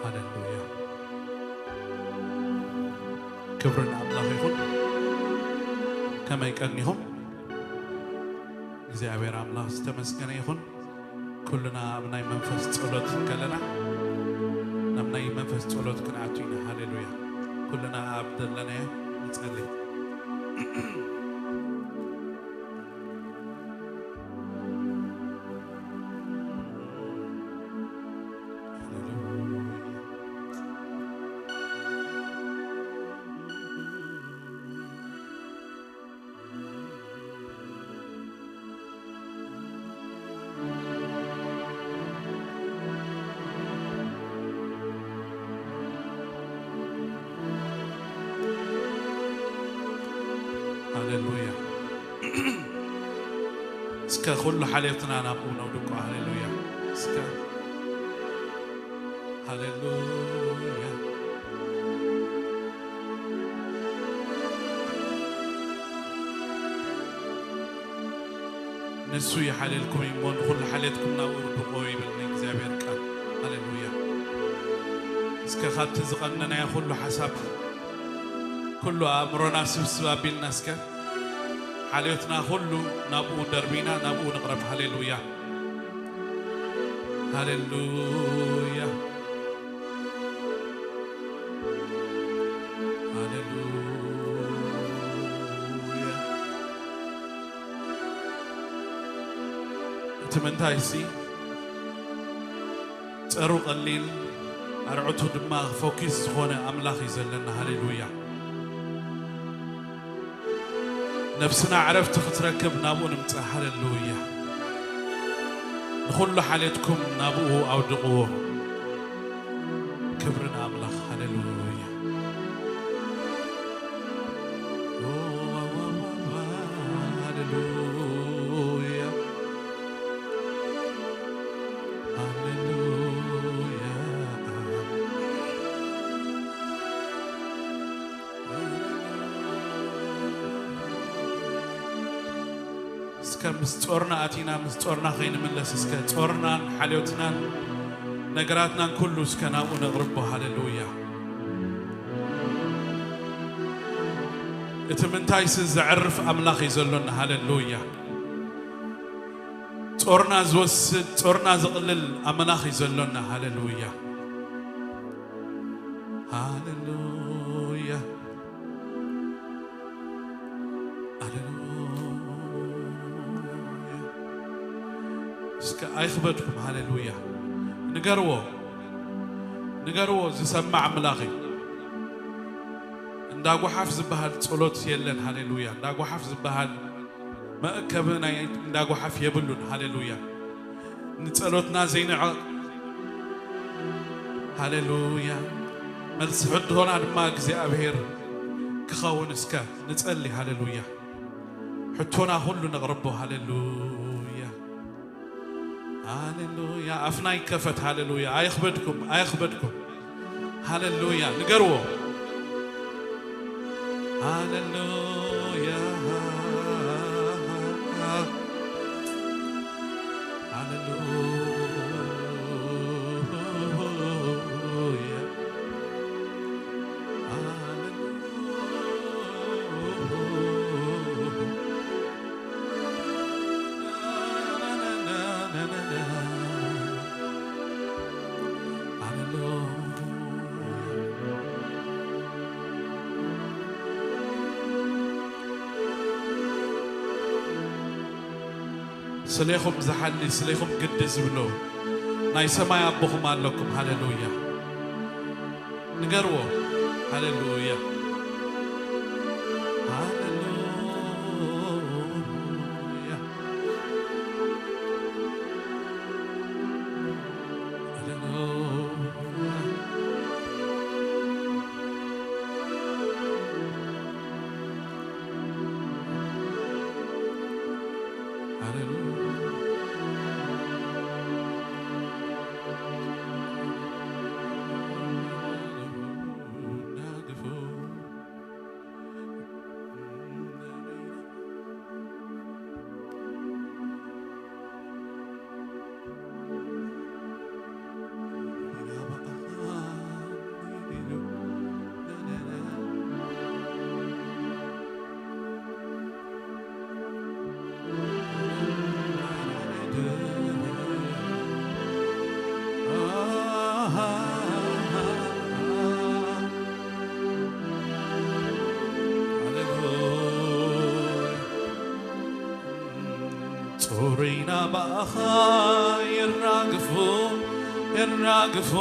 ሃሌሉያ። ክብሪ ንኣምላኽ ይኹን። ከመይ ቀኒኹም? እግዚኣብሔር ኣምላኽ ዝተመስገነ ይኹን። ኩልና ኣብ ናይ መንፈስ ጸሎት ከለና፣ ናብ ናይ መንፈስ ጸሎት ክንኣቱ ኢና። ሃሌሉያ። ኩልና ኣብ ዘለናዮ ንጸሊ። ሃሌሉያ። እስከ ኩሉ ሓልዮትና ናብኡ ነውድቆ። ሃሌሉያ። እስከ ሃሌሉያ። ንሱ ይሓልየልኩም እዩ እሞ፣ ንኹሉ ሓልየትኩም ናብኡ ውድቆ ይብል ናይ እግዚኣብሔር ቃል። ሃሌሉያ። እስከ ካብቲ ዝቐነናዮ ኩሉ ሓሳብ፣ ኩሉ ኣእምሮና ስብስብ ኣቢልና፣ እስከ ሓልዮትና ኩሉ ናብኡ ደርቢና፣ ናብኡ ንቕረብ። ሃሌሉያ። ሃሌሉያ። ሃሌሉያ። እቲ ምንታይሲ፣ ጸሩ ቀሊል፣ ኣርዑቱ ድማ ፎኪስ ዝኾነ ኣምላኽ እዩ ዘለና። ሃሌሉያ። ነፍስና ዕረፍቲ ክትረክብ ናብኡ ንምጻእ። ሃሌሉያ። ንኹሉ ሓልየትኩም ናብኡ ኣውድቕዎ። ክብሪ ንኣምላኽ። ሃሌሉያ። ሃሌሉያ። ሃሌሉያ። እስከ ምስ ጾርና ኣቲና፣ ምስ ጾርና ከይንምለስ፣ እስከ ጾርናን ሓልዮትናን ነገራትናን ኩሉ እስከ ናብኡ ነቕርቦ። ሃሌሉያ። እቲ ምንታይሲ ዘዕርፍ ኣምላኽ እዩ ዘሎና። ሃሌሉያ። ጾርና ዝወስድ፣ ጾርና ዝቕልል ኣምላኽ እዩ ዘሎና። ሃሌሉያ። ሃሌሉያ። ሃሌሉያ። እስከ ኣይኽበድኩም። ሃሌሉያ። ንገርዎ፣ ንገርዎ፣ ዝሰማዕ ኣምላኽ እዩ። እንዳ ጓሓፍ ዝበሃል ጸሎት የለን። ሃሌሉያ። እንዳ ጓሓፍ ዝበሃል መእከቢ ናይ እንዳ ጓሓፍ የብሉን። ሃሌሉያ። ንጸሎትና ዘይንዕቕ። ሃሌሉያ። መልሲ ሕቶና ድማ እግዚኣብሔር ክኸውን እስከ ንጸሊ። ሃሌሉያ። ሕቶና ኩሉ ነቕርቦ። ሃሌሉያ። ሃሌሉያ። ኣፍና ይከፈት። ሃሌሉያ። ኣይኽበድኩም፣ ኣይኽበድኩም። ሃሌሉያ። ንገርዎ። ሃሌሉያ። ሃሌሉያ። ስሌኹም ዝሓሊ፣ ስሌኹም ግዲ ዝብሎ ናይ ሰማይ ኣቦኹም ኣለኩም። ሃሌሉያ። ንገርዎ። ሃሌሉያ። ሃሌሉያ። ሃሌሉያ። ሃሌሉያ። ጾረይና ብኣኻ የራግፎ፣ የራግፎ፣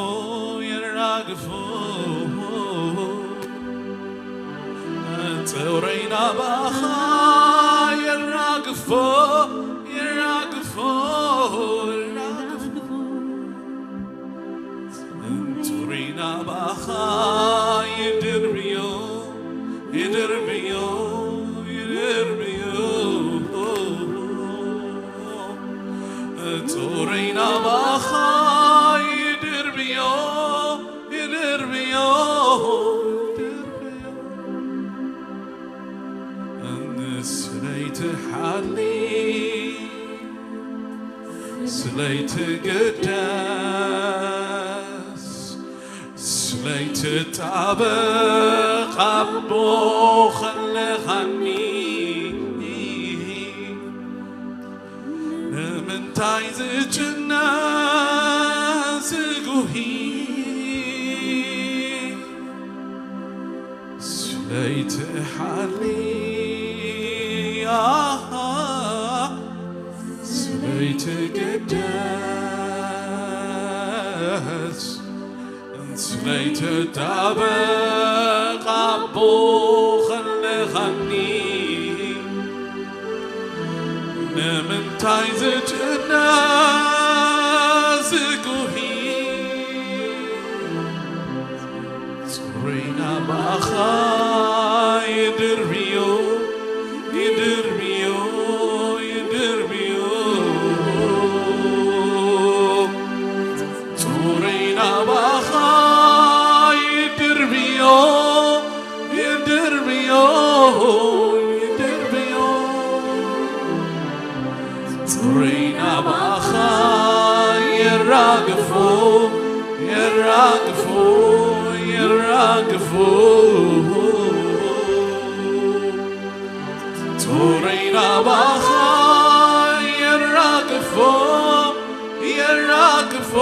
የራግፎ። ጾረይና ብኣኻ የራግፎ፣ የራግፎ፣ የራግፎ። ጾረይና ብኣኻ ይድርብዮ፣ ይድርብዮ፣ ይድርብዮ። ጾረይና ብኣኻ ይድርብዮ፣ ይድርብዮ፣ ይድርብዮ። ስለይትሓሊ፣ ስለይትግደስ፣ ስለይትጣበቕ ኣቦ ኸለኻኒ። ንምንታይ ዝጭነ ዝጉሂ? ስለይትሓሊ፣ ኣሃ፣ ስለይትግደስ፣ ስለይትጣበቕ ኣቦ ኸለኻኒ። ንምንታይ ዝጭነ ዝጉሂ? ጾረይና ብኣኻ ይድርብዮ፣ ይድርብዮ፣ ይድርብዮ። ጾረይና ብኣኻ ይድርብዮ፣ ይድርብዮ፣ ይድርብዮ። ጾረይና ብኣኻ የራግፎ፣ የራግፎ፣ የራግፎ። ጾረይና ብኣኻ የራግፎ፣ የራግፎ፣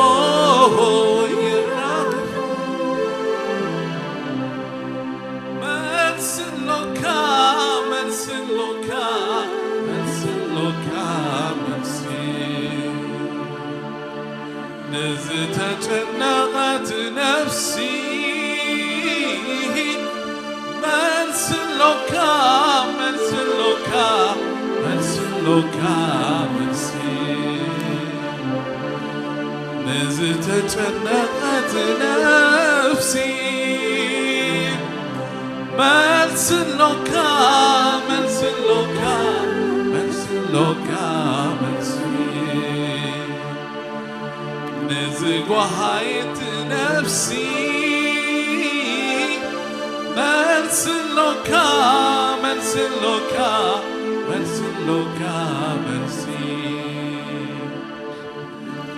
የራግፎ። መልሲ ኣሎካ፣ መልሲ ኣሎካ፣ መልሲ ኣሎካ፣ መልሲ። ንዝተጨነቐት ነፍሲ መልሲ ኣሎካ፣ መልሲ ኣሎካ፣ መልሲ ኣሎካ፣ መልሲ። ንዝተጨነቐት ነፍሲ መልሲ ኣሎካ፣ መልሲ ኣሎካ፣ መልሲ ኣሎካ፣ መልሲ። ንዝጓሃየት ነፍሲ መልሲ ኣሎካ፣ መልሲ ኣሎካ፣ መልሲ ኣሎካ፣ መልሲ።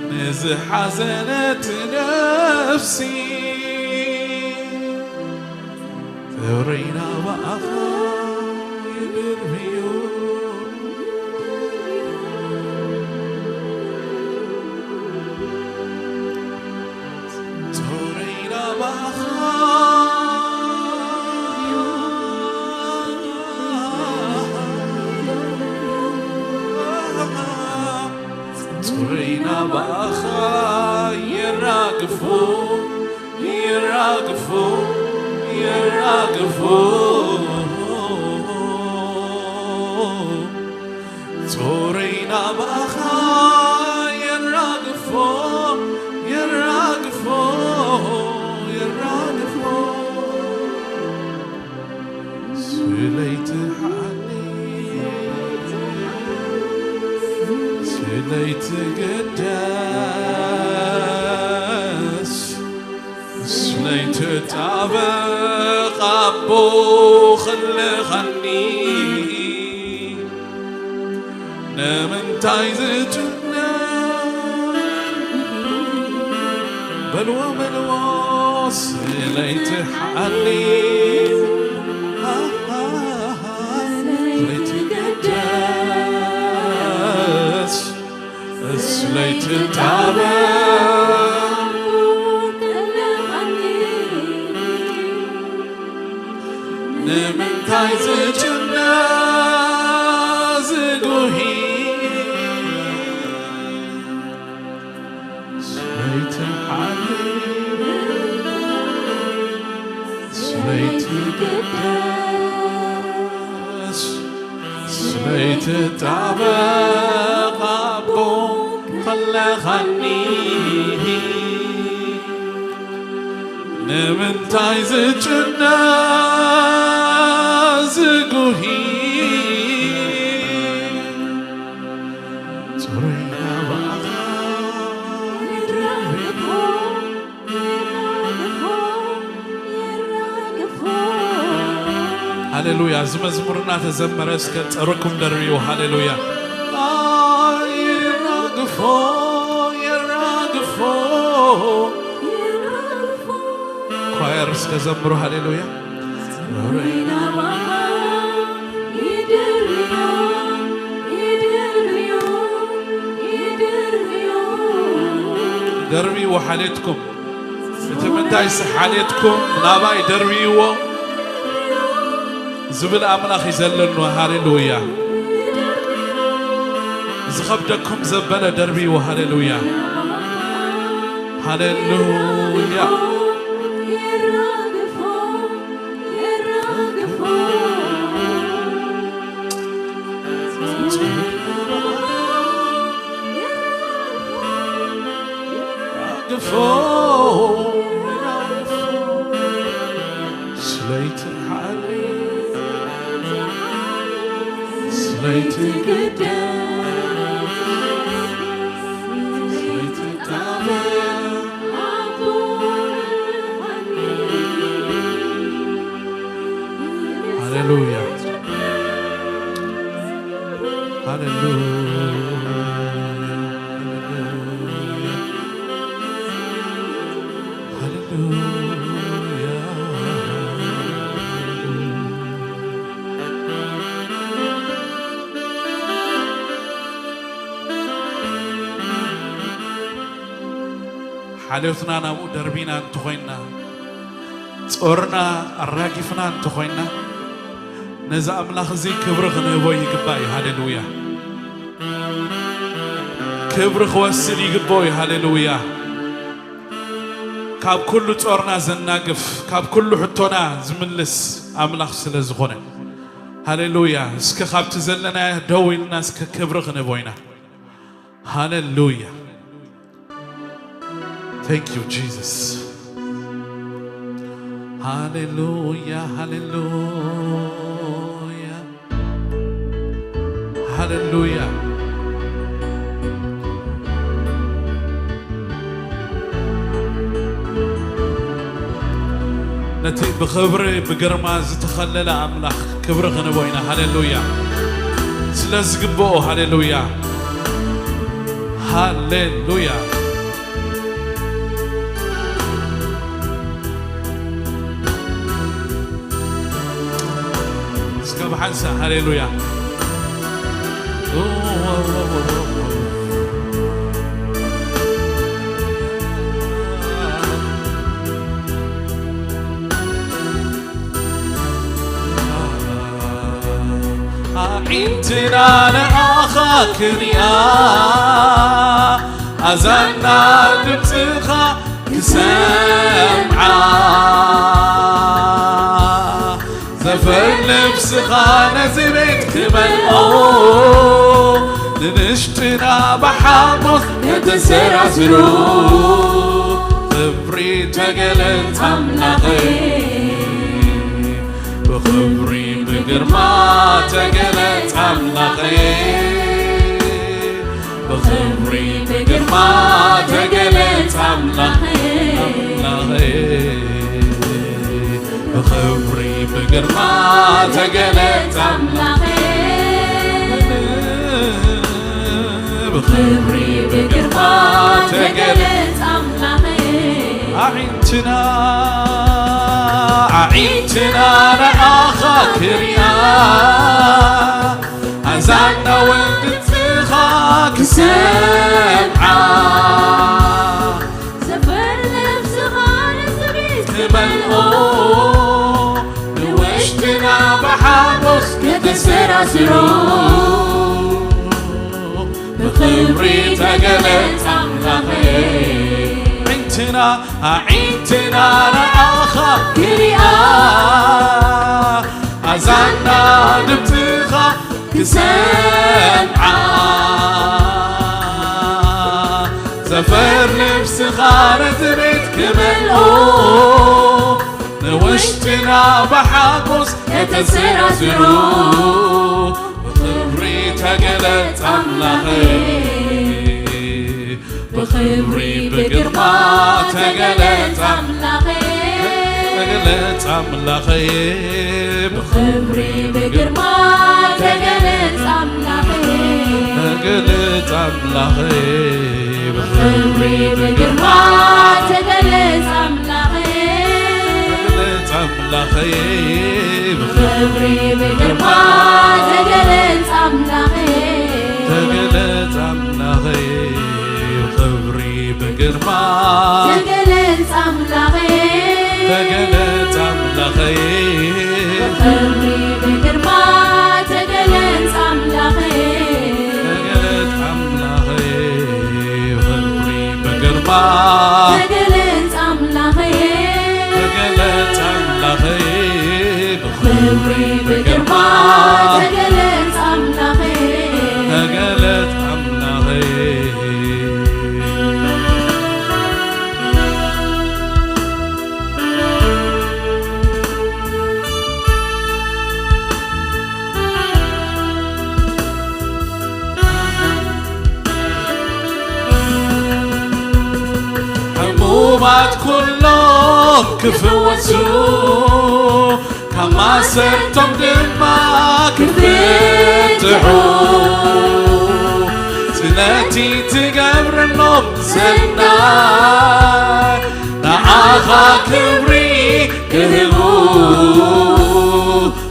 ንዝሓዘነት ነፍሲ ጾረይና ብኣኻ ይድርብዮ። ጾረይና ብኣኻ ጾረይና ብኣኻ የራግፎ፣ የራግፎ፣ የራግፎ። ጾረይና ብኣኻ የራግፎ፣ የራግፎ፣ የራግፎ። ስለይትሓሊ፣ ስለይትግደስ፣ ስለይትጣበቕ ኣቦ ኸለኻኒ። ንምንታይ ዝጭነቕ? በልዎ፣ በልዎ፣ ስለይትሓሊ፣ ስለይትግደስ፣ ስለይትጣበቕ። ንምንታይ ዝጭነቕ ዝጉሂ? ስለይትግደስ ስለይትጣበቕ ኣቦ ከለኻኒ ንምንታይ ዝጭነ ዝጉሂ ጽሩይ ናባኻ ይድረግፎ ሃሌሉያ። እዚ መዝሙር እናተዘመረ እስከ ጸርኩም ደርብዩ። ሃሌሉያ። ይራግፎ ይራግፎ ኳየር እስከ ዘምሩ። ሃሌሉያ። ደርብይዎ ሓሌትኩም። እቲ ምንታይሲ ሓሌትኩም ናባይ ደርብይዎ ዝብል ኣምላኽ እዩ ዘለኒ። ሃሌሉያ። ዝኸብደኩም ዘበለ ደርብይዎ። ሃሌሉያ። ሃሌሉያ። ግፎ ስለይቲ ሓሊ ስለይቲ ግደ ስለይቲ ታበ ሃሌሉያ። ሃሌሉያ። ሃሌሉያ። ሃሌሉያ። ሓልዮትና ናብኡ ደርቢና እንተኾይንና፣ ጾርና ኣራጊፍና እንተኾይንና፣ ነዚ ኣምላኽ እዚ ክብሪ ክንህቦ ይግባእ እዩ። ሃሌሉያ። ክብሪ ክወስድ ይግብኦ እዩ። ሃሌሉያ። ካብ ኩሉ ጾርና ዘናግፍ፣ ካብ ኩሉ ሕቶና ዝምልስ ኣምላኽ ስለ ዝኾነ። ሃሌሉያ። እስከ ካብቲ ዘለናዮ ደው ኢልና እስከ ክብሪ ክንህቦ ኢና። ሃሌሉያ። Thank you, Jesus. ሃሌሉያ፣ ሃሌሉያ፣ ሃሌሉያ። ነቲ ብኽብሪ ብግርማ ዝተኸለለ ኣምላኽ ክብሪ ክንቦ ኢና። ሃሌሉያ። ስለ ዝግብኦ። ሃሌሉያ። ሃሌሉያ። እስከ ብሓንሳእ ሃሌሉያ። ኣዒንትና ንኣኻ ክሪኣ፣ ኣዛና ድምፅኻ ክሰምዓ፣ ዘፈር ነብስኻ ነዚ ቤት ክመልኦ፣ ንንሽጥና ብሓጎስ ከተሰራስሮ፣ ክብሪ ተገለጽ ኣምላኸይ። ብኽብሪ ብግርማ ተገለጽ ኣምላኸይ። ብኽብሪ ብግርማ ተገለጽ ኣምላኸይ። ኣምላኸይ። ብኽብሪ ብግርማ ተገለጽ ኣምላኸይ። ብኽብሪ ብግርማ ተገለጽ ኣምላኸይ። ኣዒንትና ኣዒንትና ንኣኻ ክሪኣ፣ ኣዛና እውን ድምፅኻ ክሰምዓ፣ ዘፈር ነብስኻ ነዚ ቤት ክመልኦ፣ ንውሽጥና ብሓጎስ ከተሰራስሮ፣ ብኽብሪ ተገለጽ ኣምላኸይ። ትና ኣዒንትና ንኣኻ ክሪኣ፣ ኣዛና ድምፅኻ ክሰምዓ፣ ዘፈር ልብስኻ ነቲ ቤት ክመልኦ፣ ንውሽጥና ብሓጎስ ከተሰራስሮ። ብኽብሪ ተገለጽ ኣምላኸይ፣ ብኽብሪ ብግርማ ተገለጽ ኣምላኸይ። ተገለጽ ኣምላኸይ፣ ብኽብሪ ብግርማ ተገለጽ ኣምላኸይ። ተገለጽ ኣምላኸይ፣ ብኽብሪ ብግርማ ተገለጽ ኣምላኸይ። ተገለጽ ኣምላኸይ፣ ብኽብሪ ብግርማ ተገለጽ ኣምላኸይ። ተገለጽ ኣምላኸይ፣ ብኽብሪ ብግርማ ተገለጽ ኣምላኸይ። ተገለጽ ኣምላኸይ፣ ብኽብሪ ብግርማ ተገለጽ ኣምላኸይ። ተገለጽ ኣምላኸይ፣ ብኽብሪ ብግርማ ተገለጽ ኣምላኸይ። ተገለጽ ኣምላኸይ፣ ብኽብሪ ብግርማ ተገለጽ ኣምላኸይ። ተገለጽ ኣምላኸይ። ሕሙማት ኩሎም ክፍወሱ፣ ካብ ማሰርቶም ድማ ክፍትሑ፣ ስለቲ ትገብረሎም ሰናይ ንኣኻ ክብሪ ክህቡ።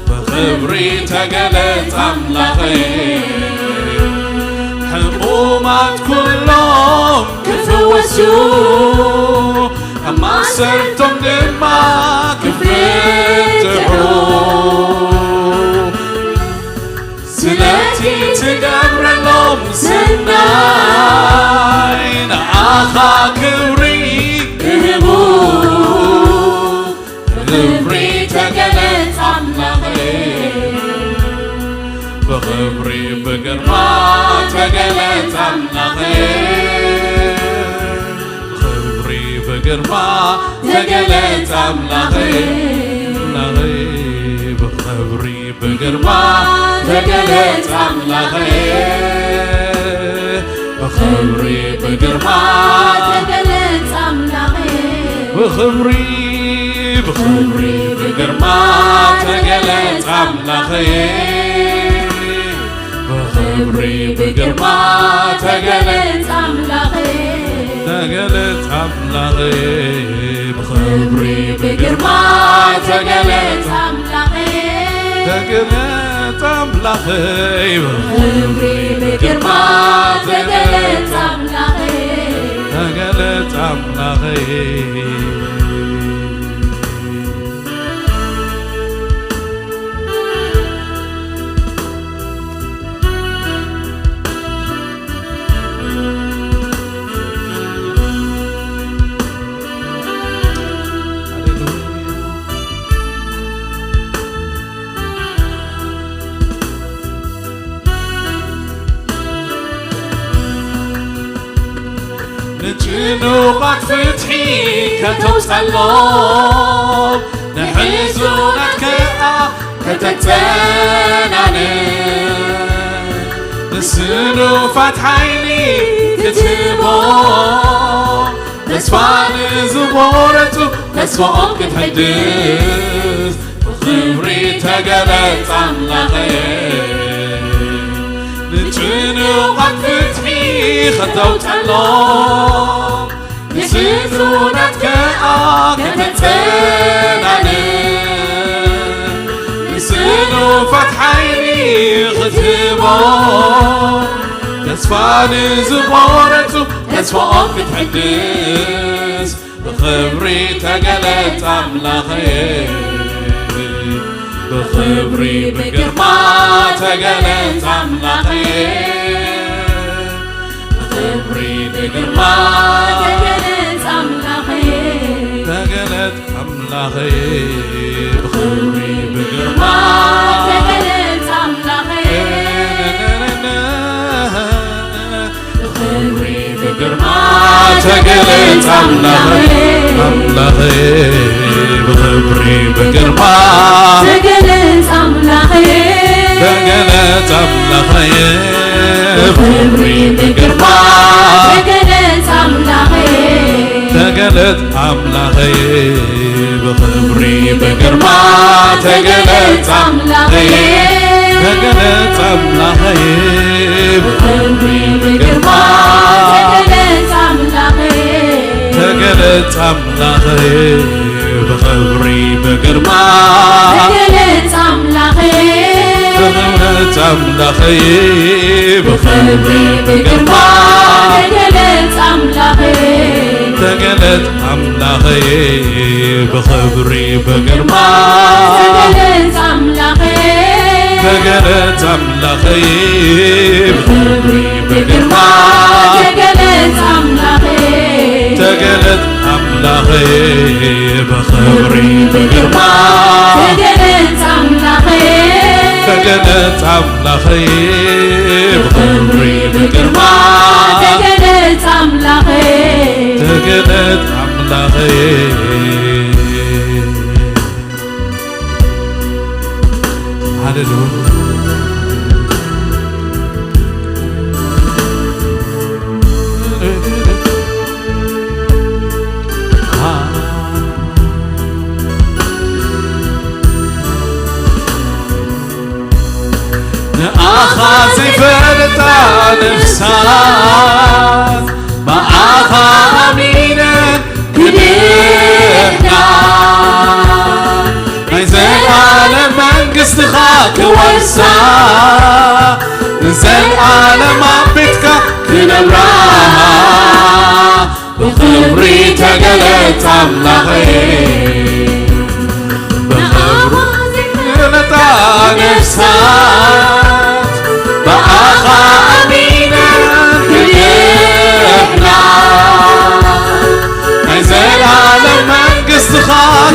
ብኽብሪ ተገለጽ ኣምላኸይ፣ ሕሙማት ኩሎም ክፍወሱ፣ ካብ ማሰርቶም ድማ ክፍትሑ፣ ስለቲ ትገብረሎም ሰናይ ንኣኻ ክብሪ ክህቡ። ብኽብሪ ተገለጽ ኣምላኸይ፣ ብኽብሪ ብግርማ ተገለጽ ኣምላኸይ፣ ብኽብሪ ብግርማ ተገለጽ ኣምላኸይ፣ ኣምላኸይ፣ ብኽብሪ ብግርማ ተገለጽ ኣምላኸይ፣ ብኽብሪ ብግርማ ተገለጽ ኣምላኸይ። ብኽብሪ፣ ብኽብሪ ብግርማ ተገለጽ ኣምላኸይ። ብኽብሪ ብግርማ ተገለጽ ኣምላኸይ። ተገለጽ ኣምላኸይ። ብኽብሪ ብግርማ ተገለጽ ኣምላኸይ። ተገለጽ ኣምላኸይ። ብኽብሪ ብግርማ ተገለጽ ኣምላኸይ። ተገለጽ ኣምላኸይ። ንጭኑቓት ፍትሒ ከተውጸሎም፣ ንሕዙናት ከኣ ከተጸናነ፣ ንስኑፋት ሓይሊ ክትህቦ፣ ተስፋ ንዝቖረጹ ተስፋኦም ክትሕድስ፣ ብኽብሪ ተገለጽ ኣምላኸይ። ንጭኑቓት ፍትሒ ከተውጸሎም፣ ንሕዙናት ከኣ ከተጸናነ፣ ንስኑፋት ሓይሊ ክትህቦ፣ ተስፋ ንዝቖረጹ ተስፋኦም ክትሕድስ፣ ብኽብሪ ተገለጽ ኣምላኸይ። ብኽብሪ ብግርማ ተገለጽ ኣምላኸይ። ብኽብሪ ብግርማ ተገለጽ ኣምላኸይ። ኣምላኸይ ብኽብሪ ብግርማ ተገለጽ ኣምላኸይ። ብኽብሪ ብግርማ ተገለጽ ኣምላኸይ። ኣምላኸይ ብኽብሪ ብግርማ ተገለጽ ኣምላኸይ። ተገለጽ ኣምላኸይ። ብኽብሪ ብግርማ ተገለጽ ኣምላኸይ። ተገለጽ ኣምላኸይ። ብኽብሪ ብግርማ ተገለጽ ኣምላኸይ። ተገለጽ ኣምላኸይ። ብኽብሪ ብግርማ ተገለጽ ኣምላኸይ። ተገለጽ ኣምላኸይ። ብኽብሪ ብግርማ ተገለጽ ኣምላኸይ። ተገለጽ ኣምላኸይ። ብኽብሪ ብግርማ ተገለጽ ኣምላኸይ። ተገለጽ ኣምላኸይ። ብኽብሪ ብግርማ ተገለጽ ኣምላኸይ። ተገለጽ ኣምላኸይ። ብኽብሪ ብግርማ ተገለጽ ኣምላኸይ። ተገለጽ ኣምላኸይ። ብኽብሪ ብግርማ ተገለጽ ኣምላኸይ። ተገለጽ ኣምላኸይ። ብኽብሪ ብግርማ ተገለጽ ኣምላኸይ። ተገለጽ ኣምላኸይ። ሃሌሉያ። ንኣኻ ዘይፈልጣ ነፍሳት ብኣኻ ኣሚነን ክድሕና፣ ናይ ዘልኣለም መንግስትኻ ክወርሳ፣ ንዘልኣለም ኣብ ቤትካ ክነብራ፣ ብኽብሪ ተገለጽ ኣምላኸይ። ብኽብሪ ተገለጻ ነፍሳት ብኣኻ ኣሚነን ክድሕና፣ ናይ ዘላለም መንግስትኻ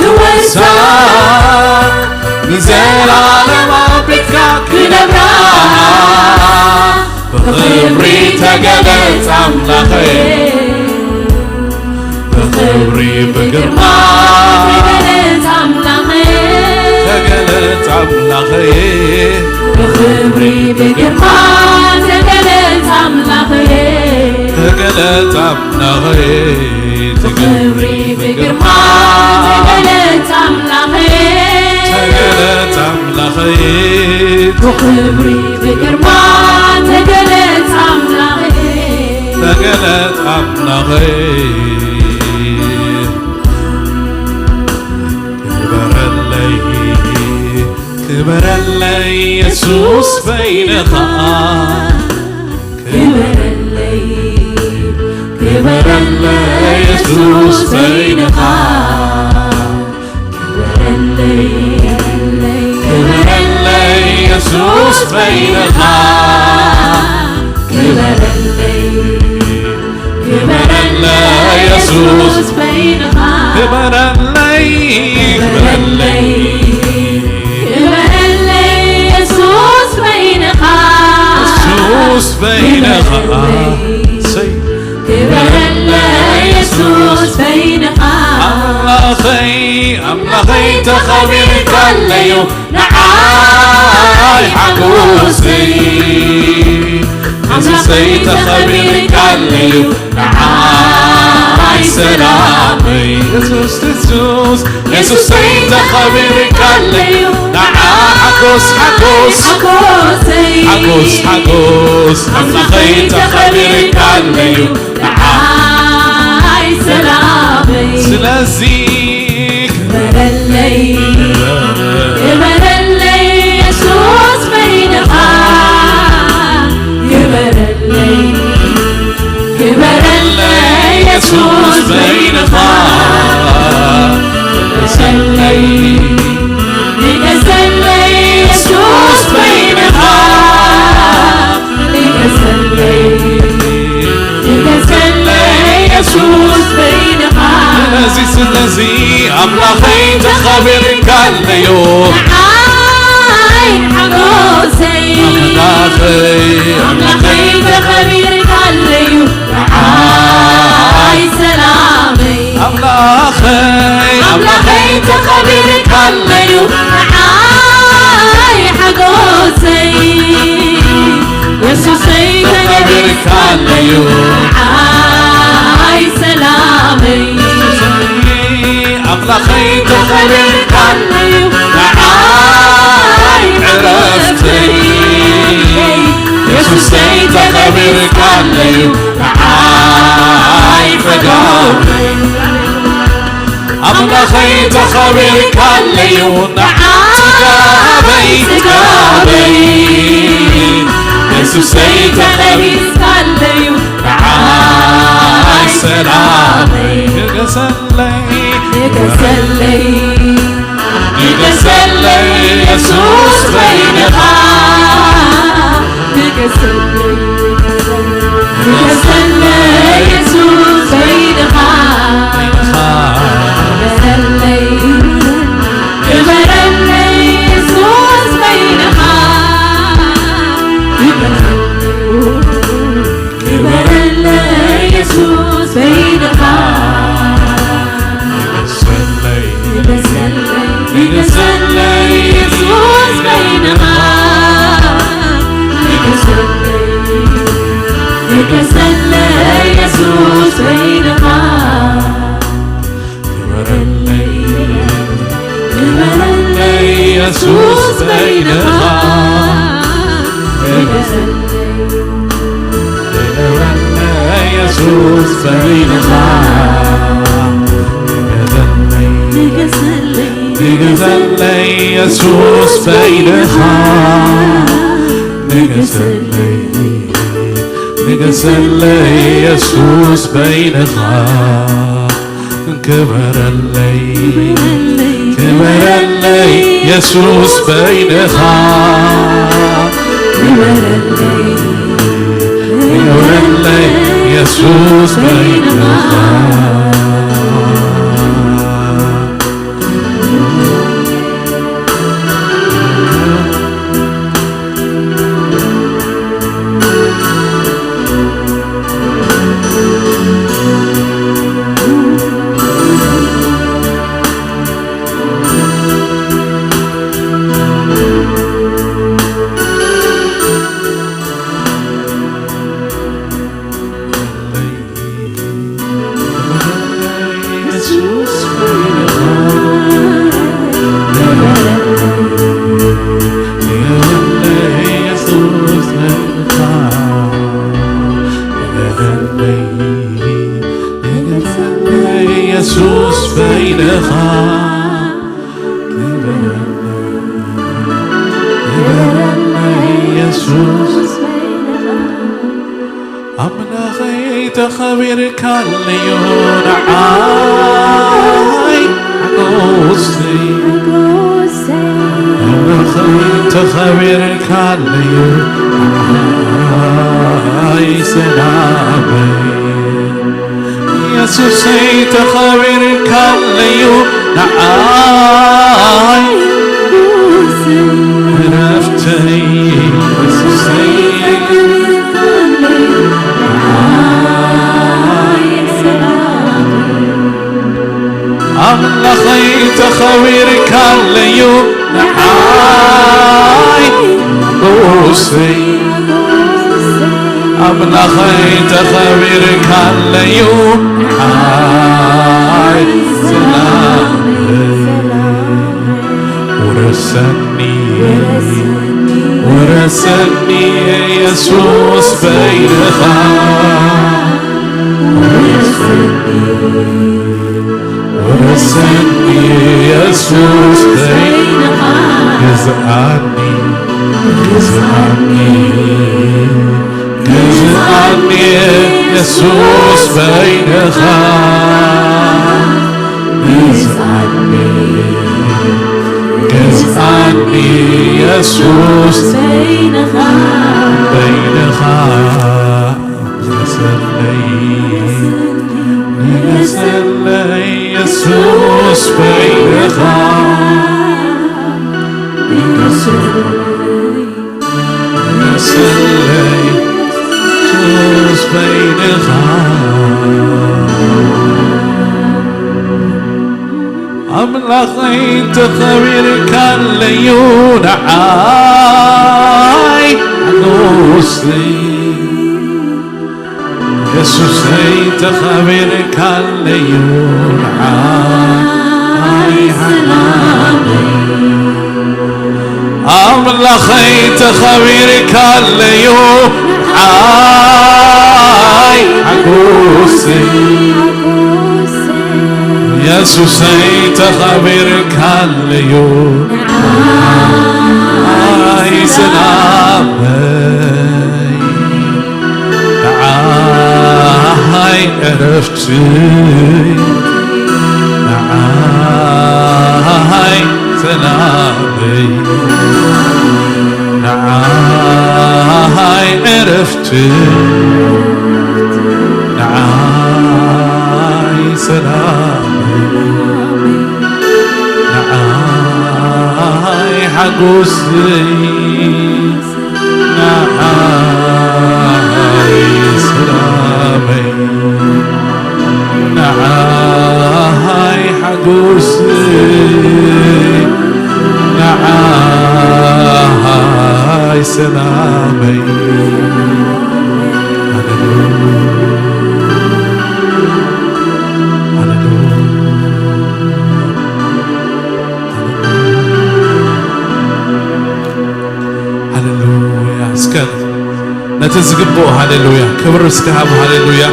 ክወርሳ፣ ንዘላለም ኣብ ቤትካ ክነብራ። ብኽብሪ ተገለጽ ኣምላኸይ። ብኽብሪ ብግርማ ተገለጽ ኣምላኸይ። ተገለጽ ኣምላኸይ። ብኽብሪ ብግርማ ተገለጽ ኣምላኸይ። ተገለጽ ኣምላኸይ። ብኽብሪ ብግርማ ተገለጽ ኣምላኸይ። ተገለጽ ኣምላኸይ። ብኽብሪ ብግርማ ተገለጽ ኣምላኸይ። ተገለጽ ኣምላኸይ። ክበረለይ፣ ክበረለይ የሱስ በይንኻ። ክበረለይ፣ ክበረለይ የሱስ በይንኻ። ክበረለይ፣ ክበረለይ የሱስ በይንኻ። ክበረለይ፣ ክበረለይ የሱስ በይንኻ። ክበረለይ፣ ክበረለይ፣ ክበረለይ የሱስ በይንኻ። የሱስ በይንኻ። ክበረለይ፣ ሰይ ክበረለይ የሱስ በይንኻ። ኣምላኸይ፣ ኣምላኸይ ተኸቢርካለዩ ንዓይ ሓጎሰይ። የሱሰይ ተኸቢርካለዩ ንዓይ ሰላመይ። የሱስ፣ የሱስ፣ የሱሰይ ተኸቢርካለዩ ንዓይ ሓጎስ፣ ሓጎስ፣ ሓጎሰይ። ሓጎስ፣ ሓጎስ ኣምላኸይ ተኸቢርካለዩ ንዓይ ሰላመይ። ስለዚ ክበረለይ፣ ክበረለይ የሱስ በይንኻ። ክበረለይ፣ ክበረለይ የሱስ በይንኻ። ንገሰለይ፣ ንገሰለይ የሱስ በይንኻ። ንገሰለይ፣ ንገሰለይ የሱስ በይንኻ። ስለዚ፣ ስለዚ ኣምላኸይ ተኸቢርካለዩ። ንዓይ ሓጎሰይ ኣምላኸይ ኣምላኸይ ተኸቢርካለዩ። ንዓይ ሰላመይ ኣምላኸይ ኣምላኸይ ተኸቢርካለዩ። ንዓይ ሓጎሰይ የሱሰይ ተኸቢርካለዩ። ንዓይ ሰላመይ ኣምላኸይ ተኸቢርካለዩ። ንዓይ ዕረፍተይ የሱሰይ ተኸቢርካለዩ። ንዓይ ፈዳወይ ኣምላኸይ ተኸቢርካለዩ። ንዓይ ጥጋበይ ጥጋበይ የሱሰይ ተኸቢርካለዩ። ንዓይ ሰላመይ ንገሰለይ ንገሰለይ ንገሰለይ የሱስ በይንኻ ንገሰለይ ንገሰለይ የሱስ በይንኻ ንገሰለይ ንበረለይ የሱስ በይንኻ ንገሰለይ ንበረለይ የሱስ በይንኻ ንገሰለይ ንገሰለይ የሱስ በይንኻ ንገሰለይ ንገሰለይ የሱስ በይንኻ ንበረለይ ንበረለይ የሱስ በይንኻ ንገሰለይ ንበረለይ የሱስ በይንኻ ንገሰለይ ንገሰለይ የሱስ በይንኻ ንገሰለይ ንገሰለይ የሱስ በይንኻ ክበረለይ ክበረለይ የሱስ በይንኻ ክበረለይ የሱስ በይንኻ የሱስ በይንኻ የሱስ ኣምላኸይ ተኸቢርካለዩ ንዓይ ሓጎሰይ ኣምላኸይ ተኸቢርካለዩ ንዓይ ሰላመይ የሱሰይ ተኸቢርካለዩ ንዓይ ዕረፍተይ የሱሰይ ኣምላኸይ ተኸቢርካለዩ ንዓይ ንጉሰይ ኣምላኸይ ተኸቢርካለዩ ንዓይ ሰላም ውረሰኒ ውረሰኒ የሱስ በይንኻ ውረሰኒ የሱስ በይንኻ ግዝኣኒ ግዝኣኒ ግዝኣኒ የሱስ በይንኻ ግዝኣኒ ግዝኣኒ የሱስ በይንኻ ንገሰለይ ንገሰለይ የሱስ በይንኻ ንሰለይ ሱስ በይንኻ ኣምላኸይ ተኸቢርካለዩ ንዓይ ሓጎሰይ የሱሰይ ተኸቢርካለዩ ንዓይ ሓጎሰይ ኣምላኸይ ተኸቢርካለዩ ንዓይ ሓጎሰይ የሱሰይ ተኸቢርካለዩ ንዓይ ሰላመይ ንዓይ ዕረፍቲ ንዓይ ሰላመይ ንዓይ ዕረፍቲ ንዓይ ሰላመይ ንዓይ ሓጎሰይ ንዓይ ሰላመይ ንዓይ ሓጎሰይ ንዓይ ሰላመይ ሃሌሉያ ሃሌሉያ ሃሌሉያ እስከ ነቲ ዝግብኦ ሃሌሉያ ክብሪ እስከ ሃብ ሃሌሉያ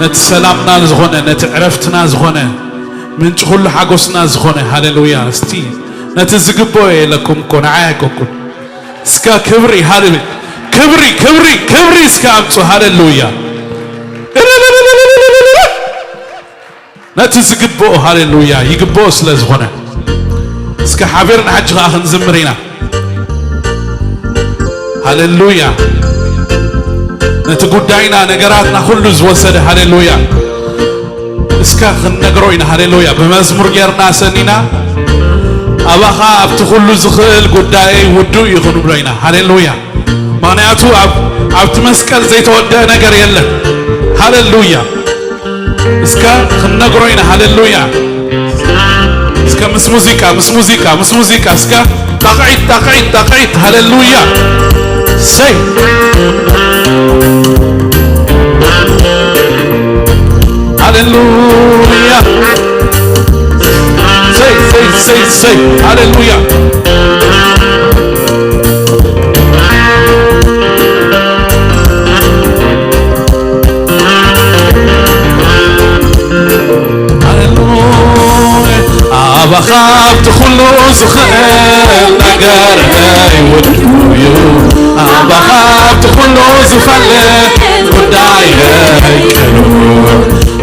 ነቲ ሰላምና ዝኾነ ነቲ ዕረፍትና ዝኾነ ምንጭ ኩሉ ሓጎስና ዝኾነ ሃሌሉያ እስቲ ነቲ ዝግብኦ የለኩም እኮ ንዓይ ኣይኮንኩን እስከ ክብሪ ሃሌሉያ ክብሪ ክብሪ ክብሪ እስከ ኣምፁ ሃሌሉያ ነቲ ዝግብኦ ሃሌሉያ ይግብኦ ስለ ዝኾነ እስከ ሓቢርና ሕጂ ኸዓ ክንዝምር ኢና ሃሌሉያ ነቲ ጉዳይና ነገራትና ኩሉ ዝወሰደ ሃሌሉያ እስከ ክንነግሮ ኢና ሃሌሉያ ብመዝሙር ጌርና ሰኒና ኣባኻ ኣብቲ ኩሉ ዝኽእል ጉዳየይ ውዱእ እዩ ክንብሎ ኢና ሃሌሉያ ምኽንያቱ ኣብቲ መስቀል ዘይተወደአ ነገር የለን ሃሌሉያ እስከ ክንነግሮ ኢና ሃሌሉያ እስከ ምስ ሙዚቃ ምስ ሙዚቃ ምስ ሙዚቃ እስከ ጣቕዒት ጣቕዒት ጣቕዒት ሃሌሉያ ሰይ ሃሌሉያ ሰይ ሰይ ሰይ ሰይ ሃሌሉያ ኣባኻ ኣብቲ ኩሉ ዝኽእል ነገረይ ውድኡ እዩ ኣባኻ ኣብቲ ኩሉ ዝፈልጥ ጉዳየይ ቅኑዕ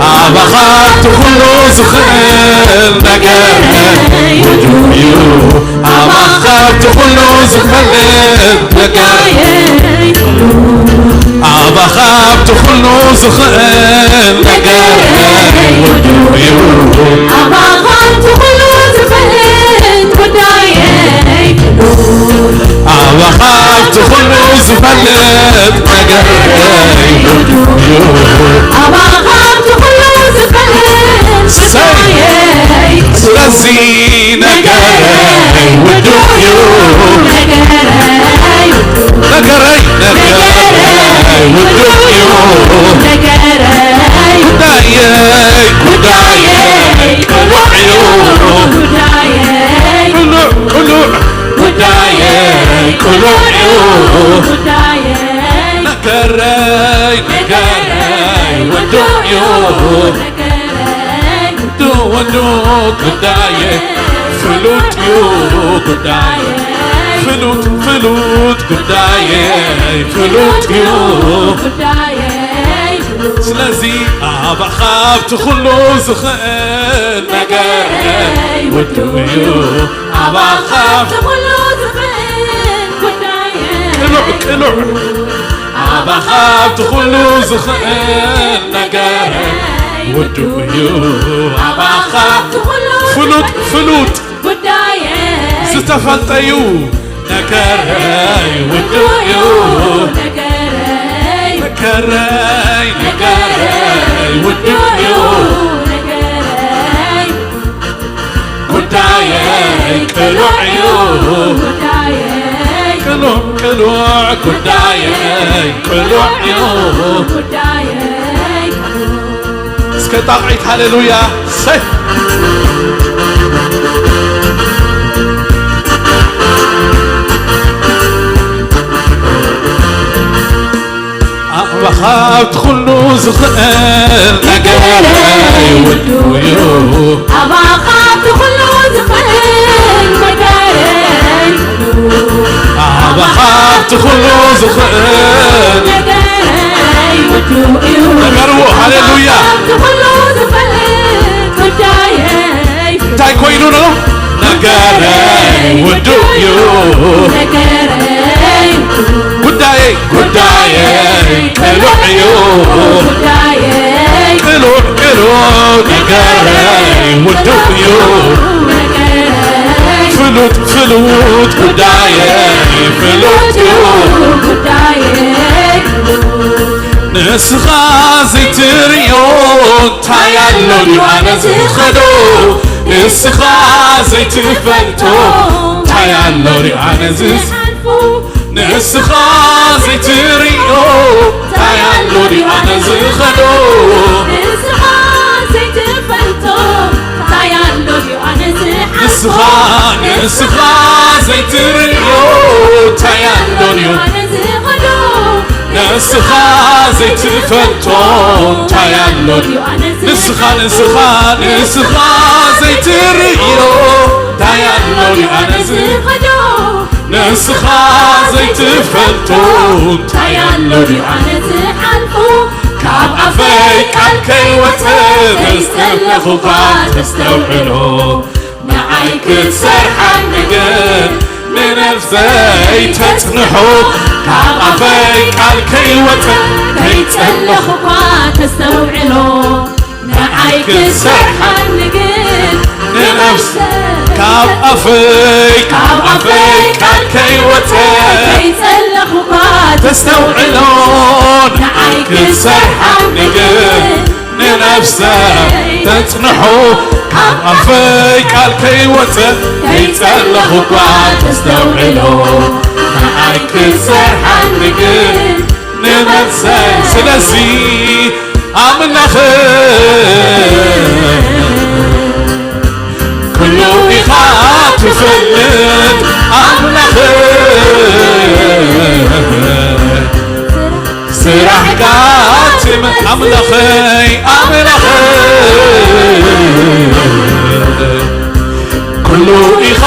ኣባኻ ኣብቲ ኩሉ ዝኽእል ነገረይ ውድኡ እዩ ኣባኻ ኣብቲ ኩሉ ዝፈልጥ ነገረይ ኣባኻ ኣብቲ ኩሉ ዝኽእል ነገረይ ውድኡ እዩ ኣባኻ ኣብቲ ኩሉ ዝኽእል ጉዳየይ ኣባኻ ኣብቲ ኩሉ ዝፈልጥ ነገረይ ውድኡ እዩ ኣባኻ ኣብቲ ኩሉ ዝኽእል ጉዳየይ ስለዚ ነገረይ ውዱእ እዩ ነገረይ ነገረይ ውዱእ እዩ ጉዳየይ ጉዳየይ ቅኑዕ እዩ ቅኑዕ ቅኑዕ ጉዳየይ ቅኑዕ እዩ ነገረይ ነገረይ ውዱእ እዩ ወዱ ጉዳየ ፍሉጥ እዩ ጉዳየ ፍሉጥ ፍሉጥ ጉዳየ ፍሉጥ እዩ ስለዚ ኣባኻ ኣብቲ ኩሉ ዝኽእል ነገር ውዱ እዩ ኣባኻ ኣብቲ ኩሉ ዝኽእል ጉዳየ ቅኑዕ ቅኑዕ ኣባኻ ኣብቲ ኩሉ ዝኽእል ነገረይ ውዱእ እዩ። ኣባኻ ኣብቲ ኩሉ ፍሉጥ፣ ዝኽእል ፍሉጥ ጉዳየይ ዝተፈልጠ እዩ። ነገረይ ውዱእ እዩ። ነገረይ፣ ነገረይ፣ ነገረይ ውዱእ እዩ። ነገረይ ጉዳየይ ቅሉዕ እዩ። ጉዳየይ ቅሉዕ፣ ቅሉዕ ጉዳየይ ቅሉዕ እዩ። ጉዳየይ እስከ ጣቕዒት ሃሌሉያ። ሰይ ኣባኻ ኣብቲ ኩሉ ዝኽእል ነገረይ ውዱእ እዩ። ኣባኻ ኣብቲ ኩሉ ዝኽእል ነገረይ ኣባኻ ኣብቲ ኩሉ ዝኽእል ነገረይ ውዱእ እዩ። ንገርዎ፣ ሃሌሉያ። ኣብቲ ኩሉ ዝኽእል ጉዳየይ እንታይ ኮይኑ ነው? ነገረይ ውዱእ እዩ። ነገረይ ጉዳየይ፣ ጉዳየይ ቅሉዕ እዩ። ጉዳየይ ቅሉዕ፣ ቅሉዕ ነገረይ ውዱእ እዩ። ነገረይ ፍሉጥ፣ ፍሉጥ ጉዳየይ ፍሉጥ እዩ። ጉዳየይ ንስኻ ዘይትርእዮ እንታይ ኣሎ ድዩ ኣነ ዝኸዶ? ንስኻ ዘይትፈልጦ እንታይ ኣሎ ድዩ ኣነ ዝሓልፎ? ንስኻ ዘይትርእዮ እንታይ ኣሎ ድዩ ኣነ ዝኸዶ? ንስኻ ዘይትፈልጦ እንታይ ኣሎ ድዩ ኣነ ዝሓልፎ? ንስኻ፣ ንስኻ ዘይትርእዮ እንታይ ኣሎ ድዩ ኣነ ዝኸዶ? ንስኻ ዘይትፈልጦ እንታይ ኣሎ ድዩ ኣነ ንስኻ፣ ንስኻ፣ ንስኻ ዘይትርእዮ እንታይ ኣሎ ድዩ ኣነ ዝኸዶ? ንስኻ ዘይትፈልጦ እንታይ ኣሎ ድዩ ኣነ ዝሓልፎ? ካብ ኣፈይ ቃል ከይወጸ ተይጸለኹ እኳ ተስተውዕሎ ንዓይ ክትሰርሓኒ ግን ንነፍሰይ ተጽንሖ ካብ ኣፈይ ቃል ከይወጸ ከይጸለኹ እኳ ተስተውዕሎ ንዓይ ክትሰርሓኒ ግን ንነፍስ ካብ ኣፈይ ካብ ኣፈይ ቃል ከይወጸ ከይጸለኹ እኳ ተስተውዕሎ ንዓይ ክትሰርሓኒ ግን ንነፍሰ ተጽንሖ ካብ ኣፈይ ቃል ከይወጸ ከይጸለኹ እኳ ተስተውዕሎ ንዓይ ክትሰርሓኒ ግን ንነፍሰ ስለዚ ኣምላኽ ኩሉ ኢኻ ትፈልጥ ኣምላኽ ስራሕካ ትመ ኣምላኸይ ኣምላኸይ ኩሉ ኢኻ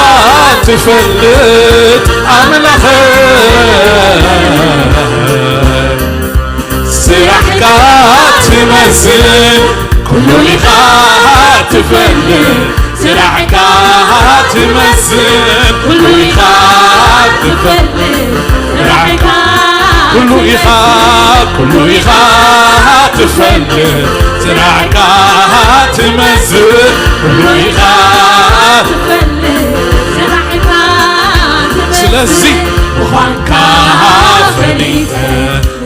ትፈልጥ ኣምላኸይ ስራሕካ ትመስል ኩሉ ኢኻ ትፈልጥ ስራሕካ ትመስል ኩሉ ኢኻ ትፈልጥ ስራሕካ ኩሉ ኢኻ ኩሉ ኢኻ ትፈልጥ ስራሕካ ትመስል ኩሉ ኢኻ ትፈልጥ ስራሕካ ስለዚ ምዃንካ ፈሊጠ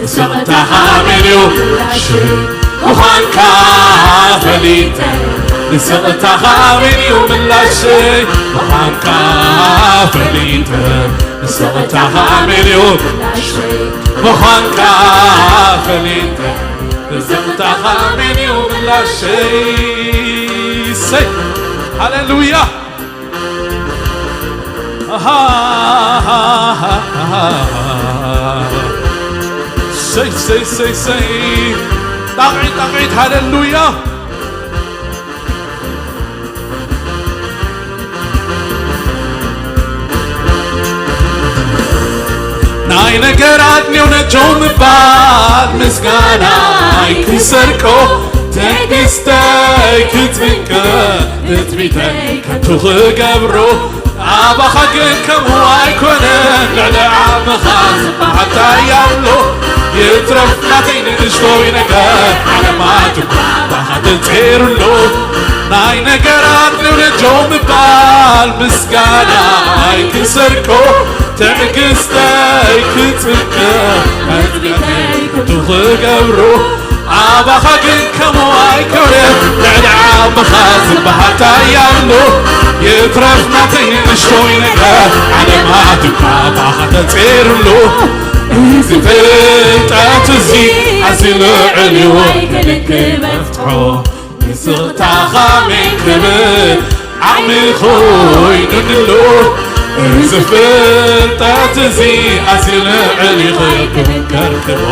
ንስቕታኻ ኣሜን እዩ ምላሸይ ምዃንካ ፈሊጠ ንስቕታኻ ኣሜን እዩ ምላሸይ ምዃንካ ፈሊጠ ንስቕታኻ ኣሜን እዩ ምላሸይ ምዃንካ ፈሊጠ ንስቕታኻ ኣሜን እዩ ምላሸይ ሰይ ሃሌሉያ ሰይ ሰይ ሰይ ሰይ ጣቕዒት ጣቕዒት ሃሌሉያ ናይ ነገር ኣድልዮ ነጆ ምባል ምስጋናይ ክሰርቆ ትዕግስተይ ክጽንቀ ትጽቢተይ ከንቱ ክገብሮ ኣባኻ ግን ከምኡ ኣይኮነን ልዕሊ ዓቕምኻ ዝበሃል እንታይ ኣሎ ይትረፍ ናተይ ንእሽቶይ ነገር፣ ዓለማት እኳ ባኻ ተጸይሩሉ። ናይ ነገራት ንውልጆ ምባል፣ ምስጋና ኣይክሰርቆ፣ ትዕግስተይ ክጽንቀ፣ መጥቃዕተይ ከንቱ ክገብሮ። ኣባኻ ግን ከምኡ ኣይከውረ፣ ልዕሊ ዓቕምኻ ዝበሃል ታይ ኣሎ? ይትረፍ ናተይ ንእሽቶይ ነገር፣ ዓለማት እኳ ባኻ ተጸይሩሉ። እዚ ፍልጠት እዚ ኣዝዩ ልዑል እዩ፣ ኣይክልክል በጽሖ። ንስቕታኻ ኣሜን ክብል ዓቕሚ ኮይኑኒ ኣሎ። እዚ ፍልጠት እዚ ኣዝዩ ልዑል እዩ፣ ክብርን ከርክቦ።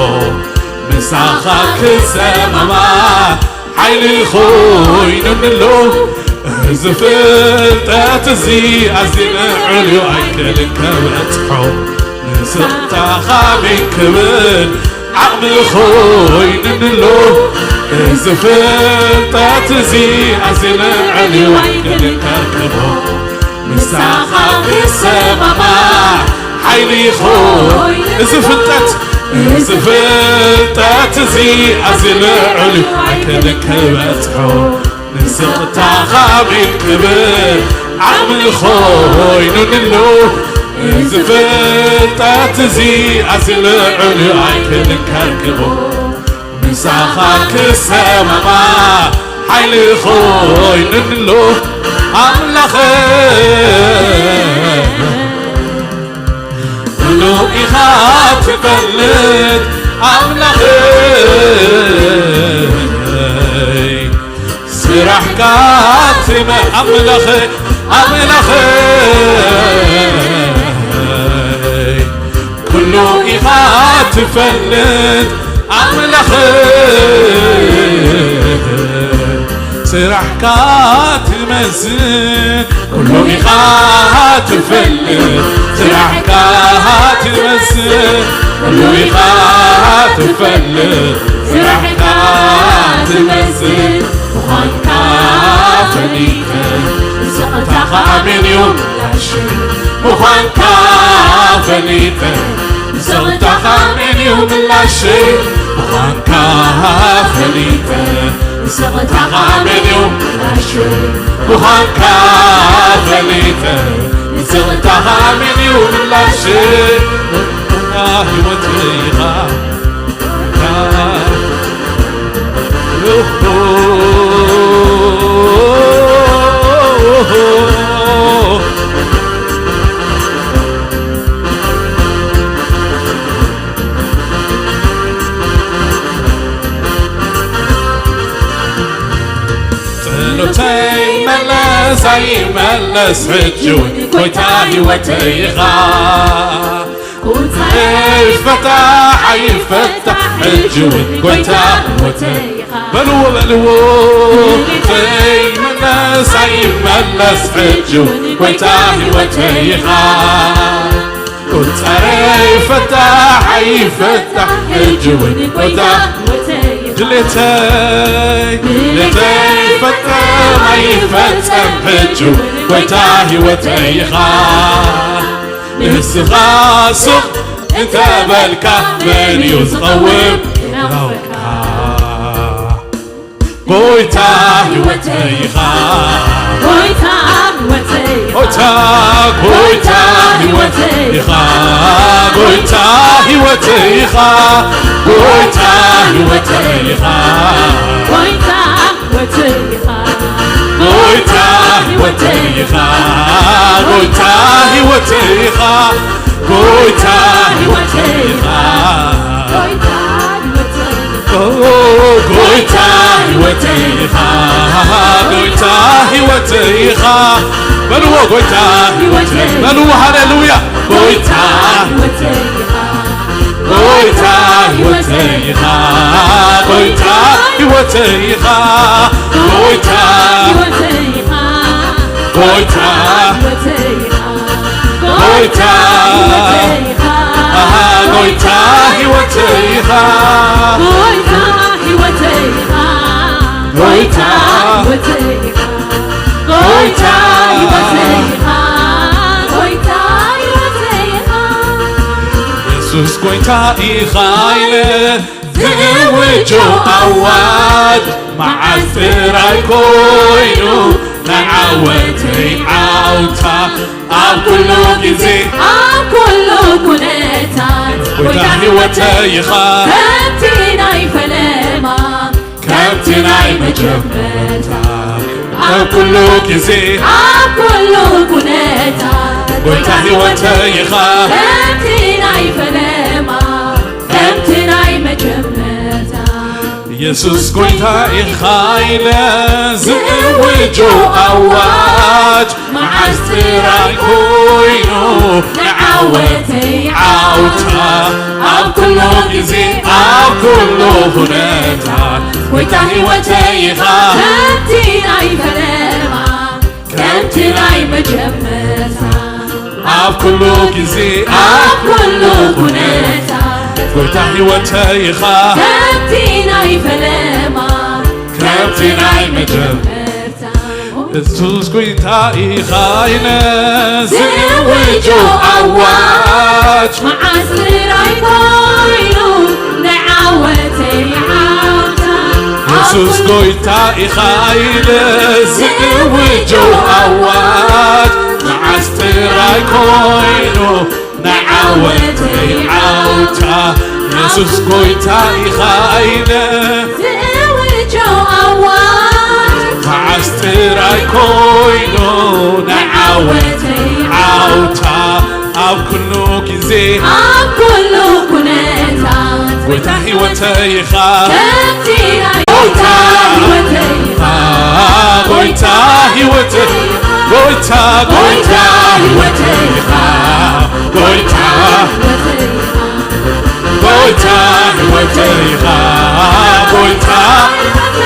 ምሳኻ ክሰማማዕ ሓይሊ ኮይኑኒ ኣሎ። እዚ ፍልጠት እዚ ኣዝዩ ልዑል እዩ፣ ኣይክእልን ከበጽሖ። ንስቕታኻ ኣሜን ክብል ዓቕሚ ኮይኑኒ ኣሎ። እዚ ፍልጠት እዚ ኣዝዩ ልዑል እዩ፣ ኣይክእልን ከርክቦ። ምሳኻ ክሰማማዕ ሓይሊ ይኹን። እዚ ፍልጠት፣ እዚ ፍልጠት እዚ ኣዝዩ ልዑል እዩ፣ ኣይክእልን ክበጽሖ። ንስቕታኻ ኣሜን ክብል ዓቕሚ ኮይኑኒ ኣሎ። እዚ ፍልጠት እዚ ኣዝዩ ልዑል እዩ፣ ኣይክእልን ከርክቦ። ምሳኻ ክሰማማዕ ሓይሊ ኮይኑኒ ኣሎ። ኣምላኸይ ኩሉ ኢኻ ትፈልጥ ኣምላኸይ፣ ስራሕካ ትመ-፣ ኣምላኸይ፣ ኣምላኸይ ኩሉ ኢኻ ትፈልጥ ኣምላኸይ፣ ስራሕካ ትመስል ኩሉ ኢኻ ትፈልጥ፣ ስራሕካ ትመስል ኩሉ ኢኻ ትፈልጥ፣ ስራሕካ ትመስል ምዃንካ ፈሊጠ፣ ስቕታኻ ኣሜን እዩ ምላሽ ምዃንካ ፈሊጠ፣ ስቕታኻ ኣሜን እዩ ምላሽ ምዃንካ ፈሊጠ፣ ስቕታኻ ኣሜን እዩ ምላሽ ምዃንካ ፈሊጠ፣ ስቕታኻ ኣሜን እዩ ምላሽ ህይወት ኢኻ። ጸሎተይ መለስ ኣይመለስ ሕጂ እውን ጎይታ ህይወተይ ኢኻ። ቁንጻይ ይፈታሕ ኣይፈታሕ ሕጂ እውን ጎይታ ህይወተይ ኢኻ። በልዎ በልዎ ጸሎተይ መለስ ኣይመለስ ሕጂ እውን ጎይታ ህይወተይ ኢኻ። ቁንጻረይ ይፈታሕ ኣይፈታሕ ሕጂ እውን ጎይታ ህይወተይ ኢኻ። ድሌተይ ድሌተይ ይፈጸም ኣይፈጸም ሕጂ እውን ጎይታ ህይወተይ ኢኻ። ንስኻ ስቕ እንተበልካ መን እዩ ዝቐውም? ክነውርካ ጎይታ ህይወተይ ኢኻ። ጎይታ ህይወተይ ኢኻ። ጎይታ፣ ጎይታ ህይወተይ ኢኻ። ጎይታ ህይወተይ ኢኻ። ጎይታ ህይወተይ ኢኻ። ጎይታ ህይወተይ ኢኻ። ጎይታ ህይወተይ ኢኻ። ጎይታ ህይወተይ ኢኻ። ጎይታ ህይወተይ ኢኻ። ጎይታ ህይወተይ ኦ፣ ጎይታ ህይወተይ ኢኻ። ጎይታ ህይወተይ ኢኻ። በልዎ፣ ጎይታ ህይወተይ። በልዎ፣ ሃሌሉያ። ጎይታ ህይወተይ ኢኻ። ጎይታ ህይወተይ ኢኻ። ጎይታ ህይወተይ ኢኻ። ጎይታ ህይወተይ ኢኻ። ጎይታ ህይወተይ ኢኻ። ጎይታ ጎይታ ህይወተይ ኢኻ። ጎይታ ህይወተይ ኢኻ። ጎይታ ህይወተይ ኢኻ። ጎይታ ህይወተይ ኢኻ። ጎይታ ህይወተይ ኢኻ። የሱስ ጎይታ ኢኻ ኢለ ዝእውጆ ኣዋጅ መዓስ ጥራይ ኮይኑ ንዓወተይ ዓውታ ኣብ ኩሉ ግዜ ኣብ ኩሉ ኩነታት ጎይታ ህይወተይ ኢኻ ከምቲ ናይ ፈለማ ከምቲ ናይ መጀመርታ ኣብ ኩሉ ግዜ ኣብ ኩሉ ኩነታት ጎይታ ህይወተይ ኢኻ ከምቲ ናይ ፈለማ ከምቲ ናይ መጀመርታ የሱስ ጎይታ ኢኻ ኢለ ዝእውጆ ኣዋጅ መዓስ ጥራይ ኮይኑ ንዓወተይ ዓውታ ኣብ ኩሉ ግዜ ኣብ ኩሉ ኩነታት ጎይታ ህይወተይ ኢኻ ከምቲ ናይ ፈለማ ከምቲ ናይ መጀመርታ ኣብ ኩሉ ግዜ ኣብ ኩሉ ኩነታት ጎይታ ህይወተይ ኢኻ ከምቲ ናይ ፈለማ ከምቲ ናይ መጀመርታ የሱስ ጎይታ ኢኻ ኢለ ዝእውጆ ኣዋጅ መዓስ ጥራይ ኮይኑ ንዓወተይ ዓውታ የሱስ ጎይታ ኢኻ ኢለ ዝእውጆ ኣዋጅ መዓስ ጥራይ ኮይኑ ንዓወተይ ዓውታ የሱስ ጎይታ ኢኻ ኢለ ዝእውጆ ኣዋጅ መዓስ ጥራይ ኮይኑ ንዓወተይ ዓውታ ኣብ ኩሉ ግዜ ኣብ ኩሉ ኩነታት ጎይታ ህይወተይ ኢኻ ከምቲ ናይ ጎይታ ህይወተይ ኢኻ ጎይታ ህይወተይ ጎይታ ጎይታ ህይወተይ ኢኻ ጎይታ ጎይታ ህይወተይ ኢኻ ጎይታ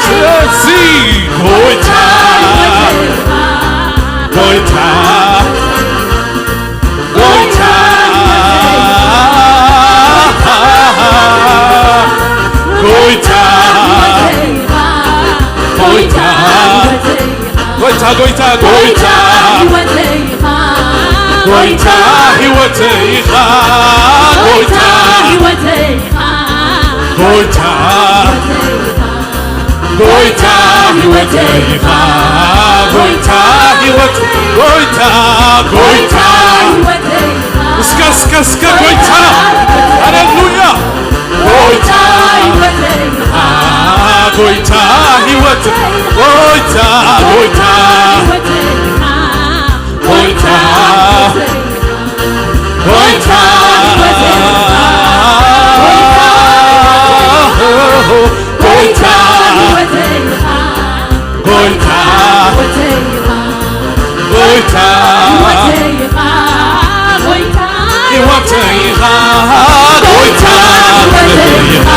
ስለዚ ጎይታ ጎይታ ጎይታ ጎይታ ጎይታ ጎይታ ጎይታ ጎይታ ጎይታ ህይወተይ ኢኻ ጎይታ ጎይታ ጎይታ ህይወተይ ኢኻ ጎይታ ህይወት ጎይታ ጎይታ እስከ እስከ እስከ ጎይታ ሃሌሉያ ጎይታ ጎይታ ህይወት ጎይታ ጎይታ ጎይታ ጎይታ ጎይታ ጎይታ ህይወተይ ኢኻ ጎይታ ህይወተይ ኢኻ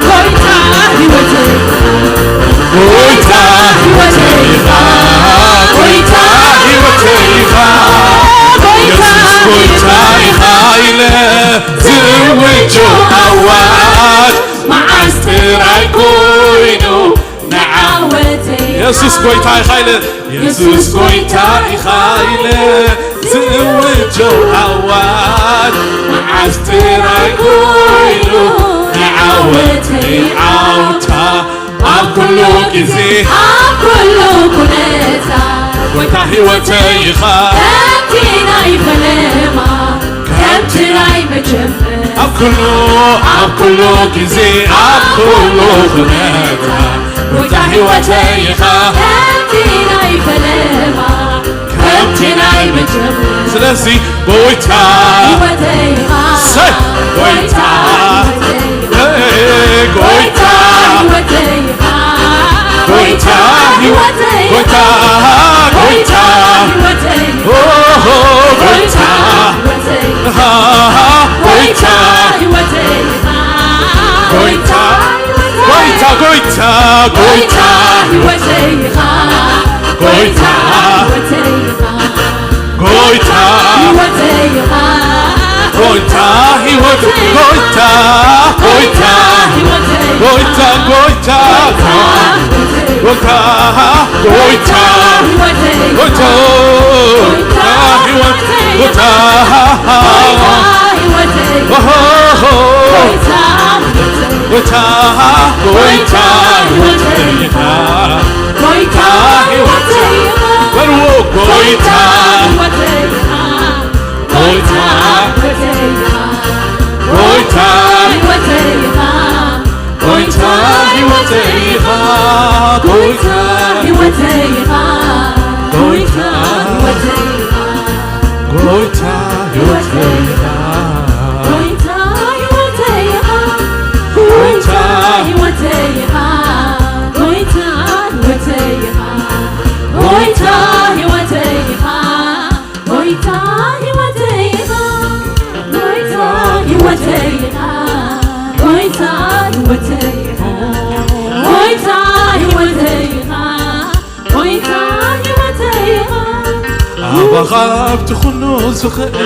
ጎይታ ህይወተይ ኢኻ ጎይታ ህይወተይ ኢኻ የሱስ ጎይታ ኢኻ ኢለ ዝእውጆ ኣዋጅ መዓስ ጥራይ ኮይኑ ንዓወተይ የሱስ ጎይታ ኢኻ ኢለ የሱስ ጎይታ ኢኻ ኢለ ዝእውጆ ኣዋጅ መዓስ ጥራይ ኮይኑ ንዓወተይ ዓውታ ኣብ ኩሉ ግዜ ኣብ ኩሉ ኩነታ ጎይታ ህይወተይ ኢኻ ከምቲ ናይ ፈለማ ከምቲ ናይ መጀመር ኣብ ኩሉ ኣብ ኩሉ ግዜ ኣብ ኩሉ ኩነታ ጎይታ ህይወተይ ኢኻ ከምቲ ናይ ፈለማ ከምቲ ናይ መጀመር ስለዚ ጎይታ ህይወተይ ኢኻ ሰይ ጎይታ ጎይታ ህይወተይ ኢኻ ጎይታ ህይወተይ ኢኻ ጎይታ ህይወተይ ጎይታ ጎይታ ህይወተይ ኦሆ ጎይታ ጎይታ ህይወተይ ኢኻ ጎይታ ጎይታ ህይወተይ ኢኻ ጎይታ ጎይታ ጎይታ ጎይታ ህይወተይ ኢኻ ጎይታ ህይወተይ ኢኻ ጎይታ ህይወተይ ኢኻ ጎይታ ህይወት ጎይታ ጎይታ ህይወተይ ኢኻ ጎይታ ጎይታ ጎይታ ጎይታ ጎይታ ህይወተይ ኢኻ ጎይታ ጎይታ ህይወት ጎይታ ጎይታ ህይወተይ ኢኻ ኦሆ ጎይታ፣ ጎይታ፣ ጎይታ ህይወተይ ኢኻ። ጎይታ ህይወተይ ኢኻ። በልዎ፣ ጎይታ፣ ጎይታ ህይወተይ ኢኻ። ጎይታ ህይወተይ ኢኻ። ጎይታ ህይወተይ ኢኻ። ጎይታ ህይወተይ ኢኻ። ጎይታ ህይወተይ ኢኻ። ጎይታ ህይወተይ ኢኻ። ጎይታ ህይወተይ ኢኻ። ጎይታ ህይወተይ ኢኻ። ጎይታ ህይወተይ ኢኻ። ጎይታ ህይወተይ ኢኻ። ጎይታ ህይወተይ ኢኻ። ጎይታ ህይወተይ ኢኻ። ጎይታ ህይወተይ ኢኻ። ጎይታ ህይወተይ ኢኻ። ጎይታ ህይወተይ ኢኻ። ኣባኻ ኣብቲ ኩሉ ዝኽእል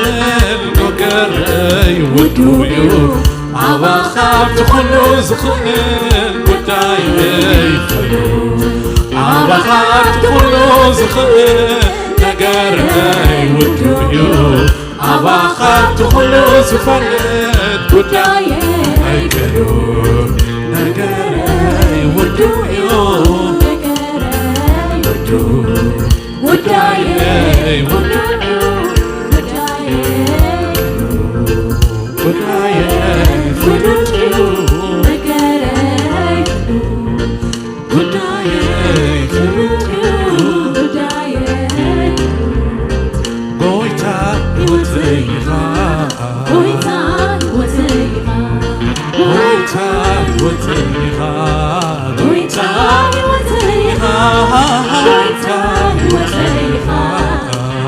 ነገረይ ውዱእ እዩ። ኣባኻ ኣብቲ ኩሉ ዝኽእል ጉዳየይ ፍሉይ። ኣባኻ ኣብቲ ኩሉ ዝኽእል ነገረይ ውዱእ እዩ። ኣባኻ ኣብቲ ኩሉ ዝፈልጥ ጉዳየይ ፍሉይ። ነገረይ ውዱእ እዩ። ጉዳየይ ውዱእ እዩ። ጉዳየይ ፍሉጥ እዩ። ጉዳየይ ፍሉጥ እዩ። ጎይታ ህይወተይ ኢኻ። ጎይታ ህይወተይ ኢኻ። ጎይታ ህይወተይ ኢኻ። ጎይታ ህይወተይ ኢኻ።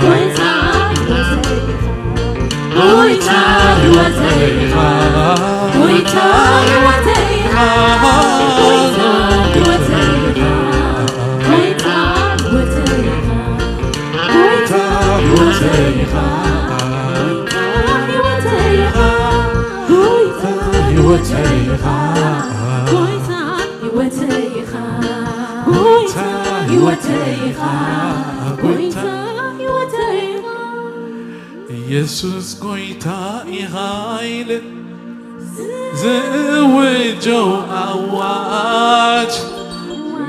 ጎይታ ህይወተይ ኢኻ። ጎይታ ህይወተይ ኢኻ። ጎይታ ህይወተይ ኢኻ። ጎይታ ህይወተይ ኢኻ። ጎይታ ህይወተይ ኢኻ። ጎይታ ህይወተይ ኢኻ። ጎይታ ህይወተይ ኢኻ። ጎይታ ህይወተይ ኢኻ። ጎይታ ህይወተይ ኢኻ። ጎይታ ህይወተይ ኢኻ። ጎይታ ህይወተይ ኢኻ። ጎይታ ህይወተይ ኢኻ። ኢየሱስ ጎይታ ኢኻ ኢለ ዝእውጆ ኣዋጅ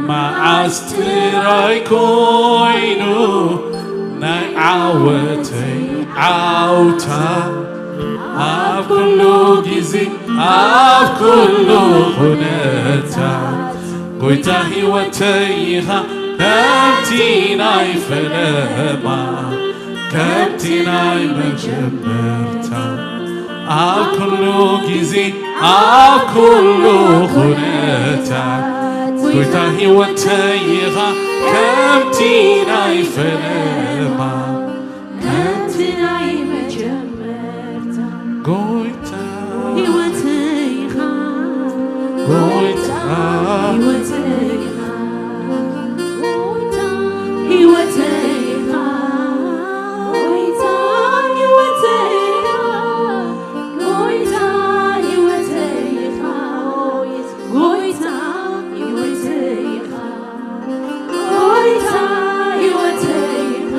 መዓስ ጥራይ ኮይኑ ናይ ዓወተይ ዓውታ ኣብ ኩሉ ግዜ ኣብ ኩሉ ኩነታት ጎይታ ህይወተይ ኢኻ ከምቲ ናይ ፈለማ ከምቲ ናይ መጀመርታ ኣብ ኩሉ ግዜ ኣብ ኩሉ ኩነታት ጎይታ ህይወተይ ኢኻ ከምቲ ናይ ፈለማ ከምቲ ናይ መጀመርታ ጎይታ ህይወተይ ኢኻ ጎይታ ህይወተይ ኢኻ ጎይታ ህይወተይ ኢኻ ጎይታ ህይወተይ ኢኻ ጎይታ ህይወተይ ኢኻ ጎይታ ህይወተይ ኢኻ ጎይታ ህይወተይ ኢኻ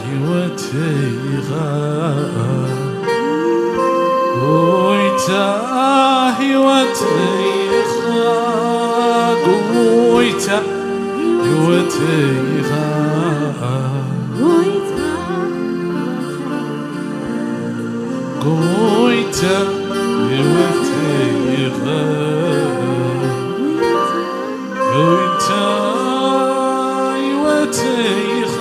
ህይወተይ ኢኻ ጎይታ፣ ህይወተይ ኢኻ ጎይታ፣ ህይወተይ ኢኻ ጎይታ፣ ህይወተይ ኢኻ ጎይታ፣ ህይወተይ ኢኻ።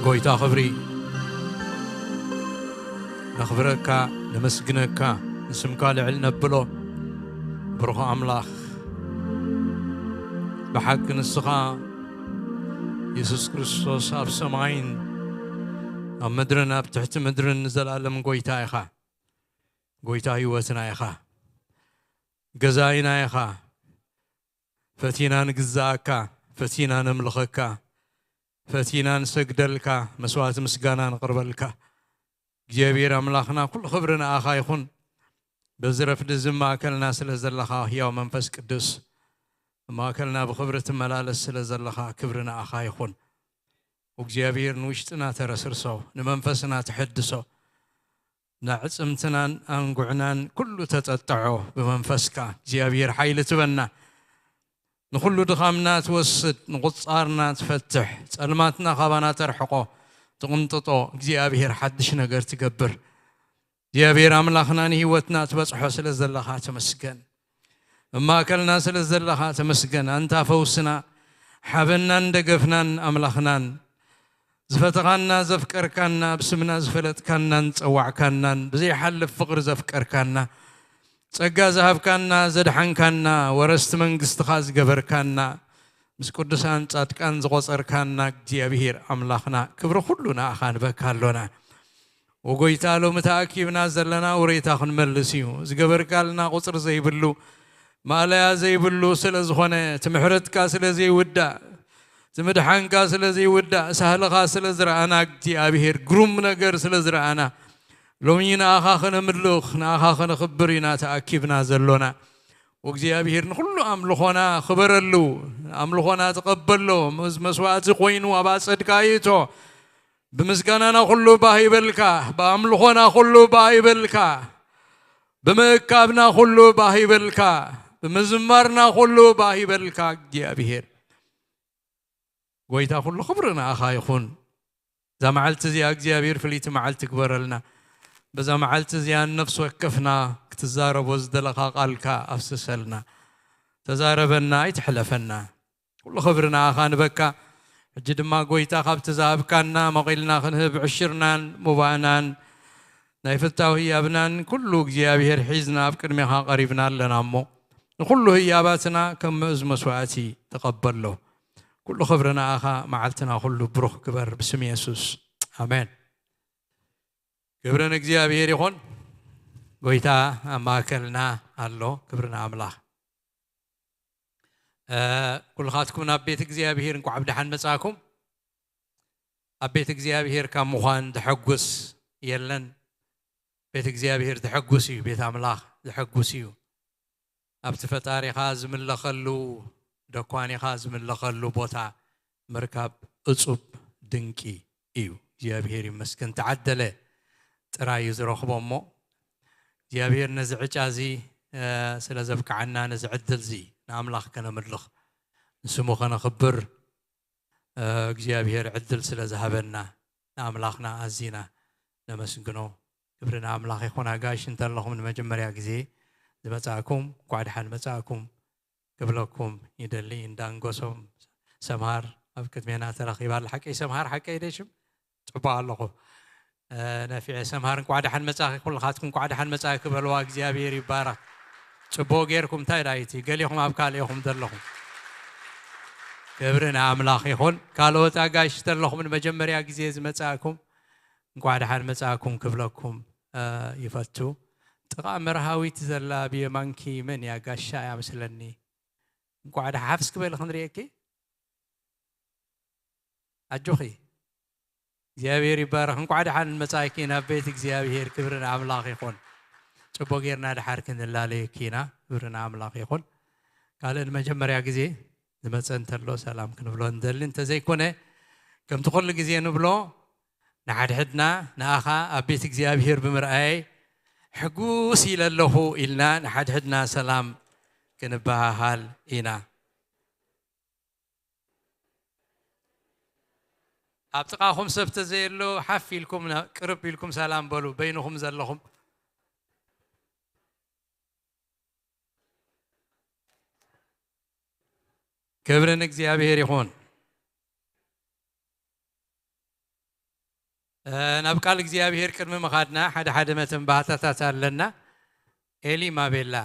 ጎይታ ክብሪ ነኽብረካ፣ ነመስግነካ፣ ንስምካ ልዕል ነብሎ። ብሩኽ ኣምላኽ፣ ብሓቂ ንስኻ የሱስ ክርስቶስ ኣብ ሰማይን ኣብ ምድርን ኣብ ትሕቲ ምድርን ንዘለኣለም ጎይታ ኢኻ። ጎይታ ህይወትና ኢኻ። ገዛኢና ኢኻ። ፈቲና ንግዛኣካ፣ ፈቲና ነምልኸካ፣ ፈቲና ንሰግደልካ፣ መስዋዕቲ ምስጋና ንቕርበልካ። እግዚኣብሔር ኣምላኽና፣ ኩሉ ክብሪ ንኣኻ ይኹን። በዚ ረፍዲ እዚ ማእከልና ስለ ዘለኻ፣ ህያው መንፈስ ቅዱስ፣ ማእከልና ብኽብሪ ትመላለስ ስለ ዘለኻ፣ ክብሪ ንኣኻ ይኹን። እግዚኣብሔር ንውሽጥና ተረስርሶ፣ ንመንፈስና ተሐድሶ፣ ንዕጽምትናን ኣንጉዕናን ኩሉ ተጠጥዖ ብመንፈስካ። እግዚኣብሔር ሓይሊ ትበና። ንኹሉ ድኻምና ትወስድ፣ ንቑጻርና ትፈትሕ፣ ጸልማትና ካባና ተርሕቆ፣ ትቕንጥጦ። እግዚኣብሔር ሓድሽ ነገር ትገብር። እግዚኣብሔር ኣምላኽና ንህይወትና ትበጽሖ ስለ ዘለኻ ተመስገን። እማእከልና ስለ ዘለኻ ተመስገን። ኣንታ ፈውስና፣ ሓበናን ደገፍናን ኣምላኽናን፣ ዝፈተኻና፣ ዘፍቀርካና፣ ብስምና ዝፈለጥካናን ጸዋዕካናን፣ ብዘይሓልፍ ፍቕሪ ዘፍቀርካና፣ ጸጋ ዝሃብካና፣ ዘድሓንካና፣ ወረስቲ መንግስትኻ ዝገበርካና፣ ምስ ቅዱሳን ጻድቃን ዝቖጸርካና እግዚኣብሔር ኣምላኽና፣ ክብሪ ኩሉ ንኣኻ ንበካ ኣሎና። ወጎይታ፣ ሎሚ ተኣኪብና ዘለና ውሬታ ክንመልስ እዩ። ዝገበርካልና ቁጽሪ ዘይብሉ፣ ማእለያ ዘይብሉ ስለ ዝኾነ፣ እቲ ምሕረትካ ስለ ዘይውዳእ፣ እቲ ምድሓንካ ስለ ዘይውዳእ፣ ሳህልኻ ስለ ዝረኣና፣ እግዚኣብሔር ግሩም ነገር ስለ ዝረኣና፣ ሎሚ ንኣኻ ከነምልኽ፣ ንኣኻ ከነኽብር ኢና ተኣኪብና ዘሎና። ወእግዚኣብሔር ንኹሉ ኣምልኾና ክበረሉ፣ ኣምልኾና ተቐበሎ፣ እዚ መስዋዕቲ ኮይኑ ኣብ ኣጸድካ ይእቶ። ብምስጋናና ኩሉ ባህ ይበልካ፣ ብኣምልኾና ኩሉ ባህ ይበልካ፣ ብምእካብና ኩሉ ባህ ይበልካ፣ ብምዝማርና ኩሉ ባህ ይበልካ። እግዚኣብሔር ጎይታ፣ ኩሉ ክብሪ ንኣኻ ይኹን። እዛ መዓልቲ እዚኣ እግዚኣብሔር ፍልይቲ መዓልቲ ግበረልና። በዛ መዓልቲ እዚኣ ነፍሲ ወከፍና ክትዛረቦ ዝደለኻ ቃልካ ኣፍስሰልና። ተዛረበና፣ ኣይትሕለፈና። ኩሉ ክብሪ ንኣኻ ንበካ። ሕጂ ድማ ጎይታ፣ ካብቲ ዝሃብካና መቒልና ክንህብ ዕሽርናን ሙባእናን ናይ ፍታው ህያብናን ኩሉ እግዚኣብሔር ሒዝና ኣብ ቅድሜኻ ቀሪብና ኣለና እሞ፣ ንኩሉ ህያባትና ከም ምእዝ መስዋዕቲ ተቐበሎ። ኩሉ ክብሪ ንኣኻ፣ መዓልትና ኩሉ ብሩኽ ግበር፣ ብስም የሱስ፣ ኣሜን። ክብሪ ንእግዚኣብሔር ይኹን። ጎይታ ኣብ ማእከልና ኣሎ። ክብሪ ንኣምላኽ። እ፣ ኩልኻትኩም ናብ ቤት እግዚኣብሔር እንኳዕ ብደሓን መጻእኩም። ኣብ ቤት እግዚኣብሔር ካብ ምዃን ዘሐጉስ የለን። ቤት እግዚኣብሔር ዘሐጉስ እዩ። ቤት ኣምላኽ ዘሐጉስ እዩ። ኣብቲ ፈጣሪኻ ዝምለኸሉ፣ ደኳኒኻ ዝምለኸሉ ቦታ ምርካብ እጹብ ድንቂ እዩ። እግዚኣብሔር ይመስገን። ተዓደለ ጥራይ እዩ ዝረኽቦ እሞ፣ እግዚኣብሔር ነዚ ዕጫ እዚ፣ እ፣ ስለ ዘብቅዓና፣ ነዚ ዕድል እዚ ንኣምላኽ ከነምልኽ፣ ንስሙ ከነኽብር፣ እ፣ እግዚኣብሔር ዕድል ስለ ዝሃበና፣ ንኣምላኽና ኣዚና ነመስግኖ። ክብሪ ንኣምላኽ ይኹን። ኣጋይሽ እንተለኹም ንመጀመርያ ግዜ ዝመጻእኩም፣ እንኳዕ ደሓን መጻእኩም ክብለኩም ይደሊ። እንዳንጎሶም ሰምሃር ኣብ ቅድሜና ተረኺባ ኣላ። ሓቀይ ሰምሃር፣ ሓቀይ ደሽም? ጽቡቕ ኣለኹ። እ፣ ነፊዐ ሰምሃር፣ እንኳዕ ደሓን መጻኺ። ኩልኻትኩም እንኳዕ ደሓን መጻኺ ክበልዋ። እግዚኣብሔር ይባረኽ። ጽቡቕ ጌርኩም። እንታይ ዳይቲ ገሊኹም ኣብ ካልእ ኢኹም ዘለኹም። ክብሪ ንኣምላኽ ይኹን። ካልኦት ኣጋይሽ ተለኹም ንመጀመርያ ግዜ ዝመጻእኩም፣ እንኳዕ ደሓን መጻእኩም ክብለኩም፣ እ፣ ይፈቱ። ጥቓ መርሃዊት ዘላ ብየማንኪ መን እያ? ጋሻ እያ መስለኒ። እንኳዕ ደሓ-፣ ሓፍስ ክበል ክንርእየኪ። ኣጆኺ። እግዚኣብሔር ይባረኽ። እንኳዕ ደሓን መጻእኪ ናብ ቤት እግዚኣብሔር። ክብሪ ንኣምላኽ ይኹን። ጽቡቕ ጌርና ደሓር ክንላለየኪ ኢና። ክብሪ ንኣምላኽ ይኹን። ካልእ ንመጀመርያ ግዜ ዝመጸ እንተሎ ሰላም ክንብሎ ንደሊ፣ እንተዘይኮነ ከምቲ ኩሉ ግዜ ንብሎ፣ ንሓድሕድና ንኣኻ ኣብ ቤት እግዚኣብሔር ብምርኣየይ ሕጉስ ኢለ ኣለኹ ኢልና ንሓድሕድና ሰላም ክንበሃሃል ኢና። ኣብ ጥቓኹም ሰብ ተዘየሎ ሓፍ ኢልኩም ና-፣ ቅርብ ኢልኩም ሰላም በሉ፣ በይንኹም ዘለኹም። ክብሪ ንእግዚኣብሔር ይኹን። ናብ ቃል እግዚኣብሔር ቅድሚ ምኻድና ሓደ ሓደ መተንባህታታት ኣለና። ኤሊም ኣቤላ፣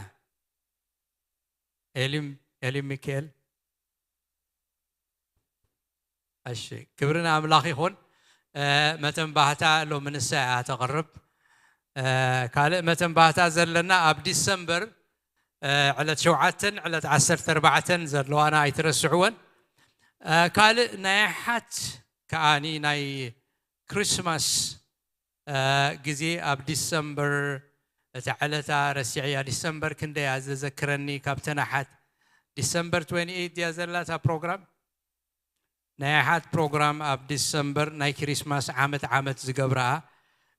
ኤሊም ኤሊም ሚካኤል። እሺ፣ ክብሪ ንኣምላኽ ይኹን። መተንባህታ ሎሚ ንሳ እያ ተቕርብ። ካልእ መተንባህታ ዘለና ኣብ ዲሰምበር ዕለት ሸውዓተን ዕለት ዓሰርተ ኣርባዕተን ዘለዋና ኣይትረስዕወን። ካልእ ናይ ሓት ከኣኒ ናይ ክሪስማስ ግዜ ኣብ ዲሰምበር፣ እታ ዕለታ ረሲዐያ። ዲሰምበር ክንደያ ዘዘክረኒ ካብተን ኣሓት። ዲሰምበር ትዌንቲ ኤይት ድያ ዘላ እታ ፕሮግራም? ናይ ኣሓት ፕሮግራም ኣብ ዲሰምበር ናይ ክሪስማስ ዓመት ዓመት ዝገብርኣ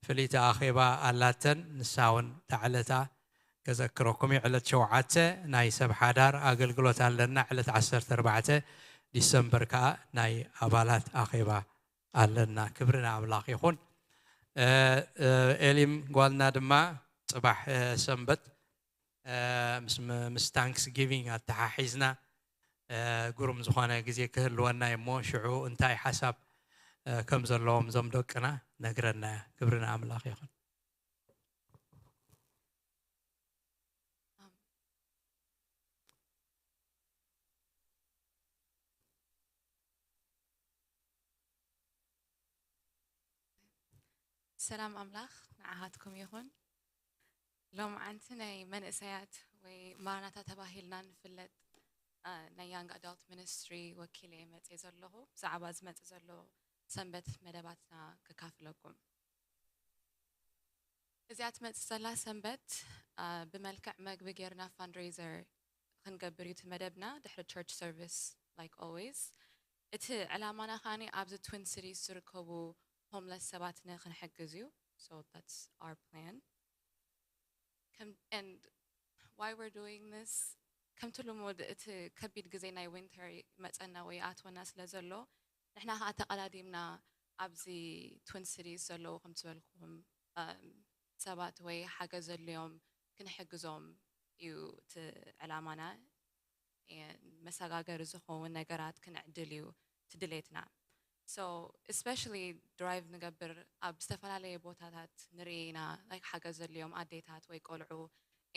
ፍልይቲ ኣኼባ ኣላተን። ንሳ እውን እታ ዕለታ ከዘክረኩም እዩ። ዕለት ሸውዓተ ናይ ሰብ ሓዳር ኣገልግሎት ኣለና። ዕለት ዓሰርተ ኣርባዕተ ዲሰምበር ከኣ ናይ ኣባላት ኣኼባ ኣለና። ክብሪ ንኣምላኽ ይኹን። ኤሊም ጓልና ድማ ጽባሕ ሰንበት ምስ ታንክስ ጊቪንግ ኣተሓሒዝና ግሩም ዝኾነ ግዜ ክህልወና እሞ ሽዑ እንታይ ሓሳብ ከም ዘለዎም እዞም ደቅና ነግረና። ክብሪ ንኣምላኽ ይኹን። ሰላም ኣምላኽ ንዓኻትኩም ይኹን። ሎምዓንቲ ናይ መንእሰያት ወይ ማራናታ ተባሂልና ንፍለጥ ናይ ያንግ ኣዳልት ሚኒስትሪ ወኪለ መፅየ ዘለኹ። ብዛዕባ ዝመፅእ ዘሎ ሰንበት መደባትና ክካፍለኩም። እዚኣ ትመፅእ ዘላ ሰንበት ብመልክዕ መግቢ ጌርና ፋንድሬዘር ክንገብር እዩ እቲ መደብና ድሕሪ ቸርች ሰርቪስ like always። እቲ ዕላማና ከኣኒ ኣብዚ ትዊን ሲቲስ ዝርከቡ ሆምለስ ሰባት ንክንሕግዝ እዩ። So that's our plan. And why we're doing this? ከምቲ ልሙድ እቲ ከቢድ ግዜ ናይ ዊንተር መፀና ወይ ኣትወና ስለ ዘሎ ንሕና ከዓ ተቐዳዲምና ኣብዚ ትዊን ሲቲስ ዘለዉ ከም ዝበልኩኹም ሰባት ወይ ሓገዝ ዘድልዮም ክንሕግዞም እዩ እቲ ዕላማና። መሰጋገሪ ዝኸውን ነገራት ክንዕድል እዩ እቲ ድሌትና። So especially ድራይቭ ንገብር ኣብ ዝተፈላለየ ቦታታት ንርኢ ኢና like ሓገዝ ዘድልዮም ኣዴታት ወይ ቆልዑ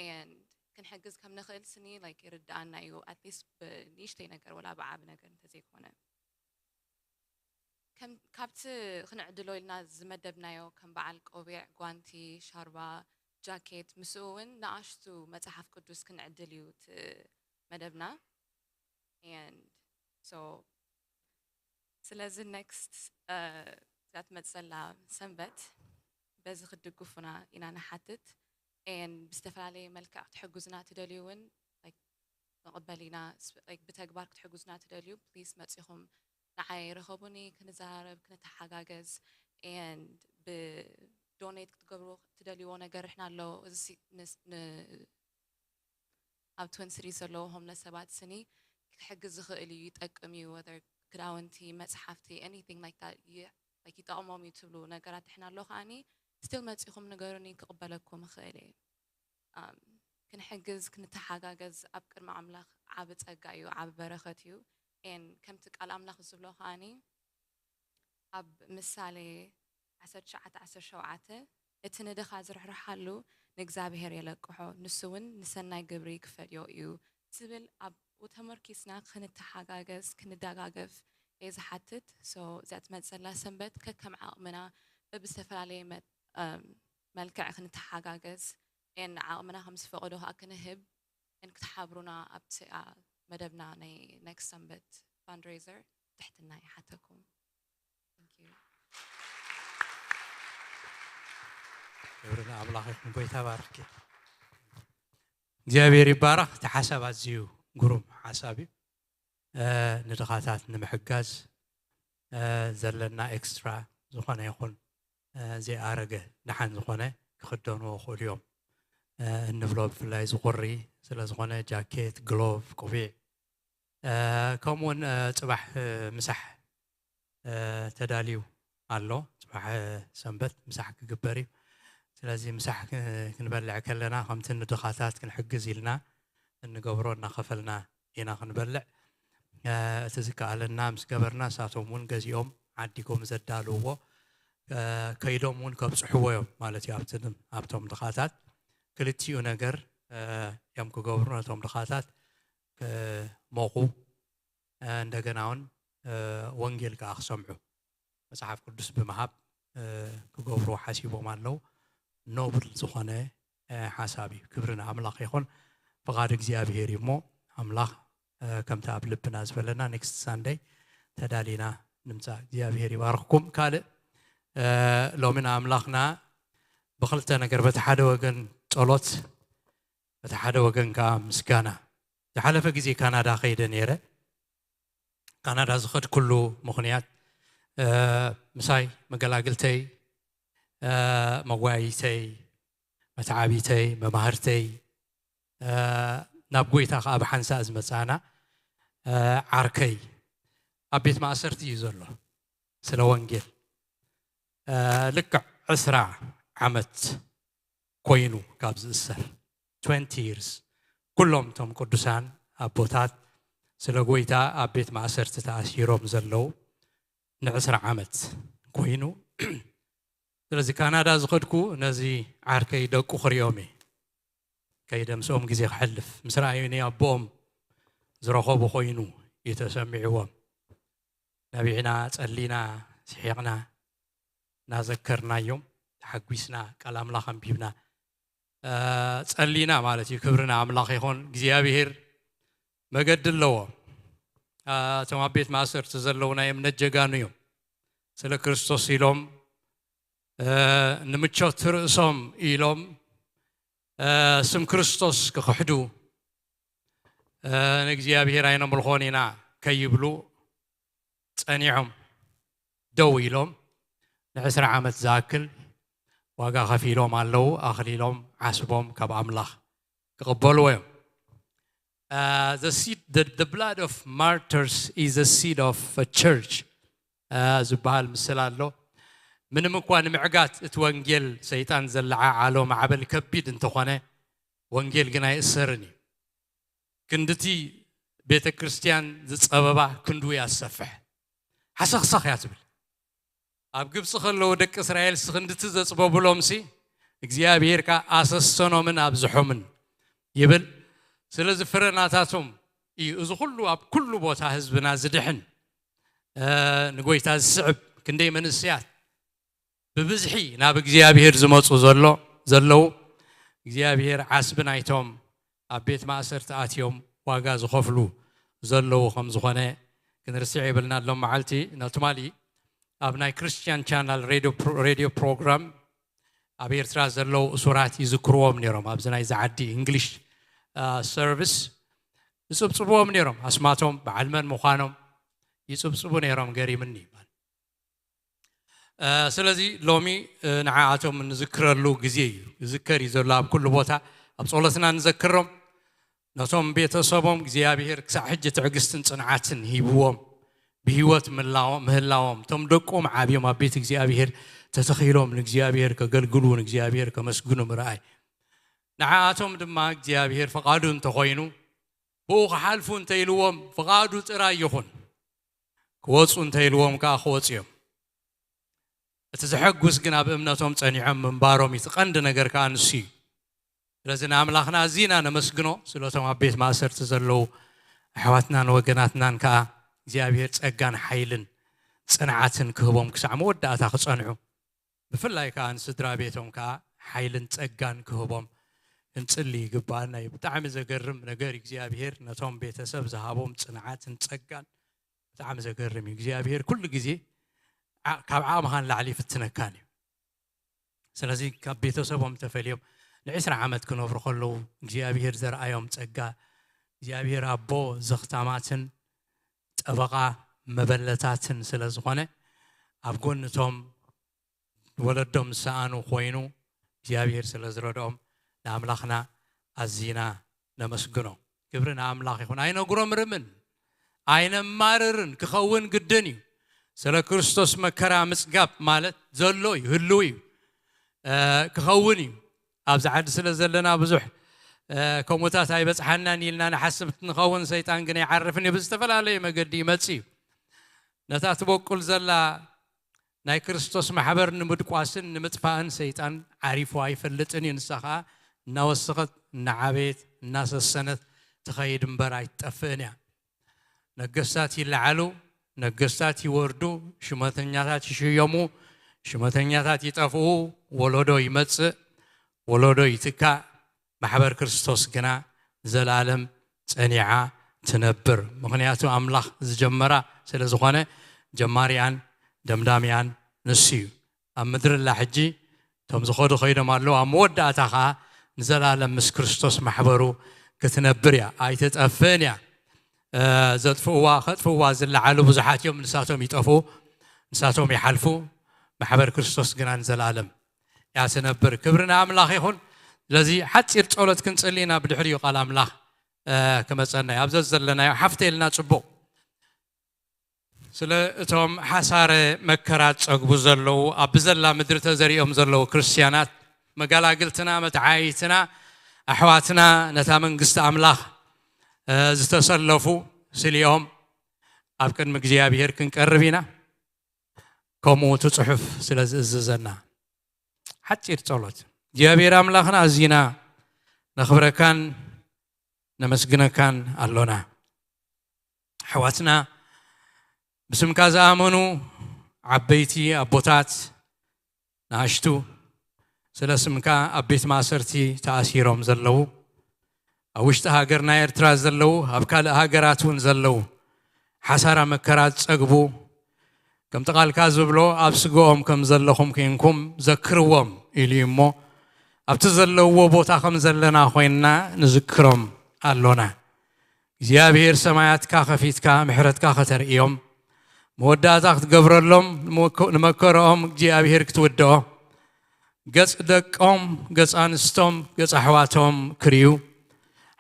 and ክንሕግዝ ከም ንኽእል ስኒ like ይርድኣና እዩ። At least ብንእሽተይ ነገር ወላ ብዓቢ ነገር እንተዘይኮነ። ካብቲ ክንዕድሎ ኢልና ዝመደብናዮ ከም በዓል ቆቢዕ፣ ጓንቲ፣ ሻርባ፣ ጃኬት ምስኡ እውን ንኣሽቱ መፅሓፍ ቅዱስ ክንዕድል እዩ እቲ መደብና። And so ስለዚ next እዛ ትመፅእ ዘላ ሰንበት በዚ ክትድግፉና ኢና ንሓትት። And ብዝተፈላለየ መልክዕ ክትሕግዙና ትደልዩ እውን ንቕበል ኢና። ብተግባር ክትሕግዙና ትደልዩ please መፂኹም ንዓይ ርኸቡኒ፣ ክንዘራረብ፣ ክንተሓጋገዝ። And ብዶኔት ክትገብሩ ትደልይዎ ነገር ንሕና ኣሎ። እዚ ኣብ ትዊን ሲቲስ ዘለዉ ሆምለስ ሰባት ስኒ ክሕግዝ ዝኽእል እዩ፣ ይጠቅም እዩ። Whether ክዳውንቲ፣ መፅሓፍቲ፣ anything like that ይጠቕሞም እዩ ትብሉ ነገራት ንሕና ኣሎ ከኣኒ still መፂኹም ንገሩኒ፣ ክቕበለኩም እኽእል እየ። ክንሕግዝ ክንተሓጋገዝ ኣብ ቅድሚ ኣምላኽ ዓቢ ጸጋ እዩ፣ ዓቢ በረኸት እዩ። And ከምቲ ቃል ኣምላኽ ዝብሎ ከኣኒ ኣብ ምሳሌ ዓሰርተ ትሽዓተ ዓሰርተ ሸውዓተ እቲ ንድኻ ዝርሕርሓሉ ንእግዚኣብሔር የለቅሖ፣ ንሱ እውን ንሰናይ ግብሪ ክፈልዮ እዩ ዝብል ኣብኡ ተመርኪስና ክንተሓጋገዝ ክንደጋገፍ እየ ዝሓትት። So እዚኣ ትመፅእ ዘላ ሰንበት ከከም ዓቕምና በብዝተፈላለየ መልክዕ ክንተሓጋገዝ and ዓቕምና ከም ዝፈቕዶ ከዓ ክንህብ and ክትሓብሩና ኣብቲ መደብና ናይ next ሰንበት fundraiser ብትሕትና ይሓተኩም። ክብሪ ንኣምላኽ ይኹን። ጎይታ ባርኪ። እግዚኣብሔር ይባረኽ። እቲ ሓሳብ ኣዝዩ ግሩም ሓሳብ እዩ። ንድኻታት ንምሕጋዝ ዘለና ኤክስትራ ዝኾነ ይኹን ዘይኣረገ ደሓን ዝኾነ ክኽደንዎ ይኽእሉ እዮም እንብሎ፣ ብፍላይ ዝቑሪ ስለ ዝኾነ ጃኬት፣ ግሎቭ፣ ቆቢዕ፣ ከምኡውን ፅባሕ ምሳሕ ተዳልዩ ኣሎ። ፅባሕ ሰንበት ምሳሕ ክግበር እዩ። ስለዚ ምሳሕ ክንበልዕ ከለና ከምቲ ንድኻታት ክንሕግዝ ኢልና እንገብሮ እናኸፈልና ኢና ክንበልዕ። እቲ ዝከኣለና ምስ ገበርና ንሳቶም እውን ገዚኦም ዓዲጎም ዘዳልውዎ ከይዶም እውን ከብፅሕዎ እዮም ማለት እዩ። ኣብቶም ድኻታት ክልቲኡ ነገር እዮም ክገብሩ፣ ነቶም ድኻታት ክሞቑ፣ እንደገና እውን ወንጌል ከዓ ክሰምዑ መፅሓፍ ቅዱስ ብምሃብ ክገብሩ ሓሲቦም ኣለዉ። ኖብል ዝኾነ ሓሳብ እዩ። ክብሪ ንኣምላኽ ይኹን። ፍቓድ እግዚኣብሄር እዩ እሞ ኣምላኽ ከምቲ ኣብ ልብና ዝበለና ኔክስት ሳንደይ ተዳሊና ንምፃእ። እግዚኣብሄር ይባርኽኩም። ካልእ ሎሚ ንኣምላኽና ብኽልተ ነገር፣ በቲ ሓደ ወገን ጸሎት፣ በቲ ሓደ ወገን ከዓ ምስጋና። ዝሓለፈ ግዜ ካናዳ ከይደ ነይረ። ካናዳ ዝኸድኩሉ ምኽንያት ምሳይ መገላግልተይ፣ መጓይተይ፣ መተዓቢተይ፣ መማህርተይ፣ ናብ ጎይታ ከዓ ብሓንሳእ ዝመፃና ዓርከይ ኣብ ቤት ማእሰርቲ እዩ ዘሎ። ስለ ወንጌል ልክዕ ዕስራ ዓመት ኮይኑ ካብ ዝእሰር፣ twenty years። ኩሎም እቶም ቅዱሳን ኣቦታት ስለ ጎይታ ኣብ ቤት ማእሰርቲ ተኣሲሮም ዘለዉ ንዕስራ ዓመት ኮይኑ። ስለዚ ካናዳ ዝኸድኩ ነዚ ዓርከይ ደቁ ክሪኦም እየ። ከይደ ምስኦም ግዜ ክሕልፍ ምስ ረኣዩኒ ኣቦኦም ዝረኸቡ ኮይኑ እዩ ተሰሚዕዎም። ነቢዕና፣ ጸሊና፣ ስሒቕና፣ እናዘከርናዮም፣ ተሓጒስና፣ ቃል ኣምላኽ ኣንቢብና፣ ጸሊና ማለት እዩ። ክብሪ ንኣምላኽ ይኹን። እግዚኣብሄር መገዲ ኣለዎ። እቶም ኣብ ቤት ማእሰርቲ ዘለዉ ናይ እምነት ጀጋኑ እዮም። ስለ ክርስቶስ ኢሎም ንምቾት ርእሶም ኢሎም ስም ክርስቶስ ክኽሕዱ ንእግዚኣብሔር ኣይነምልኾን ኢና ከይብሉ ጸኒዖም ደው ኢሎም ንዕስራ ዓመት ዝኣክል ዋጋ ከፊሎም ኣለዉ። ኣኽሊሎም ዓስቦም ካብ ኣምላኽ ክቕበልዎ እዮም። Uh, the seed, the, the blood of martyrs is the seed of a church ዝበሃል ምስል ኣሎ። ምንም እኳ ንምዕጋት እቲ ወንጌል ሰይጣን ዘለዓዓሎ ማዕበል ከቢድ እንተኾነ፣ ወንጌል ግን ኣይእሰርን እዩ። ክንድቲ ቤተ ክርስቲያን ዝጸበባ ክንዱ እያ ትሰፍሕ። ሓሰኽሰኽ እያ ትብል። ኣብ ግብፂ ከለዉ ደቂ እስራኤል ስኽንድቲ ዘፅበቡሎምሲ እግዚኣብሔር ከዓ ኣሰሰኖምን ኣብዝሖምን ይብል። ስለዚ ፍረ ናታቶም እዩ እዚ ኩሉ ኣብ ኩሉ ቦታ ህዝብና ዝድሕን ንጎይታ ዝስዕብ። ክንደይ መንእሰያት ብብዝሒ ናብ እግዚኣብሔር ዝመፁ ዘሎ ዘለዉ እግዚኣብሔር ዓስቢ ናይቶም ኣብ ቤት ማእሰርቲ ኣትዮም ዋጋ ዝኸፍሉ ዘለዉ ከም ዝኾነ ክንርስዕ የብልና። ሎም መዓልቲ ነትማሊ ኣብ ናይ ክርስቲያን ቻናል ሬድዮ ፕሮግራም ኣብ ኤርትራ ዘለዉ እሱራት ይዝክርዎም ነይሮም። ኣብዚ ናይዚ ዓዲ እንግሊሽ ሰርቪስ ይጽብጽብዎም ነይሮም። ኣስማቶም፣ በዓል መን ምዃኖም ይጽብጽቡ ነይሮም። ገሪምኒ። ስለዚ ሎሚ ንዓኣቶም እንዝክረሉ ግዜ እዩ። ይዝከር እዩ ዘሎ ኣብ ኩሉ ቦታ። ኣብ ጸሎትና ንዘክሮም። ነቶም ቤተሰቦም እግዚኣብሔር ክሳዕ ሕጂ ትዕግስትን ጽንዓትን ሂብዎም ብህይወት ምህላዎም፣ እቶም ደቆም ዓብዮም ኣብ ቤት እግዚኣብሔር ተተኺሎም ንእግዚኣብሔር ከገልግሉ፣ ንእግዚኣብሔር ከመስግኑ ምርኣይ። ንዓኣቶም ድማ እግዚኣብሔር ፍቓዱ እንተኾይኑ ብኡ ክሓልፉ እንተኢልዎም ፍቓዱ ጥራይ ይኹን። ክወፁ እንተኢልዎም ከዓ ክወፁ እዮም። እቲ ዘሐጉስ ግን ኣብ እምነቶም ጸኒዖም ምንባሮም እዩ። እቲ ቀንዲ ነገር ከዓ ንሱ እዩ። ስለዚ ንኣምላኽና ኣዚና ነመስግኖ። ስለቶም ኣብ ቤት ማእሰርቲ ዘለዉ ኣሕዋትናን ወገናትናን ከዓ እግዚኣብሔር ጸጋን ሓይልን ጽንዓትን ክህቦም ክሳዕ መወዳእታ ክጸንዑ፣ ብፍላይ ከዓ ንስድራ ቤቶም ከዓ ሓይልን ጸጋን ክህቦም ክንጽሊ ይግባኣና እዩ። ብጣዕሚ ዘገርም ነገር እዩ። እግዚኣብሔር ነቶም ቤተሰብ ዝሃቦም ጽንዓትን ጸጋን ብጣዕሚ ዘገርም እዩ። እግዚኣብሔር ኩሉ ግዜ ካብ ዓቕምኻን ላዕሊ ይፍትነካን እዩ። ስለዚ ካብ ቤተሰቦም ተፈልዮም ንዕስራ ዓመት ክነብሩ ከለዉ እግዚኣብሔር ዘርኣዮም ጸጋ፣ እግዚኣብሔር ኣቦ ዘኽታማትን ጠበቓ መበለታትን ስለ ዝኾነ ኣብ ጎንቶም ወለዶም ዝሰኣኑ ኮይኑ እግዚኣብሔር ስለ ዝረድኦም ንኣምላኽና ኣዚና ነመስግኖ። ክብሪ ንኣምላኽ ይኹን። ኣይነጉረምርምን፣ ኣይነማርርን፣ ክኸውን ግድን እዩ። ስለ ክርስቶስ መከራ ምጽጋብ ማለት ዘሎ እዩ፣ ህልው እዩ፣ ክኸውን እዩ። ኣብዚ ዓዲ ስለ ዘለና ብዙሕ ከምኡታት ኣይበጽሓናን ኢልና ንሓስብ ንኸውን፣ ሰይጣን ግን ኣይዓርፍን እዩ። ብዝተፈላለየ መገዲ ይመጽእ እዩ። ነታ ትበቁል ዘላ ናይ ክርስቶስ ማሕበር ንምድቋስን ንምጥፋእን ሰይጣን ዓሪፉ ኣይፈልጥን እዩ። ንሳ ኸኣ እናወሰኸት፣ እናዓበየት፣ እናሰሰነት ትኸይድ እምበር ኣይትጠፍእን እያ። ነገስታት ይለዓሉ፣ ነገስታት ይወርዱ፣ ሽመተኛታት ይሽየሙ፣ ሽመተኛታት ይጠፍኡ፣ ወለዶ ይመጽእ፣ ወለዶ ይትካእ። ማሕበር ክርስቶስ ግና ንዘለኣለም ጸኒዓ ትነብር። ምኽንያቱ ኣምላኽ ዝጀመራ ስለ ዝኾነ ጀማሪኣን ደምዳሚኣን ንሱ እዩ። ኣብ ምድሪ ኣላ ሕጂ እቶም ዝኸዱ ኸይዶም ኣለዉ። ኣብ መወዳእታ ኸኣ ንዘለኣለም ምስ ክርስቶስ ማሕበሩ ክትነብር እያ፣ ኣይትጠፍእን እያ። እ፣ ዘጥፍእዋ፣ ከጥፍእዋ ዝለዓሉ ብዙሓት እዮም። ንሳቶም ይጠፍኡ፣ ንሳቶም ይሓልፉ። ማሕበር ክርስቶስ ግና ንዘለኣለም እያ ትነብር። ክብሪ ንኣምላኽ ይኹን። ስለዚ ሓጺር ጸሎት ክንጽሊ ኢና፣ ብድሕሪኡ ቃል ኣምላኽ፣ እ፣ ክመጸና እዩ። ኣብ ዘዘለናዮ ሓፍተ ኢልና ጽቡቕ። ስለ እቶም ሓሳረ መከራ ጸግቡ ዘለዉ፣ ኣብ ብዘላ ምድሪ ተዘሪኦም ዘለዉ ክርስትያናት፣ መጋላግልትና፣ መተዓይትና፣ ኣሕዋትና፣ ነታ መንግስቲ ኣምላኽ፣ እ፣ ዝተሰለፉ ስሊኦም ኣብ ቅድሚ እግዚኣብሔር ክንቀርብ ኢና። ከምኡ እቲ ጽሑፍ ስለ ዝእዝዘና። ሓጺር ጸሎት። እግዚኣብሔር ኣምላኽና ኣዚና ነኽብረካን ነመስግነካን ኣሎና። ኣሕዋትና ብስምካ ዝኣመኑ ዓበይቲ ኣቦታት፣ ንኣሽቱ፣ ስለ ስምካ ኣብ ቤት ማእሰርቲ ተኣሲሮም ዘለዉ፣ ኣብ ውሽጢ ሃገርና ኤርትራ ዘለዉ፣ ኣብ ካልእ ሃገራት እውን ዘለዉ፣ ሓሳራ መከራ ዝጸግቡ፣ ከምቲ ቃልካ ዝብሎ ኣብ ስግኦም ከም ዘለኹም ኴንኩም ዘክርዎም ኢሉ እዩ እሞ፣ ኣብቲ ዘለውዎ ቦታ ከም ዘለና ኮይንና ንዝክሮም ኣሎና። እግዚኣብሔር ሰማያትካ ከፊትካ ምሕረትካ ከተርእዮም፣ መወዳእታ ክትገብረሎም ንመከ-፣ ንመከረኦም እግዚኣብሔር ክትውድኦ፣ ገጽ ደቆም፣ ገጽ ኣንስቶም፣ ገጽ ኣሕዋቶም ክርእዩ፣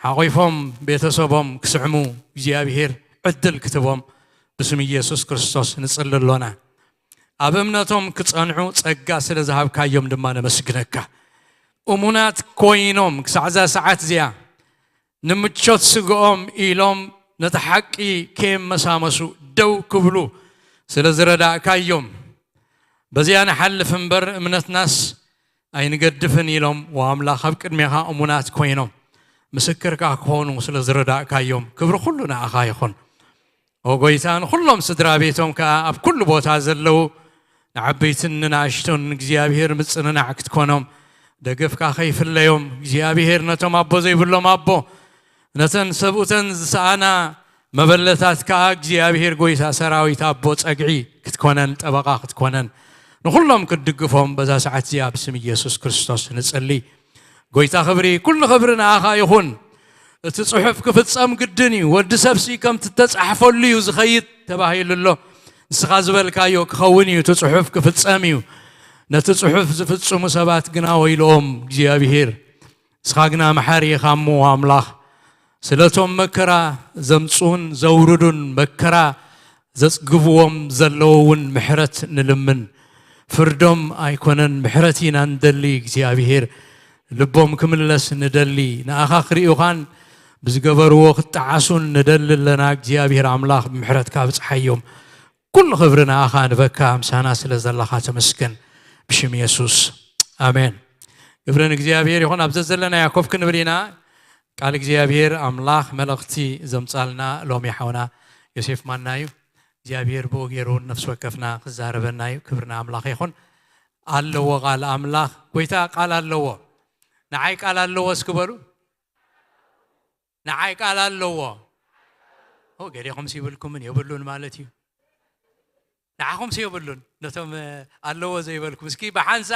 ሓቒፎም ቤተሰቦም ክስዕሙ እግዚኣብሔር ዕድል ክትቦም ብስም ኢየሱስ ክርስቶስ ንጽሊ ኣሎና። ኣብ እምነቶም ክጸንዑ ጸጋ ስለ ዝሃብካዮም ድማ ነመስግነካ። እሙናት ኮይኖም ክሳዕ እዛ ሰዓት እዚኣ ንምቾት ስግኦም ኢሎም ነቲ ሓቂ ከየመሳመሱ ደው ክብሉ ስለ ዝረዳእካዮም፣ በዚኣ ንሓልፍ እምበር እምነትናስ ኣይንገድፍን ኢሎም፣ ወኣምላኽ ኣብ ቅድሜኻ እሙናት ኮይኖም ምስክርካ ክኾኑ ስለ ዝረዳእካዮም፣ ክብሪ ኩሉ ንኣኻ ይኹን። ኦ ጎይታ፣ ንኹሎም ስድራ ቤቶም ከኣ ኣብ ኩሉ ቦታ ዘለዉ ንዓበይትን ንናእሽቶን እግዚኣብሔር ምጽንናዕ ክትኮኖም፣ ደገፍካ ከይፍለዮም እግዚኣብሔር፣ ነቶም ኣቦ ዘይብሎም ኣቦ፣ ነተን ሰብኡተን ዝሰኣና መበለታት ከኣ እግዚኣብሔር ጎይታ ሰራዊት ኣቦ ጸግዒ ክትኮነን፣ ጠበቓ ክትኮነን፣ ንኹሎም ክትድግፎም በዛ ሰዓት እዚኣ ብስም ኢየሱስ ክርስቶስ ንጽሊ። ጎይታ ክብሪ፣ ኩሉ ክብሪ ንኣኻ ይኹን። እቲ ጽሑፍ ክፍጸም ግድን እዩ። ወዲ ሰብሲ ከምቲ እተጻሕፈሉ እዩ ዝኸይድ ተባሂሉ ኣሎ። ንስኻ ዝበልካዮ ክኸውን እዩ፣ እቲ ጽሑፍ ክፍጸም እዩ። ነቲ ጽሑፍ ዝፍጽሙ ሰባት ግና ወይልኦም፣ እግዚኣብሔር። ንስኻ ግና መሓሪ ኢኻ እሞ ኣምላኽ። ስለቶም መከራ ዘምጽኡን ዘውርዱን፣ መከራ ዘጽግብዎም ዘለዉ እውን ምሕረት ንልምን። ፍርዶም ኣይኮነን፣ ምሕረት ኢና ንደሊ እግዚኣብሔር። ልቦም ክምለስ ንደሊ፣ ንኣኻ ክርእዩኻን ብዝገበርዎ ክጠዓሱን ንደሊ ኣለና። እግዚኣብሔር ኣምላኽ ብምሕረትካ ብጽሓዮም። ኩሉ ክብሪ ንኣኻ ንበካ፣ ምሳና ስለ ዘለኻ ተመስገን። ብሽም የሱስ፣ ኣሜን። ክብሪ ንእግዚኣብሔር ይኹን። ኣብ ዘዘለናዮ ኮፍ ክንብል ኢና። ቃል እግዚኣብሔር ኣምላኽ መልእኽቲ ዘምጻልና ሎሚ ሓውና ዮሴፍ ማና እዩ። እግዚኣብሔር ብኡ ገይሩ እውን ነፍሲ ወከፍና ክዛረበና እዩ። ክብሪ ንኣምላኽ ይኹን። ኣለዎ ቃል ኣምላኽ። ጎይታ ቃል ኣለዎ። ንዓይ ቃል ኣለዎ እስኪ በሉ። ንዓይ ቃል ኣለዎ። ኦ፣ ገሊኹምስ ይብልኩምን የብሉን ማለት እዩ። ንዓኹምስ የብሉን። ነቶም፣ እ፣ ኣለዎ ዘይበልኩም እስኪ ብሓንሳ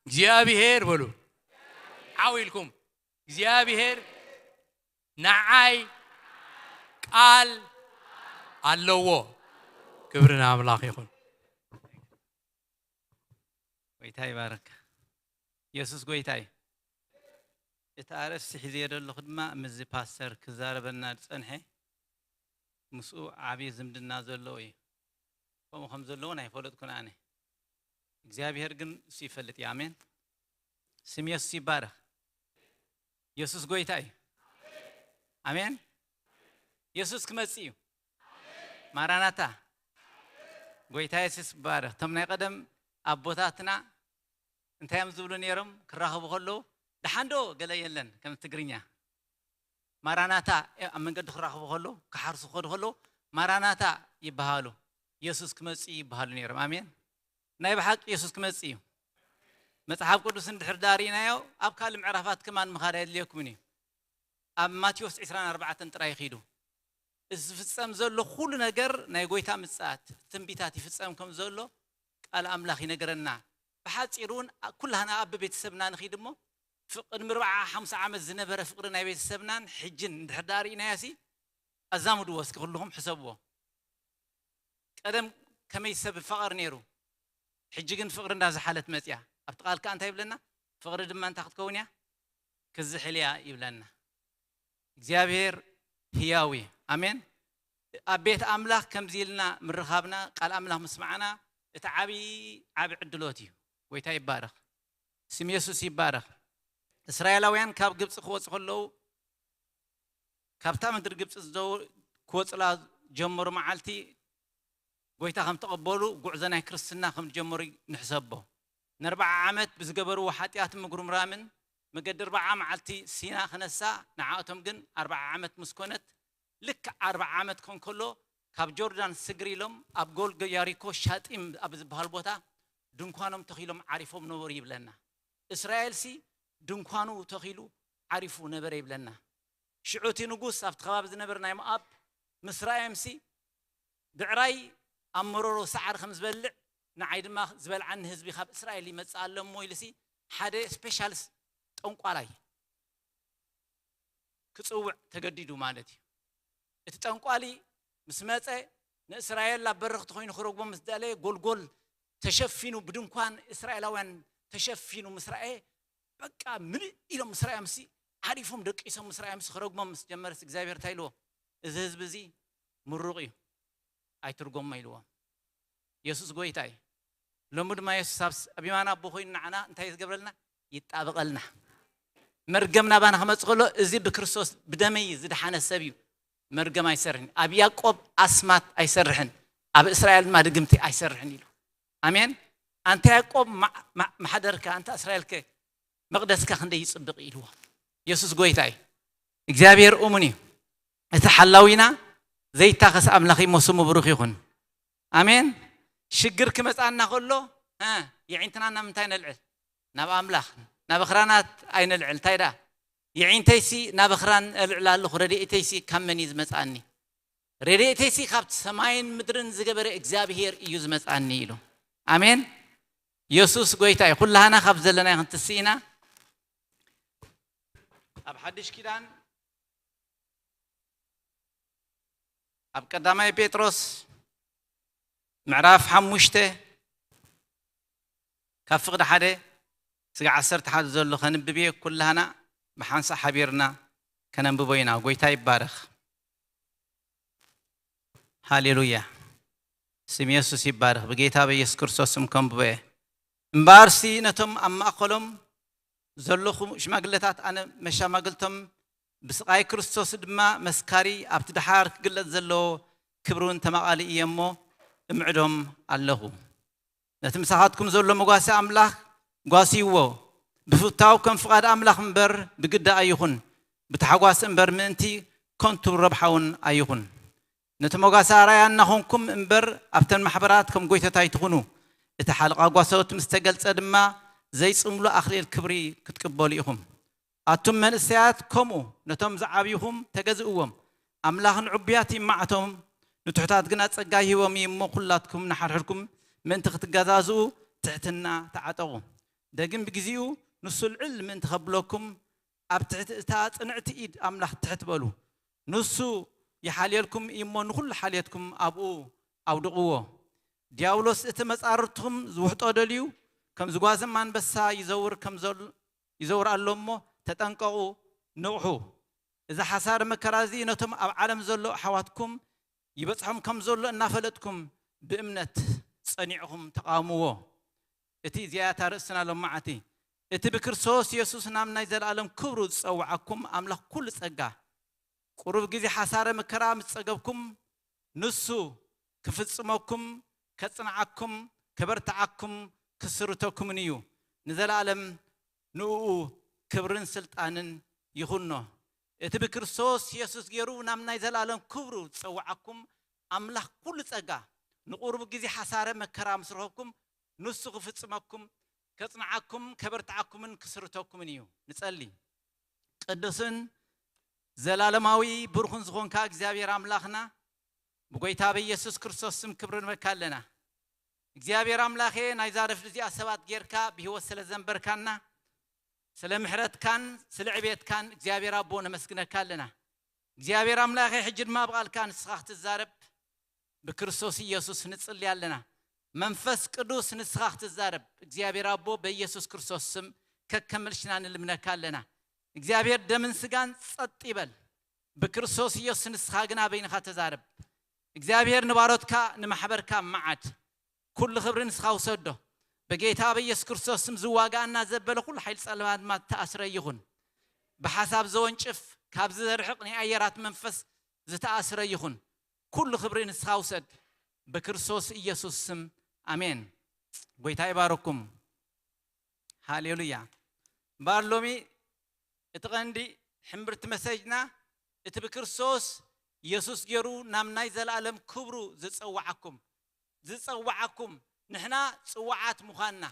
እግዚኣብሔር በሉ። ዓው ኢልኩም። እግዚኣብሔር ንዓይ ቃል ኣለዎ። ክብሪ ንኣምላኽ ይኹን። ጎይታ ይባረክ። የሱስ ጎይታ እዩ። እቲ ኣርእስቲ ሒዘዮ ዘለኹ ድማ ምስዚ ፓስተር ክዛረበና ዝጸንሐ ምስኡ ዓብዪ ዝምድና ዘለዎ እዩ። ከምኡ ከም ዘለዎን ኣይፈለጥኩን ኣነ። እግዚኣብሔር ግን እሱ ይፈልጥ እዩ። ኣሜን። ስም የሱስ ይባረኽ። የሱስ ጎይታ እዩ። ኣሜን። የሱስ ክመጽእ እዩ። ማራናታ። ጎይታ የሱስ ይባረኽ። እቶም ናይ ቀደም ኣቦታትና እንታይ እዮም ዝብሉ ነይሮም? ክራኸቡ ከለዉ፣ "ደሓን ዶ?" ገለ የለን፣ ከም ትግርኛ። "ማራናታ"፣ ኣብ መንገዲ ክራኸቡ ከለዉ፣ ክሓርሱ ክኸዱ ከለዉ፣ "ማራናታ" ይበሃሉ። የሱስ ክመጽእ እዩ ይበሃሉ ነይሮም። ኣሜን። ናይ ብሓቂ የሱስ ክመጽእ እዩ። መጽሓፍ ቅዱስ እንድሕር ዳሪናዮ፣ ኣብ ካልእ ምዕራፋት ከማን ምኻድ ኣየድልየኩምን እዩ። ኣብ ማቴዎስ ዕስራን ኣርባዕተን ጥራይ ኺዱ። እዚ ዝፍጸም ዘሎ ኩሉ ነገር ናይ ጎይታ ምጽኣት ትንቢታት ይፍጸም ከም ዘሎ ቃል ኣምላኽ ይነገረና። ብሓጺሩ እውን ኩላህና ኣብ ቤተሰብና ንኺድ እሞ፣ ፍቕ-፣ ቅድሚ ኣርብዓ ሓሙሳ ዓመት ዝነበረ ፍቕሪ ናይ ቤተሰብናን ሕጅን እንድሕር ዳኣ ርኢናዮ ሲ፣ ኣዛምድዎ እስኪ ኩልኹም ሕሰብዎ። ቀደም ከመይ ሰብ ይፋቐር ነይሩ፣ ሕጂ ግን ፍቕሪ እንዳዝሓለት መጽያ። ኣብቲ ቃል ከኣ እንታይ ይብለና? ፍቕሪ ድማ እንታይ ክትከውን እያ? ክዝሕል እያ ይብለና። እግዚኣብሔር ህያው እዩ። ኣሜን። ኣብ ቤት ኣምላኽ ከምዚ ኢልና ምርኻብና፣ ቃል ኣምላኽ ምስማዕና፣ እቲ ዓብዪ፣ ዓቢ ዕድሎት እዩ። ጎይታ ይባረኽ። ስም የሱስ ይባረኽ። እስራኤላውያን ካብ ግብጺ ክወጹ ከለዉ፣ ካብታ ምድሪ ግብጺ ዝዘው-፣ ክወጹላ ጀመሩ መዓልቲ፣ ጎይታ ከም ተቐበሉ፣ ጉዕዞ ናይ ክርስትና ከም ዝጀመሩ ንሕሰቦ። ንኣርብዓ ዓመት ብዝገበርዎ ሓጢኣትን ምጉርምራምን፣ መገዲ ኣርብዓ መዓልቲ ሲና ክነሳ፣ ንዓኣቶም ግን ኣርብዓ ዓመት ምስ ኮነት፣ ልክዕ ኣርብዓ ዓመት ኮን ከሎ፣ ካብ ጆርዳን ስግር ኢሎም ኣብ ጎል ያሪኮ ሻጢም ኣብ ዝበሃል ቦታ ድንኳኖም ተኺሎም ዓሪፎም ነበሩ ይብለና። እስራኤልሲ ድንኳኑ ተኺሉ ዓሪፉ ነበረ ይብለና። ሽዑ እቲ ንጉስ ኣብቲ ከባቢ ዝነበር ናይ ሞኣብ ምስ ረኣዮምሲ፣ "ብዕራይ ኣብ መሮሮ ሳዕሪ ከም ዝበልዕ፣ ንዓይ ድማ ዝበልዓኒ ህዝቢ ካብ እስራኤል ይመጽእ ኣሎ እሞ" ኢሉሲ፣ ሓደ ስፔሻሊስት ጠንቋላይ ክጽውዕ ተገዲዱ ማለት እዩ። እቲ ጠንቋሊ ምስ መጸ፣ ንእስራኤል ኣብ በረኽቲ ኮይኑ ክረግቦም ምስ ደለየ፣ ጎልጎል ተሸፊኑ፣ ብድንኳን እስራኤላውያን ተሸፊኑ ምስ ረኣየ፣ በቃ ምልእ ኢሎም ምስ ረኣዮምሲ፣ ዓሪፎም ደቂሶም ምስ ረኣዮምሲ፣ ክረግሞም ምስ ጀመረስ እግዚኣብሔር እንታይ ኢልዎ? "እዚ ህዝቢ እዚ ምሩቕ እዩ፣ ኣይትርጎሞ" ኢልዎም። የሱስ ጎይታ እዩ። ሎሚ ድማ የሱስ ኣብ ስ-፣ ኣብ የማን ኣቦ ኮይኑ ንዓና እንታይ ዝገብረልና? ይጣበቐልና። መርገም ናባና ክመጽእ ከሎ፣ "እዚ ብክርስቶስ ብደመይ ዝደሓነ ሰብ እዩ፣ መርገም ኣይሰርሕን። ኣብ ያዕቆብ ኣስማት ኣይሰርሕን፣ ኣብ እስራኤል ድማ ድግምቲ ኣይሰርሕን" ኢሉ። ኣሜን። "ኣንታ ያዕቆብ ማ-፣ ማ-፣ ማሕደርካ፣ ኣንታ እስራኤልከ መቕደስካ ክንደይ ይጽብቕ" ኢልዎ። የሱስ ጎይታ እዩ። እግዚኣብሔር እሙን እዩ። እቲ ሓላዊና ዘይታኸስ ኣምላኽ እሞ ስሙ ብሩኽ ይኹን። ኣሜን። ሽግር ክመጽኣና ከሎ፣ እ፣ የዒንትና ናብ ምንታይ ነልዕል? ናብ ኣምላኽ። ናብ ኣኽራናት ኣይነልዕል። እንታይ ደኣ? የዒንተይሲ ናብ ኣኽራን እልዕል ኣለኹ፣ ረድኤተይሲ ካብ መን እዩ ዝመጽኣኒ? ረድኤተይሲ ካብቲ ሰማይን ምድርን ዝገበረ እግዚኣብሔር እዩ ዝመጽኣኒ ኢሉ። ኣሜን። የሱስ ጎይታ እዩ። ኩላህና ካብ ዘለናዮ ክንትስእ ኢና። ኣብ ሓድሽ ኪዳን፣ ኣብ ቀዳማይ ጴጥሮስ ምዕራፍ ሓሙሽተ፣ ካብ ፍቕዲ ሓደ ስጋዕ ዓሰርተ ሓደ ዘሎ ከንብብ እየ። ኩላህና ብሓንሳእ ሓቢርና ከነንብቦ ኢና። ጎይታ ይባረኽ። ሃሌሉያ። ስም የሱስ ይባረኽ። ብጌታ በየሱስ ክርስቶስ ስም ከንብቦ እየ። እምበኣርሲ ነቶም ኣብ ማእከሎም ዘለኹ ሽማግለታት ኣነ መሻማግልቶም፣ ብስቓይ ክርስቶስ ድማ መስካሪ፣ ኣብቲ ደሓር ክግለጽ ዘለዎ ክብሪ እውን ተማቓሊ እየ እሞ እምዕዶም ኣለኹ። ነቲ ምሳኻትኩም ዘሎ መጓሰ ኣምላኽ ጓስይዎ። ብፍታው ከም ፍቓድ ኣምላኽ እምበር ብግዲ ኣይኹን፣ ብታሕጓስ እምበር ምእንቲ ከንቱ ረብሓ እውን ኣይኹን። ነቲ መጓሰ ኣርኣያ እናኾንኩም እምበር ኣብተን ማሕበራት ከም ጎይተት ኣይትኹኑ። እቲ ሓለቓ ጓሶት ምስ ተገልጸ ድማ ዘይጽምሉ ኣኽሊል ክብሪ ክትቅበሉ ኢኹም። ኣቱም መንእሰያት ከምኡ ነቶም ዝዓብይኹም ተገዝእዎም። ኣምላኽ ንዕቡያት ይማዕቶም፣ ንትሑታት ግና ጸጋ ይህቦም እዩ እሞ፣ ኩላትኩም ንሓድሕድኩም ምእንቲ ክትገዛዝኡ ትሕትና ተዓጠቑ። ደግም ብግዜኡ ንሱ ልዕል ምእንቲ ከብለኩም፣ ኣብ ትሕቲ እታ ጽንዕቲ ኢድ ኣምላኽ ትሕት በሉ። ንሱ ይሓልየልኩም እዩ እሞ፣ ንኹሉ ሓልየትኩም ኣብኡ ኣውድቕዎ። ዲያብሎስ እቲ መጻርርትኹም ዝውሕጦ ደልዩ፣ ከም ዝጓዘም ኣንበሳ ይዘውር ከም ዘል-፣ ይዘውር ኣሎ እሞ፣ ተጠንቀቑ፣ ንቕሑ። እዚ ሓሳር መከራ እዚ ነቶም ኣብ ዓለም ዘሎ ኣሕዋትኩም ይበጽሖም ከም ዘሎ እናፈለጥኩም፣ ብእምነት ጸኒዕኹም ተቓውምዎ። እቲ እዚኣ እታ ርእስና ሎማዓቲ፣ እቲ ብክርስቶስ የሱስ ናብ ናይ ዘለኣለም ክብሩ ዝጸውዓኩም ኣምላኽ ኩሉ ጸጋ፣ ቁሩብ ግዜ ሓሳረ መከራ ምስ ጸገብኩም፣ ንሱ ክፍጽመኩም ከጽንዓኩም፣ ከበርትዓኩም፣ ክስርተኩምን እዩ። ንዘለኣለም ንእኡ ክብርን ስልጣንን ይኹኖ። እቲ ብክርስቶስ የሱስ ገይሩ ናብ ናይ ዘለኣለም ክብሩ ዝጸውዓኩም ኣምላኽ ኩሉ ጸጋ፣ ንቑሩብ ግዜ ሓሳረ መከራ ምስ ረኸብኩም፣ ንሱ ክፍጽመኩም፣ ከጽንዓኩም፣ ከበርትዓኩምን ክስርተኩምን እዩ። ንጸሊ። ቅዱስን ዘላለማዊ ብሩኽን ዝኾንካ እግዚኣብሔር ኣምላኽና፣ ብጎይታ በኢየሱስ ክርስቶስ ስም ክብሪ ንበካ ኣለና። እግዚኣብሔር ኣምላኸ፣ ናይዛ ረፍዲ እዚኣ ሰባት ጌርካ ብህይወት ስለ ዘንበርካና፣ ስለ ምሕረትካን ስለ ዕቤትካን እግዚኣብሔር ኣቦ ነመስግነካ ኣለና። እግዚኣብሔር ኣምላኸ፣ ሕጂ ድማ ብቓልካ ንስኻ ክትዛረብ ብክርስቶስ ኢየሱስ ንጽሊ ኣለና። መንፈስ ቅዱስ ንስኻ ክትዛረብ እግዚኣብሔር ኣቦ በኢየሱስ ክርስቶስ ስም ከከምልሽና ንልምነካ ኣለና። እግዚኣብሔር ደምን ስጋን ጸጥ ይበል። ብክርስቶስ ኢየሱስ ንስኻ ግና በይንኻ ተዛረብ። እግዚኣብሔር ንባሮትካ ንማሕበርካ መዓድ። ኩሉ ክብሪ ንስኻ ውሰዶ። በጌታ በኢየሱስ ክርስቶስ ስም ዝዋጋኣና ዘበለ ኩሉ ሓይሊ ጸለማ ድማ ተኣስረ ይኹን። ብሓሳብ ዘወንጭፍ ካብ ዝርሕቕ ናይ ኣየራት መንፈስ ዝተኣስረ ይኹን። ኩሉ ክብሪ ንስኻ ውሰድ። ብክርስቶስ ኢየሱስ ስም ኣሜን። ጎይታ ይባረኩም። ሃሌሉያ። እምበኣር ሎሚ እቲ ቐንዲ ሕምብርቲ መሰጅና እቲ ብክርስቶስ የሱስ ገይሩ ናብ ናይ ዘለኣለም ክብሩ ዝጸውዓኩም፣ ዝጸውዓኩም፣ ንሕና ጽውዓት ምዃንና፣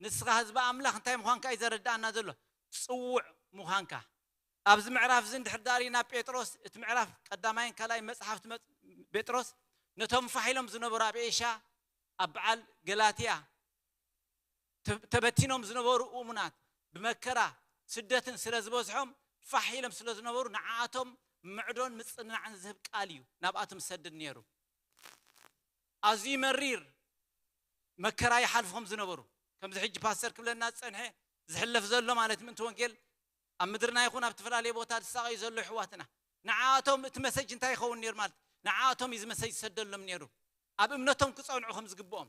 ንስኻ ህዝቢ ኣምላኽ እንታይ ምዃንካ እዩ ዘረድኣና ዘሎ? ጽውዕ ምዃንካ። ኣብዚ ምዕራፍ እዚ እንድሕር ዳሪና ጴጥሮስ፣ እቲ ምዕራፍ ቀዳማይን ካልኣይ መጽሓፍቲ መጽ-፣ ጴጥሮስ ነቶም ፋሕ ኢሎም ዝነበሩ ኣብ ኤሻ፣ ኣብ በዓል ገላትያ፣ ተ-፣ ተበቲኖም ዝነበሩ እሙናት ብመከራ ስደትን ስለ ዝበዝሖም ፋሕ ኢሎም ስለ ዝነበሩ ንዓኣቶም ምዕዶን ምጽንናዕን ዝህብ ቃል እዩ ናብኣቶም ዝሰድድ ነይሩ። ኣዝዩ መሪር መከራ ይሓልፎም ዝነበሩ፣ ከምዚ ሕጂ ፓስተር ክብለና ዝጸንሐ ዝሕለፍ ዘሎ ማለት ምእንቲ ወንጌል ኣብ ምድርና ይኹን ኣብ ዝተፈላለየ ቦታ ዝሳቐዩ ዘለዉ ኣሕዋትና፣ ንዓኣቶም እቲ መሰጅ እንታይ ይኸውን ነይሩ ማለት? ንዓኣቶም እዩ እዚ መሰጅ ዝሰደሎም ነይሩ። ኣብ እምነቶም ክጸንዑ ከም ዝግብኦም፣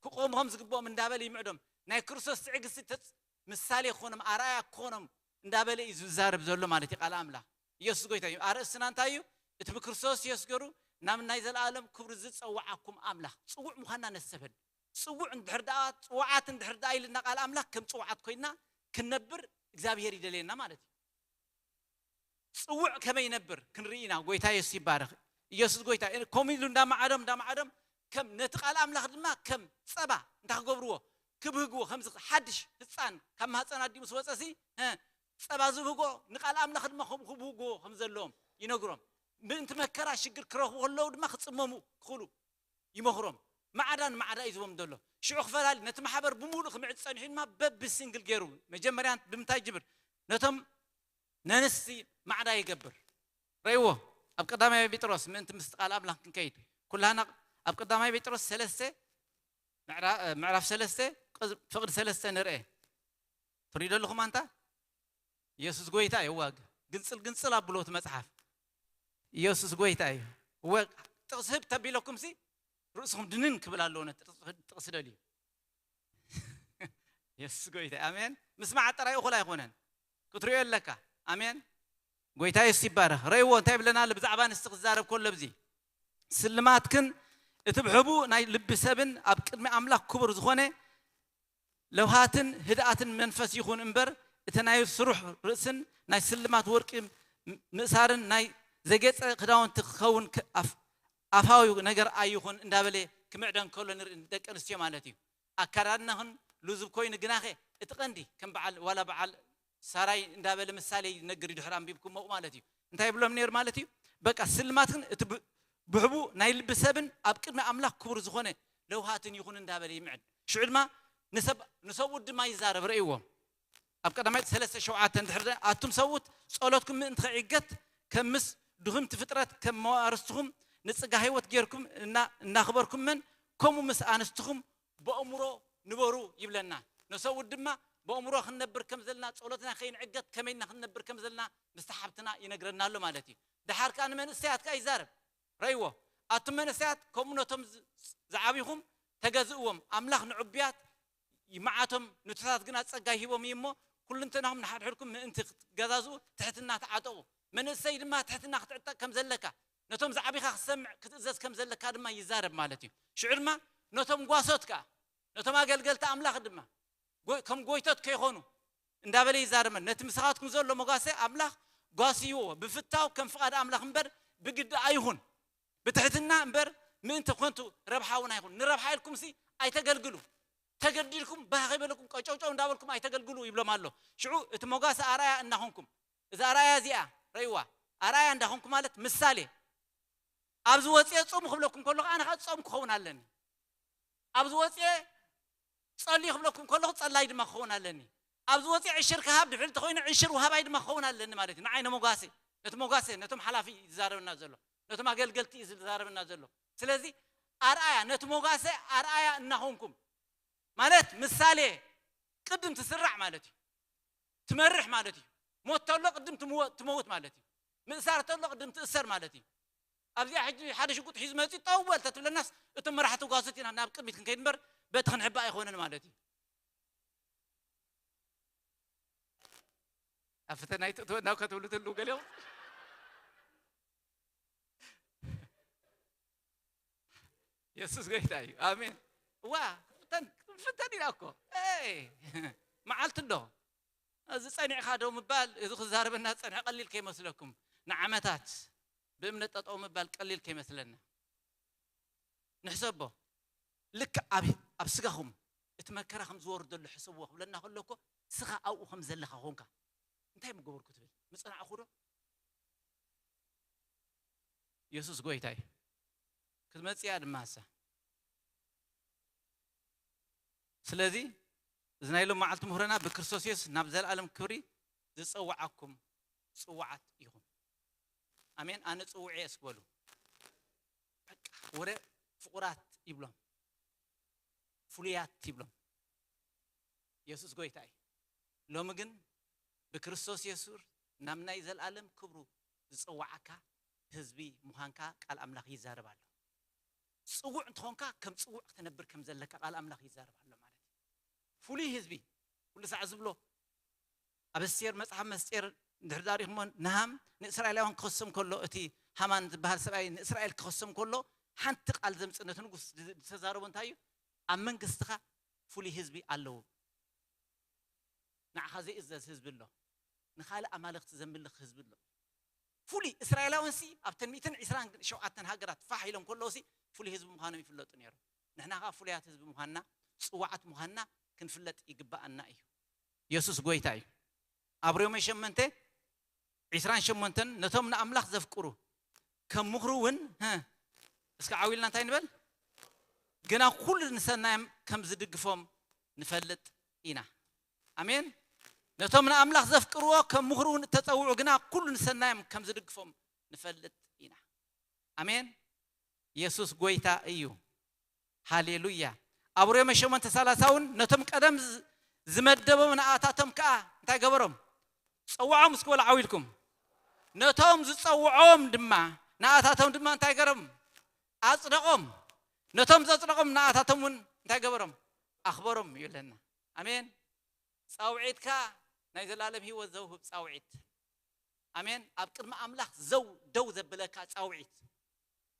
ክቆሙ ከም ዝግብኦም እንዳበለ ይምዕዶም። ናይ ክርስቶስ ትዕግስቲ ተጽ-፣ ምሳሌ ክኾኖም፣ ኣርኣያ ክኾኖም እንዳበለ እዩ ዝዛረብ ዘሎ ማለት እዩ ቃል ኣምላኽ። ኢየሱስ ጎይታ እዩ። ኣርእስትና እንታይ እዩ? እቲ ብክርስቶስ ኢየሱስ ገሩ ናብ ናይ ዘለኣለም ክብሪ ዝጸውዓኩም ኣምላኽ። ጽውዕ ምዃንና ነስተብህል። ጽውዕ እንድሕር ደኣ፣ ጽውዓት እንድሕር ደኣ ኢልና ቃል ኣምላኽ ከም ጽውዓት ኮይና ክንነብር እግዚኣብሔር ይደልየና ማለት እዩ። ጽውዕ ከመይ ይነብር ክንርኢ ኢና። ጎይታ የሱስ ይባረኽ። ኢየሱስ ጎይታ። ከምኡ ኢሉ እንዳመዓዶም፣ እንዳመዓዶም ከም ነቲ ቃል ኣምላኽ ድማ ከም ጸባ እንታይ ክገብርዎ? ክብህግዎ። ከምዚ ሓድሽ ህጻን ካብ ማህጸን ኣዲኡ ምስ ወጸሲ፣ እ፣ ጸባ ዝብህጎ ንቃል ኣምላኽ ድማ ከምኡ ክብህግዎ ከም ዘለዎም ይነግሮም። ምእንቲ መከራ ሽግር ክረኽቡ ከለዉ ድማ ክጽመሙ ክኽእሉ ይመኽሮም። ማዕዳ ንማዕዳ እዩ ዝቦም ዘሎ። ሽዑ ክፈላሊ ነቲ ማሕበር ብምሉእ ክምዕድ ጸኒሑ ድማ በቢ ሲንግል ገይሩ መጀመርያ ብምንታይ ይጅብር? ነቶም ነንስቲ ማዕዳ ይገብር። ረእይዎ። ኣብ ቀዳማይ ጴጥሮስ ምእንቲ ምስቲ ቃል ኣምላኽ ክንከይድ ኩላና ኣብ ቀዳማይ ጴጥሮስ ሰለስተ ምዕራ-፣ ምዕራፍ ሰለስተ ቅዝ-፣ ፍቕዲ ሰለስተ ንርአ። ትሪዶ ኣለኹም ኣንታ? ኢየሱስ ጎይታ እዩ። ዋግ ግንጽል ግንጽል ኣብሎ እቲ መጽሓፍ። ኢየሱስ ጎይታ እዩ። ወ-፣ ጥቕሲ ህብ ተቢለኩም ሲ ርእስኹም ድንን ክብል ኣለዎ ነቲ ጥቕሲ፣ ጥቕሲ ደልዩ። ኢየሱስ ጎይታ እዩ። ኣሜን። ምስማዕ ጥራይ እኹል ኣይኮነን። ክትሪኦ ኣለካ። ኣሜን። ጎይታ የሱስ ይባረኽ። ረእይዎ እንታይ ይብለና ኣሎ ብዛዕባ ንስቲ ክዛረብ ከሎ ብዚ። ስልማትክን እቲ ብሕቡእ ናይ ልቢ ሰብን ኣብ ቅድሚ ኣምላኽ ክቡር ዝኾነ ለውሃትን ህድኣትን መንፈስ ይኹን እምበር፣ እቲ ናይ ስሩሕ ርእስን ናይ ስልማት ወርቂ ም-፣ ምእሳርን ናይ ዘጌጸ ክዳውንቲ ክኸውን ከ-፣ ኣፍ-፣ ኣፋዊ ነገር ኣይኹን እንዳበለ ክምዕደን ከሎ ንርኢ፣ ደቂ ኣንስትዮ ማለት እዩ። ኣካዳድናኽን ልዙብ ኮይኑ ግናኸ እቲ ቀንዲ ከም በዓል፣ ዋላ በዓል ሳራይ እንዳበለ ምሳሌ ይነግር እዩ፣ ድሕሪ ኣንቢብኩሞ ማለት እዩ። እንታይ ይብሎም ነይሩ ማለት እዩ? በቃ ስልማትክን እቲ ብ-፣ ብሕቡ ናይ ልቢ ሰብን ኣብ ቅድሚ ኣምላኽ ክቡር ዝኾነ ለውሃትን ይኹን እንዳበለ ይምዕድ። ሽዑ ድማ ንሰብ-፣ ንሰብኡት ድማ ይዛረብ፣ ረእይዎ። ኣብ ቀዳማይ ሰለስተ ሸውዓተ እንድሕር ደ-፣ ኣቱም ሰብኡት ጸሎትኩም ምእንቲ ከዕገት ከም ምስ ድኽምቲ ፍጥረት ከም መዋርስትኹም ንጽጋ ህይወት ጌርኩም እና-፣ እናኽበርኩምን ከምኡ ምስ ኣንስትኹም በእምሮ ንበሩ ይብለና። ንሰብኡት ድማ በእምሮ ክንነብር ከም ዘለና፣ ጸሎትና ከይንዕገት ከመይ ኢና ክንነብር ከም ዘለና ምስቲ ሓብትና ይነግረና ኣሎ ማለት እዩ። ደሓር ከኣ ንመንእሰያት ከኣ ይዛረብ። ረእይዎ። ኣቱም መንእሰያት ከምኡ ነቶም ዝ-፣ ዝዓቢኹም ተገዝእዎም። ኣምላኽ ንዕቡያት ይመዓቶም፣ ንቱታት ግና ጸጋ ይህቦም እዩ እሞ፣ ኩልንተናኹም ንሓድሕድኩም ምእንቲ ክትገዛዝኡ ትሕትና ተዓጠቑ። መንእሰይ ድማ ትሕትና ክትዕጠቕ ከም ዘለካ፣ ነቶም ዝዓቢኻ ክትሰምዕ ክትእዘዝ ከም ዘለካ ድማ ይዛረብ ማለት እዩ። ሽዑ ድማ ነቶም ጓሶት ከኣ፣ ነቶም ኣገልገልቲ ኣምላኽ ድማ ጎ-፣ ከም ጎይቶት ከይኾኑ እንዳበለ ይዛረበን። ነቲ ምሳኻትኩም ዘሎ መጓሰ ኣምላኽ ጓስይዎ፣ ብፍታው ከም ፍቓድ ኣምላኽ እምበር ብግዲ ኣይኹን፣ ብትሕትና እምበር ምእንቲ ኮንቱ ረብሓ እውን ኣይኹን። ንረብሓ ኢልኩም ሲ ኣይተገልግሉ፣ ተገዲድኩም ባህ ከይበለኩም ቀጨውጨው እንዳበልኩም ኣይተገልግሉ ይብሎም ኣሎ። ሽዑ እቲ መጓሰ ኣርኣያ እናኾንኩም፣ እዚ ኣርኣያ እዚኣ ረይዋ፣ ኣርኣያ እንዳኾንኩ ማለት ምሳሌ፣ ኣብዚ ወፅየ ጾሙ ክብለኩም ከለኹ ኣነ ከዓ ጾም ክኸውን ኣለኒ። ኣብዚ ወፅየ ጸልዩ ክብለኩም ከለኹ ጸላይ ድማ ክኸውን ኣለኒ። ኣብዚ ወፅየ ዕሽር ክሃብ ድሕሪ እንተኾይነ ዕሽር ውሃባይ ድማ ክኸውን ኣለኒ ማለት እዩ። ንዓይ ንመጓሰ፣ ነቲ መጓሰ፣ ነቶም ሓላፊ እዩ ዝዛረበና ዘሎ፣ ነቶም ኣገልገልቲ እዩ ዝዛረበና ዘሎ። ስለዚ ኣርኣያ፣ ነቲ መጓሰ ኣርኣያ እናኾንኩም ማለት ምሳሌ ቅድም ትስራዕ ማለት እዩ። ትመርሕ ማለት እዩ። ሞት ተሎ ቅድም ትምወ-፣ ትመውት ማለት እዩ። ምእሳር ተሎ ቅድም ትእሰር ማለት እዩ። ኣብዚኣ ሕጂ ሓደ ሽጉጥ ሒዙ መፂኡ ጠው በል ተትብለናስ እቶም መራሕቲ ጓሶት ኢና ናብ ቅድሚት ክንከይድ እምበር በቲ ክንሕባእ ኣይኮነን ማለት እዩ። ኣብ ፈተና ኣይትእትወና እኳ ትብሉ ትህልው ገሊኦም። የሱስ ጎይታ እዩ። ኣሜን። እዋ፣ ፍተን፣ ፍተን ኢላ እኮ። ኤይ፣ መዓልቲ እንዶ። እዚ ጸኒዕካ ደው ምባል፣ እዚ ክዛረበና ዝጸንሐ ቀሊል ከይመስለኩም። ንዓመታት ብእምነት ጠጠው ምባል ቀሊል ከይመስለና። ንሕሰቦ። ልክዕ ኣብ፣ ኣብ ስጋኹም እቲ መከራ ከም ዝወርደሉ ሕሰብዎ ክብለና ከሎ እኮ፣ ስኻ ኣብኡ ከም ዘለኻ ኮንካ። እንታይ ምገበርኩ ትብል? ምጸናዕኹ ዶ? የሱስ ጎይታ እዩ። ክትመጽእ እያ ድማ እሳ። ስለዚ፣ እዚ ናይ ሎም መዓልቲ ምሁረና ብክርስቶስ የሱስ ናብ ዘለኣለም ክብሪ ዝጸውዓኩም ጽዋዓት ኢኹም። ኣሜን። ኣነ ጽውዕ እየ እስኪ በሉ። በቃ፣ ወረ ፍቑራት ይብሎም። ፍሉያት ይብሎም። የሱስ ጎይታ እዩ። ሎሚ ግን ብክርስቶስ የሱስ ናብ ናይ ዘለኣለም ክብሩ ዝጸውዓካ ህዝቢ ምዃንካ ቃል ኣምላኽ ይዛረብ ኣሎ። ጽውዕ እንተኾንካ፣ ከም ጽውዕ ክትነብር ከም ዘለካ ቃል ኣምላኽ ይዛረብ ኣሎ ማለት እዩ። ፍሉይ ህዝቢ፣ ኩሉ ሳዕ ዝብሎ፣ ኣብ ኣስቴር፣ መጽሓፍ መስጤር እንድሕር ዳሪኽሞ፣ ንሃም ንእስራኤላውያን ክኸሶም ከሎ፣ እቲ ሃማን ዝበሃል ሰብኣይ ንእስራኤል ክኸሶም ከሎ፣ ሓንቲ ቃል ዘምጽእ ነቲ ንጉስ ዝ-፣ ዝተዛረቦ እንታይ እዩ? ኣብ መንግስትኻ ፍሉይ ህዝቢ ኣለዉ። ንዓኻ ዘይእዘዝ ህዝቢ ኣሎ። ንኻልእ ኣማልኽቲ ዘምልኽ ህዝቢ ኣሎ። ፍሉይ እስራኤላውያን ሲ ኣብተን ሚእትን ዕስራን ሸውዓተን ሃገራት ፋሕ ኢሎም ከለዉ ሲ ፍሉይ ህዝቢ ምዃኖም ይፍለጡ ነይሮም። ንሕና ኸኣ ፍሉያት ህዝቢ ምዃንና፣ ጽዋዓት ምዃንና ክንፍለጥ ይግብኣና እዩ። የሱስ ጎይታ እዩ። ኣብ ሮሜ ሸሞንተ ዕስራን ሸሞንተን ነቶም ንኣምላኽ ዘፍቅሩ ከም ምኽሩ እውን፣ ህ፣ እስኪ ዓው ኢልና እንታይ ንበል? ግና ኩሉ ንሰናዮም ከም ዝድግፎም ንፈልጥ ኢና። ኣሜን። ነቶም ንኣምላኽ ዘፍቅርዎ ከም ምኽሩ እውን እተጸውዑ ግና ኩሉ ንሰናዮም ከም ዝድግፎም ንፈልጥ ኢና። ኣሜን። የሱስ ጎይታ እዩ። ሃሌሉያ። ኣብ ሮሜ ሸሞንተ ሰላሳ እውን ነቶም ቀደም ዝ-፣ ዝመደቦም ንኣታቶም ከኣ እንታይ ገበሮም? ጸውዖም። እስኪ በሉ ዓው ኢልኩም። ነቶም ዝጸውዖም ድማ ንኣታቶም ድማ እንታይ ገሮም? ኣጽደቖም። ነቶም ዘጽደቖም ንኣታቶም እውን እንታይ ገበሮም? ኣኽበሮም እዩ ኣለና። ኣሜን። ጻውዒትካ ናይ ዘላለም ህይወት ዘውህብ ጻውዒት። ኣሜን። ኣብ ቅድሚ ኣምላኽ ዘው፣ ደው ዘብለካ ጻውዒት።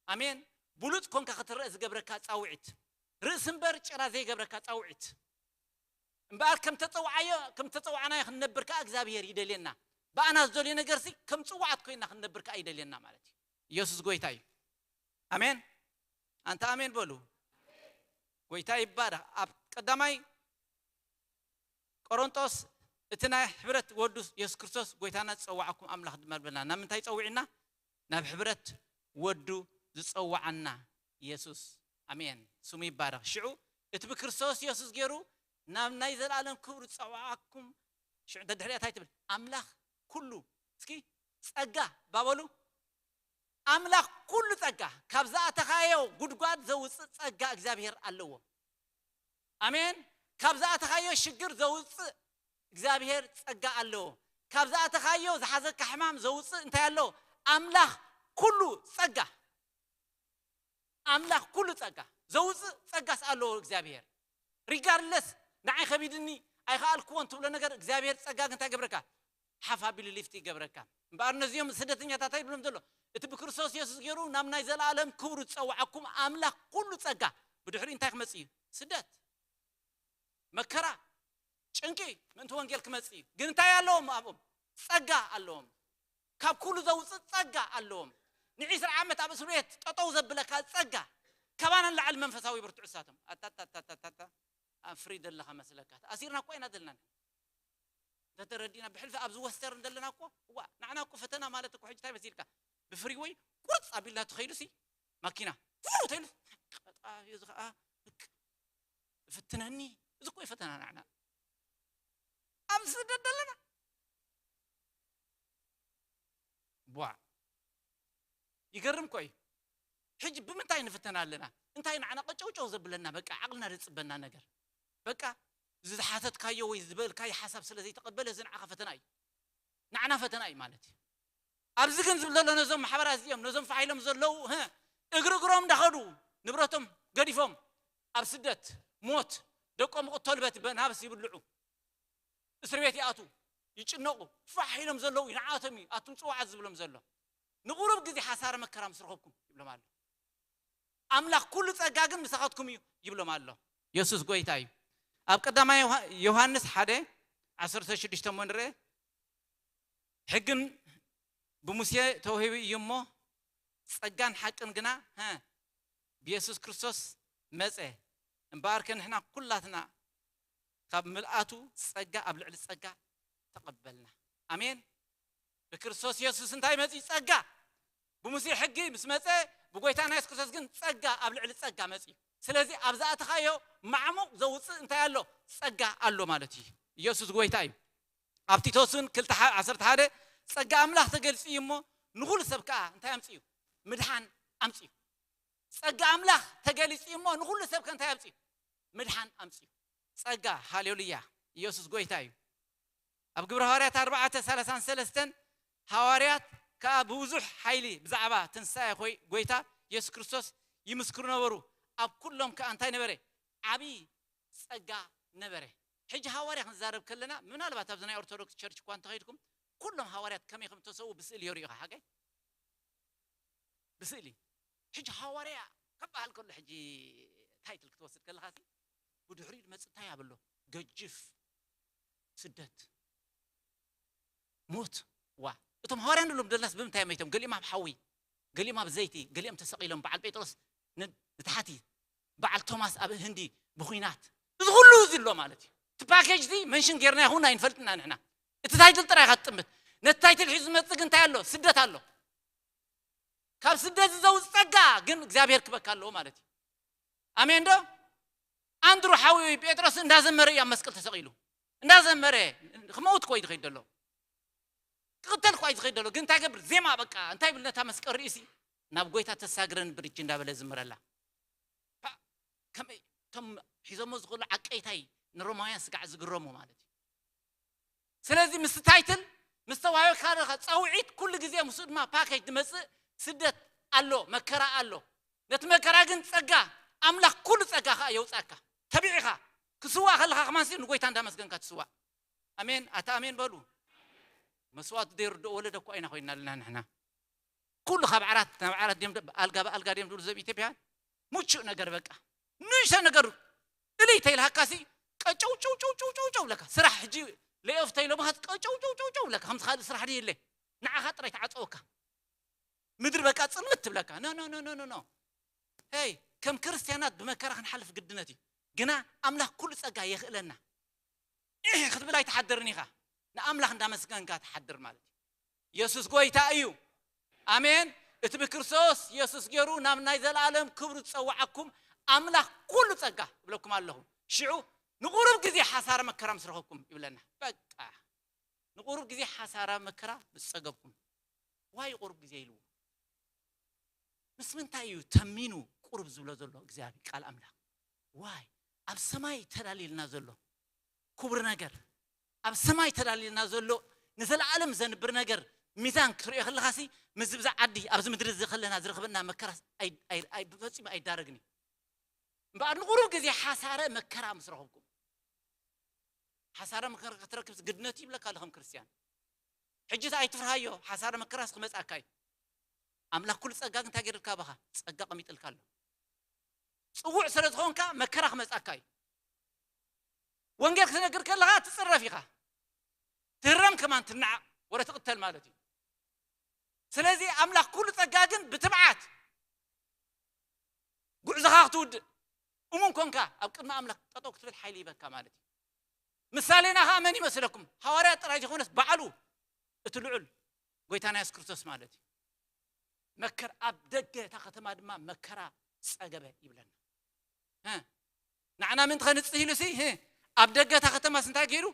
ኣሜን። ብሉጽ ኮንካ ክትረአ ዝገብረካ ጻውዒት። ርእሲ እምበር ጭራ ዘይገብረካ ጻውዒት። እምበኣር ከም ተጸውዓዮ፣ ከም ተጸውዓናዮ ክንነብር ከኣ እግዚኣብሄር ይደልየና። ብኣና ዝደልዮ ነገርሲ ከም ጽዋዓት ኮይና ክንነብር ከኣ ይደልየና ማለት እዩ። ኢየሱስ ጎይታ እዩ። ኣሜን። ኣንታ ኣሜን በሉ። ጎይታ ይባረኽ። ኣብ ቀዳማይ ቆሮንጦስ እቲ ናይ ሕብረት ወዱ የሱስ ክርስቶስ ጎይታና ዝጸዋዓኩም ኣምላኽ ድማ በልና። ናብ ምንታይ ጸዊዕና? ናብ ሕብረት ወዱ ዝጸዋዓና የሱስ። ኣሜን። ስሙ ይባረኽ። ሽዑ እቲ ብክርስቶስ የሱስ ገይሩ ናብ ናይ ዘለኣለም ክብሩ ዝጸዋዓኩም፣ ሽዑ እንተ ድሕሪኣ እንታይ ትብል? ኣምላኽ ኩሉ፣ እስኪ ጸጋ ባበሉ። ኣምላኽ ኩሉ ጸጋ፣ ካብ ዝኣተኻዮ ጉድጓድ ዘውጽእ ጸጋ እግዚኣብሔር ኣለዎ። ኣሜን። ካብ ዝኣተኻዮ ሽግር ዘውጽእ እግዚኣብሔር ጸጋ ኣለዎ። ካብ ዝኣተኻዮ ዝሓዘካ ሕማም ዘውጽእ እንታይ ኣለዎ? ኣምላኽ ኩሉ ጸጋ። ኣምላኽ ኩሉ ጸጋ ዘውጽእ ጸጋስ ኣለዎ እግዚኣብሔር። ሪጋርድለስ ንዓይ ከቢድኒ ኣይኸኣልክዎን ትብሎ ነገር እግዚኣብሔር ጸጋ ግን እንታይ ገብረካ? ሓፍ ኣቢሉ ሊፍት ይገብረካ። እምበኣር ነዚኦም ስደተኛታት ኣይብሎም ዘሎ፣ እቲ ብክርስቶስ የሱስ ገይሩ ናብ ናይ ዘለኣለም ክብሩ ዝጸዋዓኩም ኣምላኽ ኩሉ ጸጋ። ብድሕሪኡ እንታይ ክመጽእ እዩ? ስደት፣ መከራ፣ ጭንቂ ምእንቲ ወንጌል ክመጽእ እዩ። ግን እንታይ ኣለዎም ኣብኦም? ጸጋ ኣለዎም። ካብ ኩሉ ዘውፅእ ጸጋ ኣለዎም። ንዒስራ ዓመት ኣብ እስር ቤት ጠጠው ዘብለካ ጸጋ፣ ካባና ንላዕሊ መንፈሳዊ ብርቱዕ እሳቶም። ኣታታታታታ ኣፍሪ ዘለኻ መስለካ። ተኣሲርና እኮ ኢና ዘለና። እንተተረዲና ብሕልፊ ኣብዚ ወስተርን ዘለና እኮ፣ እዋ፣ ንዓና እኮ ፈተና ማለት እኮ ሕጂ እንታይ መሲልካ? ብፍሪወይ ቁርፅ ኣቢልና ትኸይዱ ሲ ማኪና ፉ ተይሉ ቀጣፊ እዚ ከዓ ፍትነኒ። እዚ እኮ እዩ ፈተና ንዓና ኣብ ስደት ዘለና። ቧዕ፣ ይገርም እኮ እዩ። ሕጂ ብምንታይ ንፍተን ኣለና? እንታይ ንዓና ቀጨውጨው ዘብለና? በቃ ዓቕልና ዝጽበና ነገር፣ በቃ ዝሓተትካዮ ወይ ዝበልካዮ ሓሳብ ስለ ዘይተቐበለ እዚ ንዓኻ ፈተና እዩ። ንዓና ፈተና እዩ ማለት እዩ። ኣብዚ ግን ዝብል ዘሎ ነዞም ማሕበራት እዚኦም፣ ነዞም ፋሕ ኢሎም ዘለዉ፣ ህ፣ እግሪ እግሮም እንዳኸዱ ንብረቶም ገዲፎም ኣብ ስደት፣ ሞት፣ ደቆም ይቕተሉ፣ በቲ በናብስ ይብልዑ፣ እስር ቤት ይኣትዉ፣ ይጭነቑ፣ ፋሕ ኢሎም ዘለዉ እዩ። ንዓቶም እዩ ኣቱም ጽዋዓት ዝብሎም ዘሎ። ንቑሩብ ግዜ ሓሳረ መከራ ምስ ረኸብኩም ይብሎም ኣሎ። ኣምላኽ ኩሉ ጸጋ ግን ምሳኻትኩም እዩ ይብሎም ኣሎ። የሱስ ጎይታ እዩ። ኣብ ቀዳማይ ዮሃ-፣ ዮሃንስ ሓደ ዓሰርተ ሽዱሽተ እሞ ንርአ። ሕግን ብሙሴ ተዋሂቡ እዩ እሞ፣ ጸጋን ሓቅን ግና፣ ሀ፣ ብየሱስ ክርስቶስ መጸ። እምበኣርከ ንሕና ኩላትና ካብ ምልኣቱ ጸጋ ኣብ ልዕሊ ጸጋ ተቐበልና። ኣሜን። ብክርስቶስ የሱስ እንታይ መጺኡ? ጸጋ። ብሙሴ ሕጊ ምስ መጸ፣ ብጎይታና የሱስ ክርስቶስ ግን ጸጋ ኣብ ልዕሊ ጸጋ መጺኡ። ስለዚ ኣብ ዝኣተኻዮ ማዕሙቕ ዘውጽእ እንታይ ኣሎ? ጸጋ ኣሎ ማለት እዩ። የሱስ ጎይታ እዩ። ኣብ ቲቶስ እውን ክልተ ዓሰርተ ሓደ፣ ጸጋ ኣምላኽ ተገልጺ እዩ እሞ ንኹሉ ሰብ ከኣ እንታይ ኣምጺኡ? ምድሓን ኣምጺኡ። ጸጋ ኣምላኽ ተገሊጹ እዩ እሞ ንኹሉ ሰብ ከ እንታይ ኣምጺኡ? ምድሓን ኣምጺኡ። ጸጋ፣ ሃሌሉያ፣ ኢየሱስ ጎይታ እዩ። ኣብ ግብረ ሃዋርያት ኣርባዕተ ሰላሳን ሰለስተን፣ ሃዋርያት ከኣ ብብዙሕ ሓይሊ ብዛዕባ ትንሳኤ ኾይ-፣ ጎይታ የሱስ ክርስቶስ ይምስክሩ ነበሩ። ኣብ ኩሎም ከኣ እንታይ ነበረ? ዓቢ ጸጋ ነበረ። ሕጂ ሃዋርያ ክንዛረብ ከለና፣ ምናልባት ኣብዚ ናይ ኦርቶዶክስ ቸርች እኳ እንተኸይድኩም፣ ኩሎም ሃዋርያት ከመይ ከም እተሰዉ ብስእሊ የርእዩኻ። ሓቀይ? ብስእሊ። ሕጂ ሃዋርያ ክበሃል ከሎ፣ ሕጂ ታይትል ክትወስድ ከለኻ ሲ፣ ብድሕሪኡ ዝመጽእ እንታይ ኣሎ? ገጅፍ ስደት፣ ሞት። ዋ፣ እቶም ሃዋርያ ንብሎም ዘለናስ ብምንታይ እዮም መይቶም? ገሊኦም ኣብ ሓዊ፣ ገሊኦም ኣብ ዘይቲ፣ ገሊኦም ተሰቒሎም፣ በዓል ጴጥሮስ ን-፣ ንታሕቲ፣ በዓል ቶማስ ኣብ ህንዲ ብኹናት። እዚ ኩሉ እዚ ኣሎ ማለት እዩ። እቲ ፓኬጅ እዚ መንሽን ጌርና ይኹን ኣይንፈልጥና ንሕና። እቲ ታይትል ጥራይ ኢኻ ትጥምት። ነቲ ታይትል ሒዙ ዝመጽእ ግን እንታይ ኣሎ? ስደት ኣሎ። ካብ ስደት እዚ ዘውጽእ ጸጋ ግን እግዚኣብሔር ክበካ ኣለዎ ማለት እዩ። ኣሜን ዶ? ኣንድሩ ሓዊ ጴጥሮስ እንዳዘመረ እዩ ኣብ መስቀል ተሰቒሉ። እንዳዘመረ ክመውት ኮይ ዝኸይድ ዘሎ። ክቕተል ኮይ ዝኸይድ ዘሎ። ግን እንታይ ገብር? ዜማ በቃ። እንታይ ብል ነታ መስቀል ርእሲ? ናብ ጎይታ ተሳግረን ብርጅ እንዳበለ ዝምረላ። ፓ፣ ከመይ እቶም ሒዞሞ ዝኽእሉ ዓቀይታይ ንሮማውያን ስጋዕ ዝግረሙ ማለት እዩ። ስለዚ ምስ ታይትል፣ ምስ ተዋሂበካ ዘለኻ ጸውዒት፣ ኩሉ ግዜ ምስኡ ድማ ፓኬጅ ዝመጽእ ስደት ኣሎ፣ መከራ ኣሎ። ነቲ መከራ ግን ጸጋ፣ ኣምላኽ ኩሉ ጸጋ ከኣ የውጻካ። ተቢዕኻ ክስዋእ ከለኻ ከማንሲ ንጎይታ እንዳመስገንካ ትስዋእ። ኣሜን። ኣታ ኣሜን በሉ። መስዋእቲ ዘይርድኦ ወለዶ እኮ ኢና ኮይና ኣለና ንሕና። ኩሉ ካብ ዓራት ናብ ዓራት ድዮም ደ-፣ ኣልጋ ብኣልጋ ድዮም ዝብሉ ዘብ ኢትዮጵያ። ሙቹእ ነገር በቃ። ንእሽቶ ነገር እልይ ተይልሃካሲ ቀጨው ጨው ጨው ጨው ጨው ጨው ብለካ። ስራሕ ሕጂ ሌኦፍ ተይሎምኻ ቀጨው ጨው ጨው ጨው ብለካ። ከምዚ ካልእ ስራሕ ድዩ የለ? ንዓኻ ጥራይ ትዓጸወካ። ምድሪ በቃ ጽልምት ትብለካ። ኖ፣ ኖ፣ ኖ፣ ኖ፣ ኖ፣ ኖ። ሄይ፣ ከም ክርስትያናት ብመከራ ክንሓልፍ ግድነት እዩ። ግና ኣምላኽ ኩሉ ጸጋ የኽእለና። ኢሕ ክትብል ኣይትሓድርን ኢኻ። ንኣምላኽ እንዳመስገንካ ትሓድር ማለት እዩ። የሱስ ጎይታ እዩ። ኣሜን። እቲ ብክርስቶስ የሱስ ገይሩ ናብ ናይ ዘለኣለም ክብሩ ዝጸውዓኩም ኣምላኽ ኩሉ ጸጋ እብለኩም ኣለኹ። ሽዑ ንቁሩብ ግዜ ሓሳረ መከራ ምስ ረኸብኩም ይብለና። በቃ ንቁሩብ ግዜ ሓሳረ መከራ ምስ ጸገብኩም። ዋይ ቁሩብ ግዜ ኢልዎ። ምስ ምንታይ እዩ ተሚኑ ቁሩብ ዝብሎ ዘሎ እግዚኣብሔር ቃል ኣምላኽ? ዋይ ኣብ ሰማይ ተዳልዩልና ዘሎ ክቡር ነገር፣ ኣብ ሰማይ ተዳልዩልና ዘሎ ንዘለኣለም ዘንብር ነገር ሚዛን ክትሪኦ ከለኻሲ፣ ምስዚ ብዛ ዓዲ ኣብዚ ምድሪ እዚ ከለና ዝረኸበና መከራ ኣይ-፣ ኣይ-፣ ኣይ-፣ ብፈጺሙ ኣይዳረግን እዩ። እምበኣር ንቁሩብ ግዜ ሓሳረ መከራ ምስ ረኸብኩም፣ ሓሳረ መከራ ክትረክብ ግድነት ይብለካ ኣሎ ከም ክርስትያን። ሕጂ ኣይትፍርሃዮ፣ ሓሳረ መከራስ ክመጻካ እዩ። ኣምላኽ ኩሉ ጸጋ ግን እንታይ ገይርልካ? ኣባኻ ጸጋ ቀሚጥልካ ኣሎ። ጽውዕ ስለ ዝኾንካ መከራ ክመጻካ እዩ። ወንጌል ክትነግር ከለኻ ትጽረፍ ኢኻ፣ ትህረም ከማን፣ ትናዓቕ፣ ወረ ትቕተል ማለት እዩ። ስለዚ ኣምላኽ ኩሉ ጸጋ ግን ብትብዓት ጉዕዞኻ ክትውድእ እሙን ኮንካ ኣብ ቅድሚ ኣምላኽ ጠጠው ክትብል ሓይሊ ይበካ ማለት እዩ። ምሳሌና ኸዓ መን ይመስለኩም? ሃዋርያ ጥራይ ዘይኮነስ ባዕሉ እቲ ልዑል ጎይታና የሱስ ክርስቶስ ማለት እዩ። መከር ኣብ ደገ እታ ከተማ ድማ መከራ ጸገበ ይብለና። እ፣ ንዓና ምን ትኸንጽህ ኢሉ ሲ፣ እ፣ ኣብ ደገ እታ ከተማስ እንታይ ገይሩ?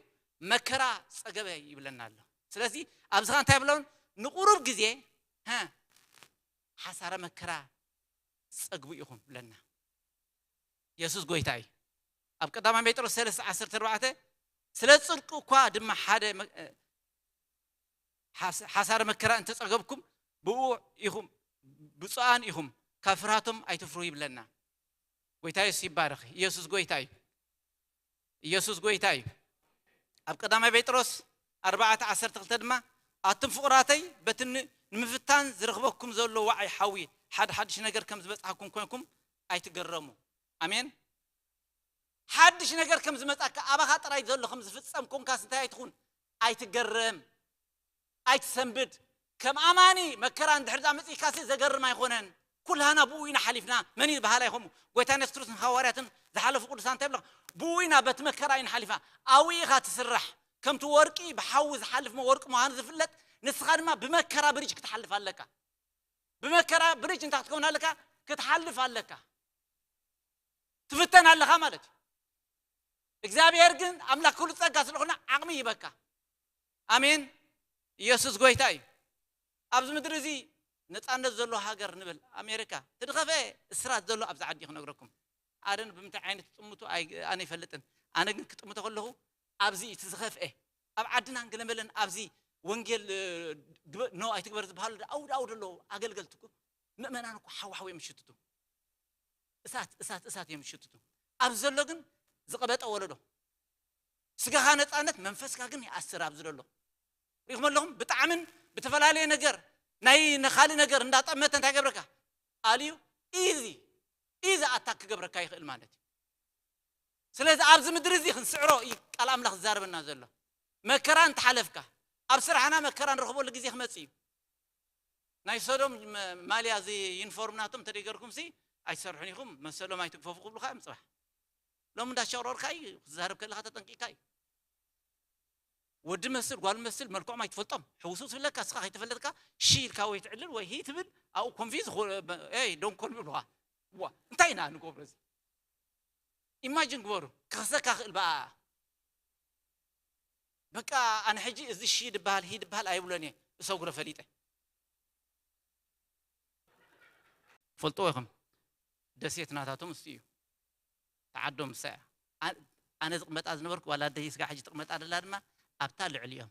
መከራ ጸገበ ይብለና ኣሎ። ስለዚ ኣብዚ ኸዓ እንታይ ብለውን? ንቁሩብ ግዜ፣ እ፣ ሓሳረ መከራ ጸግቡ ኢኹም ብለና። የሱስ ጎይታ እዩ። ኣብ ቀዳማይ ጴጥሮስ ሰለስተ ዓሰርተ ኣርባዕተ፣ ስለ ጽድቁ እኳ ድማ ሓደ መ-፣ ሓስ-፣ ሓሳረ መከራ እንተጸገብኩም ብኡ ኢኹም፣ ብፁዓን ኢኹም፣ ካብ ፍርሃቶም ኣይትፍርሁ ይብለና። ጎይታ የሱስ ይባረኽ። ኢየሱስ ጎይታ እዩ። ኢየሱስ ጎይታ እዩ። ኣብ ቀዳማይ ጴጥሮስ ኣርባዕተ ዓሰርተ ክልተ ድማ፣ ኣቱም ፍቑራተይ፣ በቲ ን-፣ ንምፍታን ዝረኽበኩም ዘሎ ዋዒ ሓዊ ሓደ ሓድሽ ነገር ከም ዝበጽሓኩም ኮይንኩም ኣይትገረሙ። ኣሜን። ሓድሽ ነገር ከም ዝመጻካ፣ ኣባኻ ጥራይ ዘሎ ከም ዝፍጸም ኮንካስ እንታይ ኣይትኹን፣ ኣይትገረም፣ ኣይትሰንብድ። ከም ኣማኒ መከራ እንድሕር ዛመጺእካሲ ዘገርም ኣይኾነን። ኩላህና ብኡ ኢና ሓሊፍና። መን እዩ ዝበሃል ኣይኾኑ? ጎይታ የሱስ ክርስቶስ ንሃዋርያትን ዝሓለፉ ቅዱሳን እንታይ ይብሎም? ብኡ ኢና በቲ መከራ ኢና ሓሊፍና። ኣብኡ ኢኻ ትስራሕ። ከምቲ ወርቂ ብሓዊ ዝሓልፍ ወርቂ ምዃኑ ዝፍለጥ፣ ንስኻ ድማ ብመከራ ብሪጅ ክትሓልፍ ኣለካ። ብመከራ ብሪጅ እንታይ ክትከውን ኣለካ? ክትሓልፍ ኣለካ። ትፍተን ኣለኻ ማለት እዩ። እግዚኣብሔር ግን ኣምላኽ ኩሉ ጸጋ ስለኾነ ዓቕሚ ይበካ። ኣሜን። ኢየሱስ ጎይታ እዩ። ኣብዚ ምድሪ እዚ ነጻነት ዘሎ ሃገር ንብል ኣሜሪካ፣ ትድኸፈ እስራት ዘሎ ኣብዚ ዓዲ ክነግረኩም። ኣደን ብምንታይ ዓይነት ጥምቱ ኣይ-፣ ኣነ ይፈልጥን። ኣነ ግን ክጥምቶ ከለኹ ኣብዚ እቲ ዝኸፍኤ፣ ኣብ ዓድና እንግለመለን ኣብዚ ወንጌል፣ እ፣ ግበ-፣ ኖ ኣይትግበር ዝበሃሉ ኣውድ ኣውድ ኣለዉ። ኣገልገልቲ እኮ ምእመናን እኮ ሓዋሕው እዮም ዝሽትቱ። እሳት፣ እሳት፣ እሳት እዮም ዝሽትቱ። ኣብዚ ዘሎ ግን ዝቐበጠ ወለዶ። ስጋኻ ነጻነት፣ መንፈስካ ግን ይኣስር ኣብዚ ዘሎ። ሪኢኹም ኣለኹም? ብጣዕምን ብተፈላለየ ነገር፣ ናይ ንኻልእ ነገር እንዳጠመተ እንታይ ገብረካ? ኣልዩ ኢዚ፣ ኢዚ ኣታክ ክገብረካ ይኽእል ማለት እዩ። ስለዚ ኣብዚ ምድሪ እዚ ክንስዕሮ እዩ ቃል ኣምላኽ ዝዛረበና ዘሎ። መከራ እንተሓለፍካ፣ ኣብ ስራሕና መከራ ንረኽበሉ ግዜ ክመጽእ እዩ። ናይ ሶዶም መ-፣ ማልያ እዚ ዩኒፎርም ናቶም ተደይገርኩም ሲ ኣይትሰርሑን ኢኹም፣ መሰሎም ኣይትግፈፉ ክብሉኻ እዮም ጽባሕ። ሎም እንዳሸቕረርካ እዩ፣ ክትዛረብ ከለኻ ተጠንቂቕካ እዩ። ወዲ መስል፣ ጓል መስል፣ መልክዖም ኣይትፈልጦም። ሕውስውስ ዝብለካ፣ እስኻ ከይተፈለጥካ ሺ ኢልካ ወይ ትዕልል ወይ ሂ ትብል፣ ኣብኡ ኮንፊዝ ኾ-፣ ኤይ፣ ዶን ኮል ይብሉኻ። ዋ፣ እንታይ ኢና ንገብሮ እዚ? ኢማጂን ግበሩ፣ ክኸሰካ ክእል በኣ። በቃ ኣነ ሕጂ እዚ ሺ ድበሃል፣ ሂ ድበሃል ኣይብሎን እየ፣ እሰጉረ ፈሊጠ። ፈልጥዎ ኢኹም፣ ደሴት ናታቶም እሱ እዩ። ተዓዶም እሳ እያ። ኣ-፣ ኣነ ዝቕመጣ ዝነበርኩ፣ ዋላ ኣደይ ስጋ ሕጂ ትቕመጣ ደላ ድማ ኣብታ ልዕሊኦም።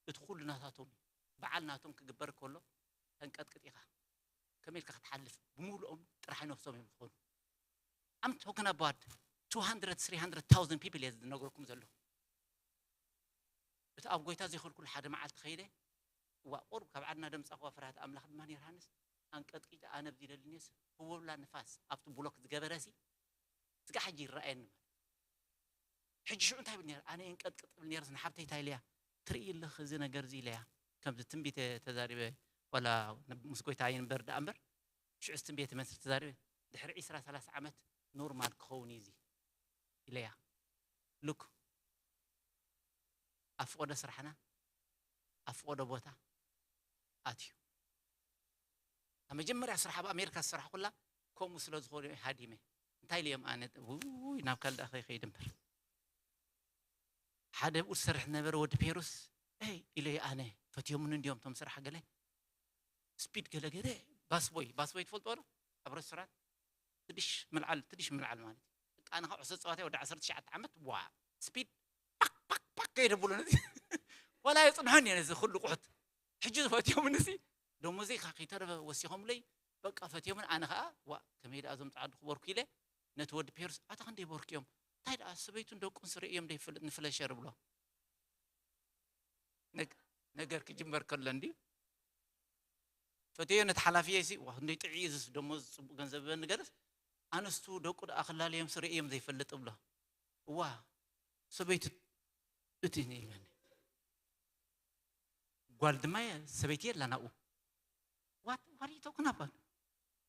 እቲ ኩሉ ናታቶም እዩ። በዓል ናቶም ክግበር ከሎ ተንቀጥቅጥ ኢኻ። ከመይ ኢልካ ክትሓልፍ? ብምሉኦም ጥራሕ ነፍሶም እዮም ዝኾኑ። I'm talking about two hundred, three hundred thousand people እየ ዝነግረኩም ዘለኹ። እቲ ኣብ ጎይታ ዘይኸድኩሉ ሓደ መዓልቲ ኸይደ፣ እዋ፣ ቁሩብ ካብ ዓድና ደምጻኽዋ ፍርሃት ኣምላኽ ድማ ነይርሃንስ፣ ኣንቀጥቂጠ ኣነ ኣብዚ ደልኔስ፣ ህወብላ ንፋስ ኣብቲ ብሎክ ዝገበረሲ፣ ስጋ ሕጂ ይረኣየኒ ማለት። ሕጂ ሽዑ እንታይ ብል ነይረ? ኣነ የንቀጥቅጥ ብል ነይረ፣ ንሓብተይ እንታይ ኢለያ? ትርኢ ኣለኺ እዚ ነገር እዚ ኢለያ። ከምዚ ትንቢት ተዛሪበ፣ ዋላ ምስ ጎይታ ይንበር ደኣ እምበር፣ ሽዑስ ትንቢት መስል ተዛሪበ። ድሕሪ ዕስራ ሰላሳ ዓመት ኖርማል ክኸውን እዩ እዚ ኢለያ። ሉክ፣ ኣብ ፍቆዶ ስራሕና፣ ኣብ ፍቆዶ ቦታ ኣትዩ። ኣብ መጀመርያ ስራሕ ኣብ ኣሜሪካ ዝሰራሕኩላ ከምኡ ስለ ዝኾነ ሃዲመ። እንታይ ኢለዮም ኣነ፣ ውይ፣ ናብ ካልእ ከይኸይድ እምበር። ሓደ ኣብኡ ዝሰርሕ ነበረ ወዲ ፔሩስ፣ ኤይ ኢለዮ ኣነ፣ ፈትዮምኒ እንዲዮም እቶም ስራሕ ገለ። ስፒድ ገለ ገለ፣ ባስቦይ፣ ባስቦይ ትፈልጥዎ ዶ? ኣብ ሬስቶራንት ትድሽ ምልዓል፣ ትድሽ ምልዓል ማለት እዩ። በቃ ኣነ ካብ ዕስራ ጸዋታ ወዲ ዓሰርተ ትሽዓተ ዓመት፣ ዋ፣ ስፒድ ፓክ፣ ፓክ፣ ፓክ ከይደብሎ ነዚ። ዋላ የጽንሖኒ እየ ነዚ ኩሉ ቁሑት። ሕጂ ዝፈትዮምኒ ሲ፣ ደሞዘይ ከይተረፈ ወሲኾምለይ፣ በቃ ፈትዮምን ኣነ ኸኣ፣ ዋ፣ ከመይ ደኣ እዞም ጸዓዱ ክበርኩ ኢለ፣ ነቲ ወዲ ፔሩስ፣ ኣታ ክንደይ በርኩ እዮም? እንታይ ደኣ ሰበይቱን ደቁን ስረ እዮም ደይፈልጥ ንፍለሸር ብሎ። ነግ ነገር ክጅመር ከሎ እንዲ ፈትዮ ነቲ ሓላፍየይ ሲ ዋ ክንደይ ጥዕይ ዝስ ደሞ ዝፅቡቅ ገንዘብ በኒ ገለስ ኣንስቱ ደቁ ደኣ ክላለዮም ስርኢ እዮም ዘይፈልጥ ብሎ እዋ ሰበይቲ እቲ ይበኒ ጓል ድማ ሰበይቲ የላ ናብኡ what what are you talking about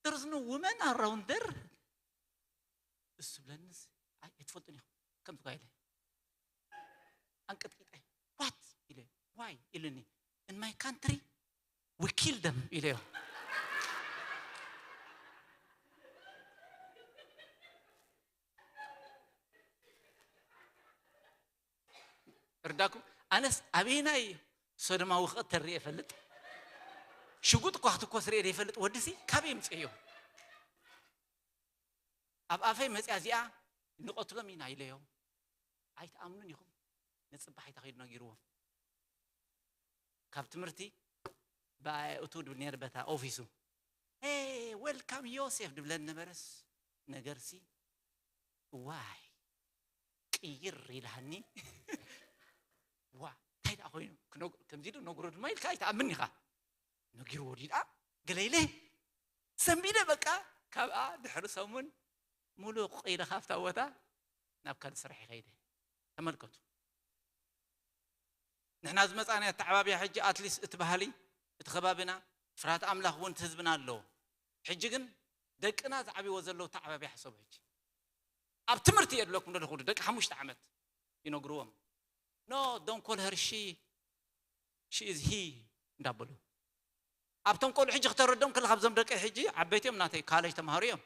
there is no woman around there እሱ ብለንስ ኣይትፈልጡን ኢኹም ከምዚ ኳ ኢለ ኣንቀጥቂጠ what ኢለ why ኢሉኒ in my country we kill them ኢለዮ እርዳኩም ኣነስ ኣበይናይ ሶዶማዊ ክቕተል ርየ እፈልጥ ሽጉጥ እኳ ክትኮስ ርየ ዘይፈልጥ ወድሲ ካበይ ምፅእዮ ኣብ ኣፈይ መፅያ እዚኣ ንቐትሎም ኢና ኢለዮ ኣይትኣምኑን ኢኹም ንፅባሕ ተኸይዱ ነጊርዎም ካብ ትምህርቲ ብኣያ እቱ ድብል ነር በታ ኦፊሱ welcome ዮሴፍ ድብለን ነበረስ ነገርሲ ዋይ ቅይር ኢልሃኒ ዋ እንታይ ደኣ ኮይኑ ከምዚ ዶ ነግሮ ድማ ኢልካ ኣይትኣምን ኢኻ ነጊርዎ ድዩ ደኣ ገለ ኢለ ሰንቢደ በቃ ካብኣ ድሕሪ ሰሙን ሙሉቕ ኢለ ካብታ ቦታ ናብ ካልእ ስራሕ ይኸይደ ተመልከቱ ንሕና ዝመፃናዮ ኣተዓባብያ ሕጂ ኣትሊስት እቲ ባህሊ እቲ ከባቢና ፍርሃት ኣምላኽ እውን እቲ ህዝብና ኣለዎ ሕጂ ግን ደቅና ዝዓብይዎ ዘለዉ ኣተዓባብያ ሕሰቡ ሕጂ ኣብ ትምህርቲ እየ ድብለኩም ዘለኹ ደቂ ሓሙሽተ ዓመት ይነግርዎም no don't call her she she is he እንዳበሉ ኣብቶም ቆልዑ ሕጂ ክተረዶም ከለ ካብዞም ደቂ ሕጂ ዓበይቲ እዮም ናተይ ካለጅ ተምሃሩ እዮም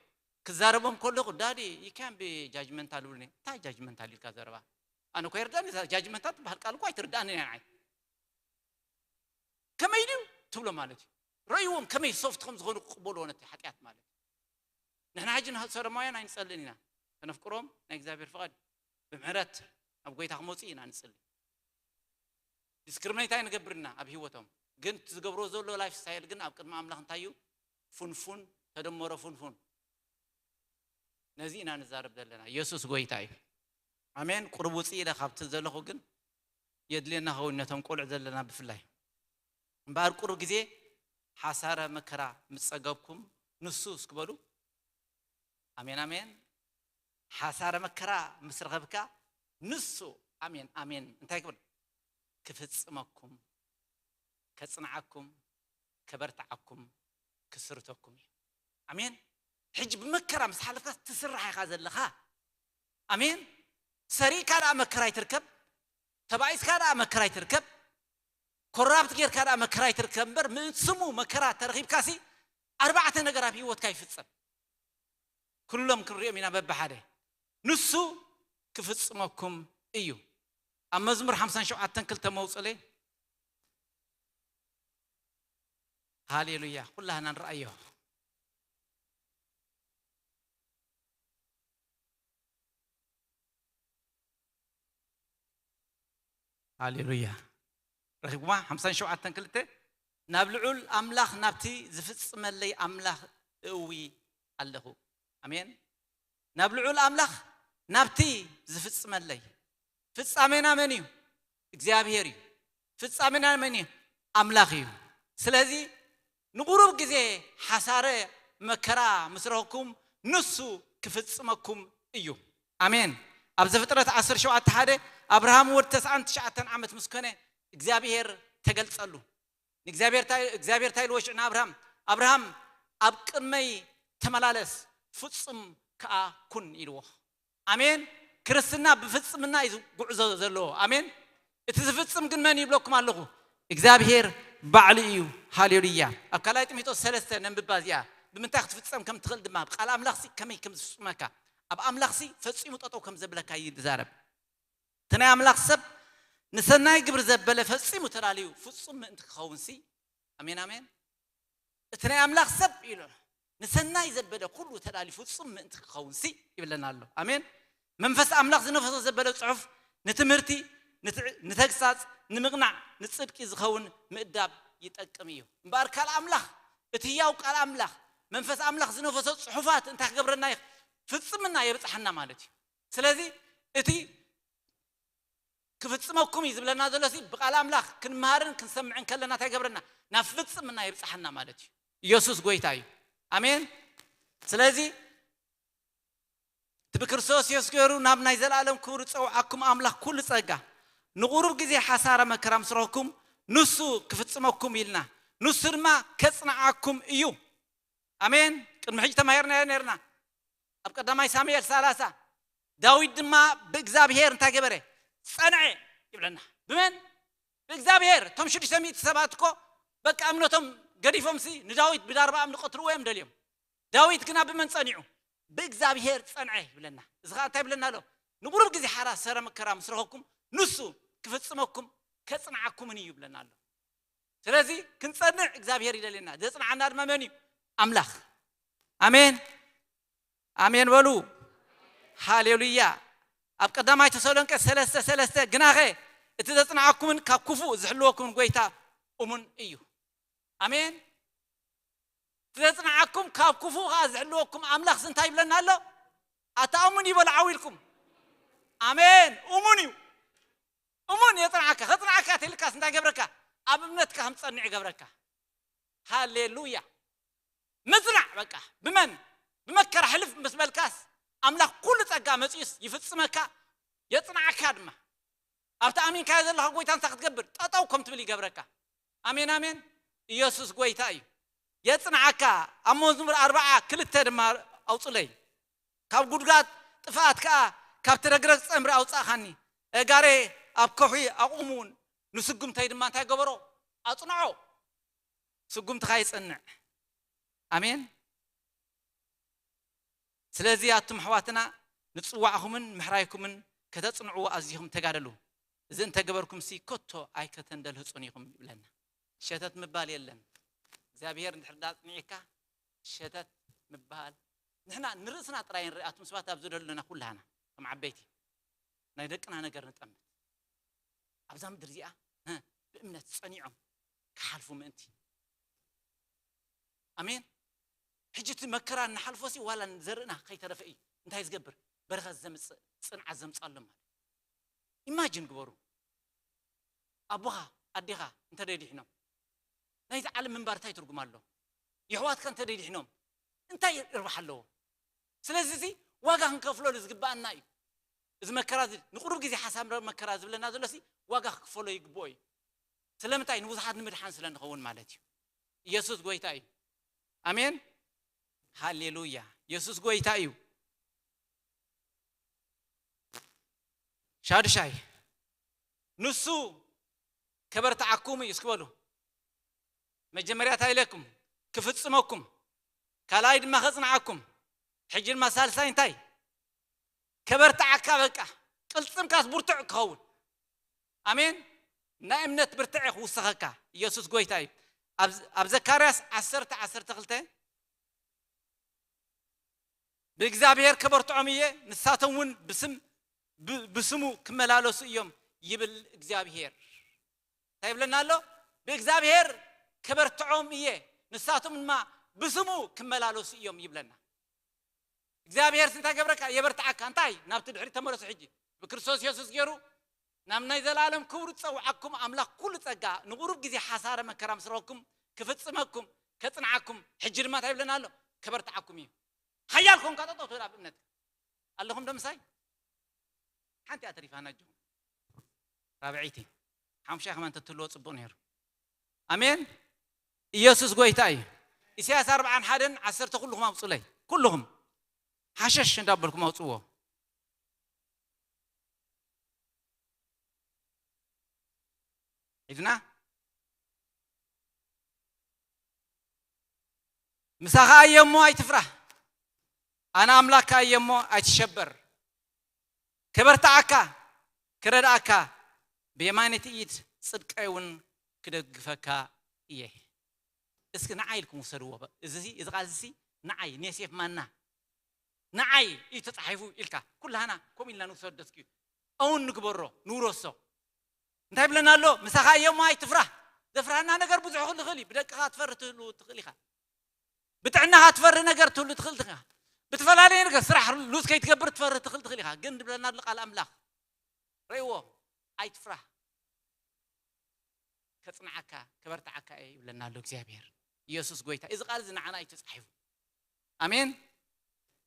ክዛረቦም ከለኹ daddy you can't be judgmental ይብሉኒ እንታይ judgmental ኢልካ ዘረባ ኣነ እኮ ይርዳኒ judgmental ትበሃል ቃል እኮ ኣይትርዳእንን እያ ንዓይ ከመይ ድዩ ትብሎ ማለት እዩ ረእይዎም ከመይ soft ከም ዝኾኑ ክቕበልዎ ነቲ ሓጢኣት ማለት እዩ ንሕና ሕጂ ንሶዶማውያን ኣይንጸልን ኢና ከነፍቅሮም ናይ እግዚኣብሔር ፍቓድ ብምሕረት ናብ ጎይታ ክመፁ ኢና ንጽሊ discriminate ኣይንገብርና ኣብ ህይወቶም ግን ዝገብሮ ዘሎ lifestyle ግን ኣብ ቅድሚ ኣምላኽ እንታይ እዩ ፍንፉን ተደመሮ ፍንፉን ነዚ ኢና ንዛረብ ዘለና ኢየሱስ ጎይታ እዩ ኣሜን ቁርብ ውፅእ ኢለ ካብቲ ዘለኹ ግን የድልየና ኸውን ነቶም ቆልዑ ዘለና ብፍላይ እምበኣር ቁሩብ ግዜ ሓሳረ መከራ ምስ ጸገብኩም ንሱ እስኪ በሉ ኣሜን ኣሜን ሓሳረ መከራ ምስ ረኸብካ ንሱ ኣሜን ኣሜን እንታይ ክብል ክፍጽመኩም ከጽንዓኩም ከበርትዓኩም ክስርተኩም እዩ ኣሜን ሕጂ ብመከራ ምስ ሓለፍካ ትስራሕ ኢኻ ዘለኻ ኣሜን ሰሪእካ ደኣ መከራ ይትርከብ ተባኢስካ ደኣ መከራ ይትርከብ ኮራፕት ጌርካ ደኣ መከራ ይትርከብ እምበር ምእንስሙ መከራ ተረኺብካሲ ኣርባዕተ ነገር ኣብ ህይወትካ ይፍጸም ኩሎም ክንሪኦም ኢና በብሓደ ንሱ ክፍጽመኩም እዩ ኣብ መዝሙር ሓምሳን ሸውዓተን ክልተ መውፅለይ ሃሌሉያ ኩላህና ንረኣዮ ሃሌሉያ ረኺብኩማ ሓምሳን ሸውዓተን ክልተ ናብ ልዑል ኣምላኽ ናብቲ ዝፍጽመለይ ኣምላኽ እእዊ ኣለኹ ኣሜን ናብ ልዑል ኣምላኽ ናብቲ ዝፍጽመለይ ፍጻሜና መን እዩ እግዚኣብሔር እዩ ፍጻሜና መን እዩ ኣምላኽ እዩ ስለዚ ንቁሩብ ግዜ ሓሳረ መከራ ምስ ረኽኩም ንሱ ክፍጽመኩም እዩ ኣሜን ኣብ ዘፍጥረት ዓሰርተ ሸውዓተ ሓደ ኣብርሃም ወዲ ተስዓን ትሽዓተን ዓመት ምስ ኮነ እግዚኣብሔር ተገልጸሉ እግዚኣብሔር እንታይ ኢልዎ ሽዑ ንኣብርሃም ኣብርሃም ኣብ ቅድመይ ተመላለስ ፍጹም ከኣ ኩን ኢልዎ ኣሜን ክርስትና ብፍጽምና እዩ ጉዕዞ ዘለዎ ኣሜን እቲ ዝፍጽም ግን መን ይብለኩም ኣለኹ እግዚኣብሔር ባዕሉ እዩ ሃሌሉያ ኣብ ካልኣይ ጢሞቴዎስ ሰለስተ ነንብባ እዚኣ ብምንታይ ክትፍጸም ከም ትኽእል ድማ ኣብ ቃል ኣምላኽሲ ከመይ ከም ዝፍጽመካ ኣብ ኣምላኽሲ ፈጺሙ ጠጠው ከም ዘብለካ እዩ ዝዛረብ እቲ ናይ ኣምላኽ ሰብ ንሰናይ ግብሪ ዘበለ ፈጺሙ ተዳልዩ ፍጹም ምእንቲ ክኸውንሲ ኣሜን ኣሜን እቲ ናይ ኣምላኽ ሰብ ኢሉ ንሰናይ ዘበለ ኩሉ ተዳልዩ ፍጹም ምእንቲ ክኸውንሲ ይብለና ኣሎ ኣሜን መንፈስ ኣምላኽ ዝነፈሶ ዘበለ ጽሑፍ ንትምህርቲ ንተግሳጽ ንምቕናዕ ንጽድቂ ዝኸውን ምእዳብ ይጠቅም እዩ እምበኣር ካል ኣምላኽ እቲ ህያው ቃል ኣምላኽ መንፈስ ኣምላኽ ዝነፈሶ ጽሑፋት እንታይ ክገብረና ፍጽምና የብጽሓና ማለት እዩ ስለዚ እቲ ክፍጽመኩም እዩ ዝብለና ዘሎ ሲ ብቃል ኣምላኽ ክንመሃርን ክንሰምዕን ከለና እንታይ ገብረና ናብ ፍጽምና ይብጽሓና ማለት እዩ። ኢየሱስ ጎይታ እዩ። ኣሜን። ስለዚ እቲ ብክርስቶስ የሱስ ገይሩ ናብ ናይ ዘለኣለም ክብሪ ዝጸውዓኩም ኣምላኽ ኩሉ ጸጋ ንቑሩብ ግዜ ሓሳረ መከራ ምስ ረኽኩም ንሱ ክፍጽመኩም ኢልና ንሱ ድማ ከጽንዓኩም እዩ። ኣሜን። ቅድሚ ሕጂ ተማሂርናዮ ነርና ኣብ ቀዳማይ ሳሙኤል ሰላሳ ዳዊት ድማ ብእግዚኣብሔር እንታይ ገበረ? ጸንዐ ይብለና። ብመን? ብእግዚኣብሔር። እቶም ሽዱሽተ ሚእቲ ሰባት እኮ በቃ እምነቶም ገዲፎምሲ ንዳዊት ብዳርባ እምኒ ቀትልዎ እዮም ደልዮም። ዳዊት ግና ብመን ጸኒዑ? ብእግዚኣብሔር ጸንዐ ይብለና። እዚ ኸዓ እንታይ ይብለና ኣሎ? ንቁሩብ ግዜ ሓራ ሰረ መከራ ምስ ረኸብኩም ንሱ ክፍጽመኩም ከጽንዓኩምን እዩ ይብለና ኣሎ። ስለዚ ክንጸንዕ እግዚኣብሔር ይደልየና። ዘጽንዓና ድማ መን እዩ? ኣምላኽ። ኣሜን ኣሜን በሉ። ሃሌሉያ። ኣብ ቀዳማይ ተሰሎንቄ ሰለስተ ሰለስተ ግናኸ እቲ ዘጽንዓኩምን ካብ ክፉእ ዝሕልወኩምን ጎይታ እሙን እዩ። ኣሜን። እቲ ዘጽንዓኩም ካብ ክፉእ ኸዓ ዝሕልወኩም ኣምላኽ እንታይ ይብለና ኣሎ? ኣታ እሙን ይበሉ ዓው ኢልኩም። ኣሜን። እሙን እዩ። እሙን የጽንዓካ። ከጽንዓካ ተልካስ እንታይ ገብረካ? ኣብ እምነትካ ከም ትጸንዕ ይገብረካ። ሃሌሉያ። ምጽናዕ በቃ ብመን ብመከራ ሕልፍ ምስ በልካስ ኣምላኽ ኩሉ ጸጋ መጺኡስ ይፍጽመካ የጽንዓካ ድማ። ኣብቲ ኣሚንካዮ ዘለኻ ጎይታ እንታይ ክትገብር ጠጠው ከም ትብል ይገብረካ። ኣሜን ኣሜን። ኢየሱስ ጎይታ እዩ። የጽንዓካ። ኣብ መዝሙር ኣርባዓ ክልተ ድማ ኣውጹለይ። ካብ ጉድጋድ ጥፍኣት ከኣ ካብቲ ረግረግ ጸምሪ ኣውጻእኻኒ። ኣእጋረይ ኣብ ከውሒ ኣቑሙ፣ ንስጉምተይ ድማ እንታይ ገበሮ? ኣጽንዖ። ስጉምትኻ ይጸንዕ። ኣሜን። ስለዚ ኣቱም ኣሕዋትና ንጽዋዕኹምን ምሕራይኩምን ከተጽንዕዎ ኣዚኹም ተጋደሉ። እዚ እንተገበርኩምሲ ከቶ ኣይከተንደልህጹን ኢኹም ይብለና። ሸተት ምባል የለን። እግዚኣብሔር እንድሕር ዳጽኒዕካ ሸተት ምባል ንሕና ንርእስና ጥራይ ንርኢ ኣቱም ሰባት ኣብዚ ደለና ኩላህና ከም ዓበይቲ ናይ ደቅና ነገር ንጠምት ኣብዛ ምድሪ እዚኣ እ፣ ብእምነት ጸኒዖም ክሓልፉ ምእንቲ ኣሜን። ሕጂ እቲ መከራ እናሓልፎሲ ዋላ ዘርእና ከይተረፈ እዩ እንታይ ዝገብር በረኸት ዘምፅእ ጽንዓት ዘምፅእ ኣሎ ማለት ኢማጂን ግበሩ። ኣቦኻ ኣዴኻ እንተደይድሒኖም ናይዚ ዓለም ምንባር እንታይ ትርጉም ኣሎ? የሕዋትካ እንተደይድሒኖም እንታይ ርባሕ ኣለዎ? ስለዚ እዚ ዋጋ ክንከፍለሉ ዝግባኣና እዩ። እዚ መከራ እዚ ንቁሩብ ግዜ ሓሳብ መከራ ዝብለና ዘሎ ሲ ዋጋ ክክፈሎ ይግብኦ እዩ። ስለምንታይ? ንብዙሓት ንምድሓን ስለ ንኸውን ማለት እዩ። ኢየሱስ ጎይታ እዩ። ኣሜን ሃሌሉያ። ኢየሱስ ጎይታ እዩ። ሻድሻይ ንሱ ከበርትዓኩም እዩ እስኪ በሉ። መጀመርያ እንታይ ኢለኩም? ክፍጽመኩም። ካልኣይ ድማ ከጽንዓኩም። ሕጂ ድማ ሳልሳይ እንታይ? ከበርትዓካ። በቃ ቅልጽምካስ ብርቱዕ ክኸውን። ኣሜን። ናይ እምነት ብርትዕ ክውስኸካ። ኢየሱስ ጎይታ እዩ። ኣብ ዘካርያስ ዓሰርተ ዓሰርተ ክልተ ብእግዚኣብሔር ከበርትዖም እየ፣ ንሳቶም እውን ብስም ብስሙ ክመላለሱ እዮም ይብል እግዚኣብሔር። እንታይ ይብለና ኣሎ? ብእግዚኣብሔር ከበርትዖም እየ፣ ንሳቶም ድማ ብስሙ ክመላለሱ እዮም ይብለና። እግዚኣብሔር እንታይ ገብረካ? የበርትዓካ። እንታይ? ናብቲ ድሕሪ ተመለሱ። ሕጂ ብክርስቶስ የሱስ ገይሩ ናብ ናይ ዘላለም ክብሩ ዝጸውዓኩም ኣምላኽ ኩሉ ጸጋ ንቑሩብ ግዜ ሓሳረ መከራ ምስ ረኹም ክፍጽመኩም ከጽንዓኩም ሕጂ ድማ እንታይ ይብለና ኣሎ? ከበርትዓኩም እዩ። ሓያል ኮንካ ጠጠው ትብል ኣብ እምነትካ ኣለኹም ዶ ምሳይ? ሓንቲ እያ ተሪፋና። ጆ ራብዐይቲ ሓሙሻይ ከማን ተትህልዎ ጽቡቕ ነይሩ። ኣሜን። ኢየሱስ ጎይታ እዩ። ኢሳያስ ኣርብዓን ሓደን ዓሰርተ ኩልኹም ኣውጹለይ። ኩልኹም ሓሸሽ እንዳበልኩም ኣውጽዎ። ሒዝና ምሳኻ እየ እሞ ኣይትፍራህ፣ ኣነ ኣምላክካ እየ እሞ ኣይትሸበር። ከበርትዓካ፣ ክረድኣካ፣ ብየማነይቲ ኢድ ጽድቀይ እውን ክደግፈካ እየ። እስኪ ንዓይ ኢልኩም ውሰድዎ። እዚ እዚ ቃል እዚ ንዓይ ኔሴፍ ማና ንዓይ እዩ ተጻሒፉ ኢልካ ኩላህና ከምኡ ኢልና ንውሰዶ እስኪ። እውን ንግበሮ ንውረሶ። እንታይ ይብለና ኣሎ? ምሳኻ እየ እሞ ኣይትፍራህ። ዘፍርሃና ነገር ብዙሕ ክልኽል እዩ። ብደቅኻ ትፈርህ ትህሉ ትኽእል ኢኻ። ብጥዕናኻ ትፈርህ ነገር ትህሉ ትኽእል ኢኻ። ብትፈላለየ ነገር ስራሕ ሉዝ ከይትገብር ትፈርህ ትኽእል ትኽእል ኢኻ። ግን ዝብለና ኣሎ ቃል ኣምላኽ። ረእይዎ። ኣይትፍራህ፣ ከጽንዓካ፣ ከበርትዓካ እየ ይብለና ኣሎ እግዚኣብሔር። ኢየሱስ ጎይታ። እዚ ቃል እዚ ንዓና እዩ ተጻሒፉ። ኣሜን።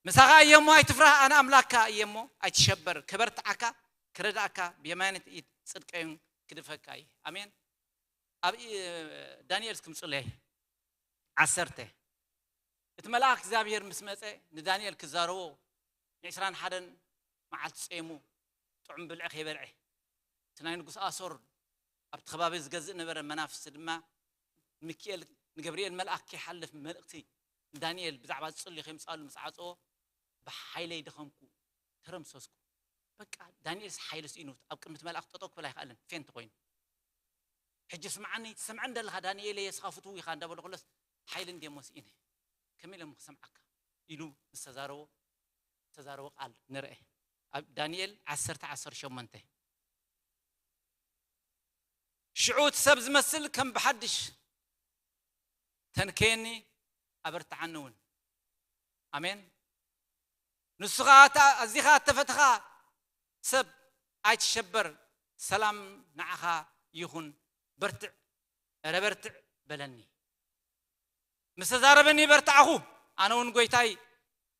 ምሳኻ እየ እሞ ኣይትፍራህ፣ ኣነ ኣምላክካ እየ እሞ ኣይትሸበር፣ ከበርትዓካ፣ ክረዳእካ፣ ብየማነት ኢድ ጽድቀይን ክድፈካ እየ። ኣሜን። ኣብ ኢ-፣ ዳንኤል እስኪ ምጽለይ። ዓሰርተ። እቲ መልኣኽ እግዚኣብሔር ምስ መጸ ንዳንኤል ክዛረቦ ንዕስራን ሓደን መዓልቲ ጸይሙ ጥዑም ብልዒ ከይበልዐ፣ እቲ ናይ ንጉስ ኣሶር ኣብቲ ከባቢ ዝገዝእ ነበረ መናፍስቲ ድማ ሚኪኤል ንገብርኤል መልኣኽ ከይሓልፍ መልእኽቲ ንዳንኤል ብዛዕባ ዝጽልዩ ከይምጻሉ ምስ ዓጸዎ፣ ብሓይለይ ደኸምኩ፣ ተረምሰስኩ። በቃ ዳንኤልስ ሓይሊ ስኢኑ ኣብ ቅድሚ እቲ መልኣኽ ጠጠው ክብል ኣይከኣለን፣ ፌንት ኮይኑ። ሕጂ ስምዓኒ፣ ትሰምዐኒ ዘለኻ ዳንኤል፣ የስኻ ፍትው ኢኻ እንዳበሎ ከሎስ፣ ሓይሊ እንድየ እሞ ስኢነ፣ ከመይ ኢለ እሞ ክሰምዓካ ኢሉ ምስ ተዛረቦ፣ ዝተዛረቦ ቃል ንርአ። ኣብ ዳንኤል ዓሰርተ ዓሰርተ ሸሞንተ። ሽዑ እቲ ሰብ ዝመስል ከም ብሓድሽ ተንከየኒ፣ ኣበርትዓኒ እውን። ኣሜን። ንሱ ኸዓ፣ ኣታ-፣ ኣዚኻ እተፈተኻ ሰብ፣ ኣይትሸበር፣ ሰላም ንዓኻ ይኹን፣ በርትዕ፣ ኧረ በርትዕ በለኒ። ምስ ተዛረበኒ በርትዓኹ፣ ኣነ እውን ጎይታይ፣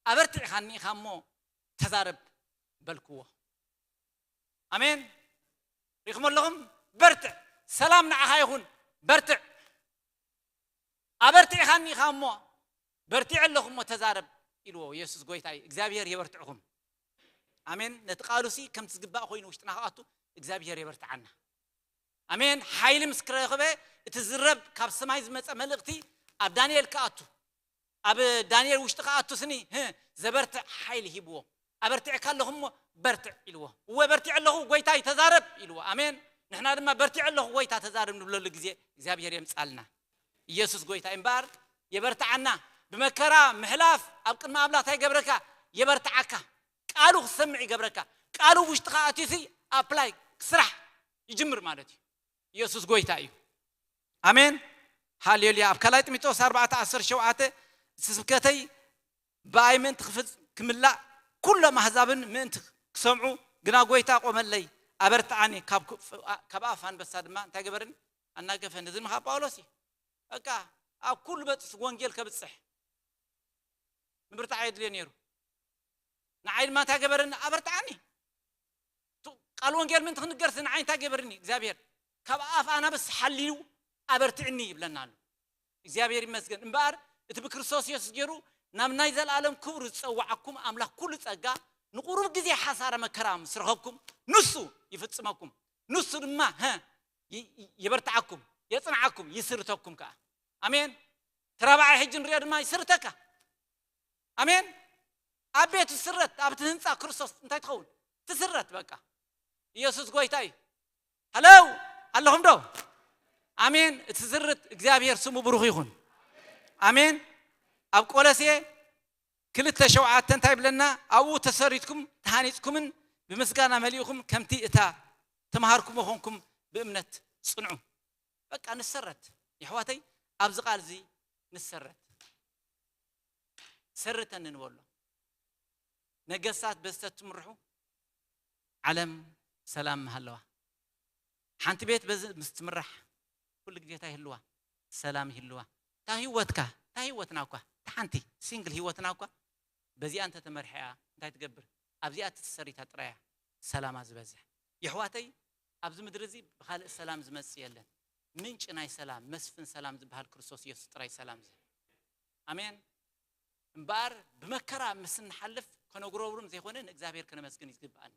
ኣበርቲዕኻኒ ኢኻ እሞ ተዛረብ በልክዎ። ኣሜን። ሪኢኹም ኣለኹም? በርትዕ፣ ሰላም ንዓኻ ይኹን፣ በርትዕ። ኣበርቲዕኻኒ ኢኻ እሞ፣ በርቲዐ ኣለኹ እሞ ተዛረብ ኢልዎ። ኢየሱስ ጎይታ እዩ። እግዚኣብሔር የበርትዕኹም። ኣሜን። ነቲ ቃሉሲ ከምቲ ዝግባእ ኮይኑ ውሽጥና ክኣቱ እግዚኣብሔር የበርትዓና። ኣሜን። ሓይሊ ምስ ክረኽበ፣ እቲ ዝረብ ካብ ሰማይ ዝመጸ መልእኽቲ ኣብ ዳንኤል ክኣቱ፣ ኣብ ዳንኤል ውሽጢ ክኣቱ ስኒ፣ ህ፣ ዘበርትዕ ሓይሊ ሂብዎ። ኣበርቲዕካ ኣለኹ እሞ በርትዕ ኢልዎ። እወ በርቲዕ ኣለኹ ጎይታይ ተዛረብ ኢልዎ። ኣሜን። ንሕና ድማ በርቲዕ ኣለኹ ጎይታ ተዛረብ ንብለሉ ግዜ እግዚኣብሔር የምጻልና። ኢየሱስ ጎይታ እምበኣር የበርትዓና። ብመከራ ምሕላፍ ኣብ ቅድሚ ኣምላኽ እንታይ ይገብረካ? የበርትዓካ። ቃሉ ክሰምዕ ይገብረካ። ቃሉ ውሽጥኻ ኣትዩሲ ኣፕላይ ክስራሕ ይጅምር ማለት እዩ። ኢየሱስ ጎይታ እዩ። ኣሜን። ሃሌሉያ። ኣብ ካልኣይ ጢሞቴዎስ ኣርባዕተ ዓሰርተ ሸውዓተ፣ እቲ ስብከተይ ብኣይ ምእንቲ ክፍጽ-፣ ክምላእ፣ ኩሎም ኣህዛብን ምእንቲ ክሰምዑ፣ ግና ጎይታ ቆመለይ፣ ኣበርትዓኒ፣ ካብ ክ-፣ ካብ ኣፍ ኣንበሳ ድማ እንታይ ገበርኒ? ኣናገፈኒ። እዚ ድማ ካብ ጳውሎስ እዩ። በቃ ኣብ ኩሉ በጽስ ወንጌል ከብጽሕ ምብርታዕ የድልዮ ነይሩ። ንዓይ ድማ እንታይ ገበረኒ? ኣበርትዓኒ። ቱ-፣ ቃል ወንጌል ምእንቲ ክንገርሲ ንዓይ እንታይ ገበርኒ? እግዚኣብሔር ካብ ኣፍ ኣናብስ ሓልዩ ኣበርትዕኒ ይብለና ኣሎ። እግዚኣብሔር ይመስገን። እምበኣር እቲ ብክርስቶስ የሱስ ገይሩ ናብ ናይ ዘለኣለም ክብሩ ዝጸዋዓኩም ኣምላኽ ኩሉ ጸጋ ንቁሩብ ግዜ ሓሳረ መከራ ምስ ረኸብኩም ንሱ ይፍጽመኩም። ንሱ ድማ፣ ሀ፣ ይ-፣ ይ-፣ የበርትዓኩም፣ የጽንዓኩም፣ ይስርተኩም ከኣ። ኣሜን። ተራባዓይ ሕጂ ንሪኦ ድማ ይስርተካ። ኣሜን። ኣብ ቤት ትስረት፣ ኣብቲ ህንፃ ክርስቶስ እንታይ ትኸውን? ትስረት በቃ። ኢየሱስ ጎይታ እዩ። ሃለው ኣለኹም ዶ? ኣሜን። እቲ ዝርት እግዚኣብሔር ስሙ ብሩኽ ይኹን። ኣሜን። ኣብ ቆሎሴ ክልተ ሸውዓተ እንታይ ይብለና? ኣብኡ ተሰሪትኩም ተሃኒጽኩምን ብምስጋና መሊእኹም ከምቲ እታ ተምሃርኩሞ ኮንኩም ብእምነት ጽንዑ። በቃ ንሰረት። የሕዋተይ ኣብዚ ቃል እዚ ንሰረት። ሰርተኒ ንበሎ። ነገስታት በዚ ተትምርሑ ዓለም ሰላም ምሃለዋ። ሓንቲ ቤት በዚ ምስ ትምራሕ ኩሉ ግዜ እንታይ ይህልዋ? ሰላም ይህልዋ። እታ ህይወትካ፣ እታ ህይወትና እኳ፣ እታ ሓንቲ ሲንግል ህይወትና እኳ በዚኣ እንተተመርሐያ እንታይ ትገብር? ኣብዚኣ ተሰሪታ ጥራያ ሰላማ ዝበዝሕ። የሕዋተይ ኣብዚ ምድሪ እዚ ብኻልእ ሰላም ዝመጽእ የለን። ምንጪ ናይ ሰላም፣ መስፍን ሰላም ዝበሃል ክርስቶስ ኢየሱስ ጥራይ ሰላም ዝህብ። ኣሜን። እምበኣር ብመከራ ምስ እንሓልፍ ከነጉረብርም ዘይኮነ ንእግዚኣብሔር ከነመስግን ይግብኣና።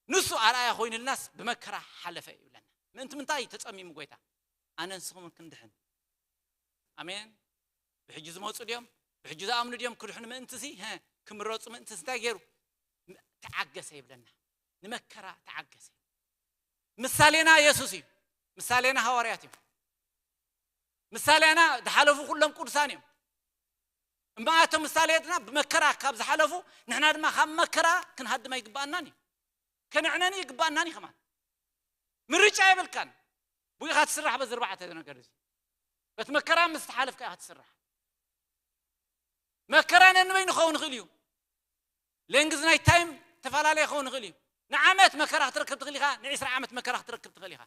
ንሱ ኣርኣያ ኮይኑልናስ ብመከራ ሓለፈ ይብለና። ምእንቲ ምንታይ ተጸሚሙ ጎይታ? ኣነ ንስኹምን ክንድሕን። ኣሜን። ብሕጂ ዝመጹ ድዮም? ብሕጂ ዝኣምኑ ድዮም? ክድሕኑ ምእንትሲ፣ ሀ፣ ክምረጹ ምእንትሲ እንታይ ገይሩ? ም-፣ ተዓገሰ ይብለና። ንመከራ ተዓገሰ። ምሳሌና የሱስ እዩ። ምሳሌና ሃዋርያት እዮም። ምሳሌና ዝሓለፉ ኩሎም ቅዱሳን እዮም። እምበኣቶም ምሳሌትና ብመከራ ካብ ዝሓለፉ፣ ንሕና ድማ ካብ መከራ ክንሃድም ኣይግብኣናን እዩ። ከነዕነን ይግብኣናን እዩ ከማን። ምርጫ የብልካን። ብኢኻ ትስራሕ በዚ ኣርባዕተ ነገር እዚ። በቲ መከራ ምስ ተሓለፍካ ኢኻ ትስራሕ። መከራ ነንበይኑ ክኸውን ይኽእል እዩ። ሌንግዝ ናይ ታይም ተፈላለየ ክኸውን ይኽእል እዩ። ንዓመት መከራ ክትረክብ ትኽእል ኢኻ፣ ንዒስራ ዓመት መከራ ክትረክብ ትኽእል ኢኻ።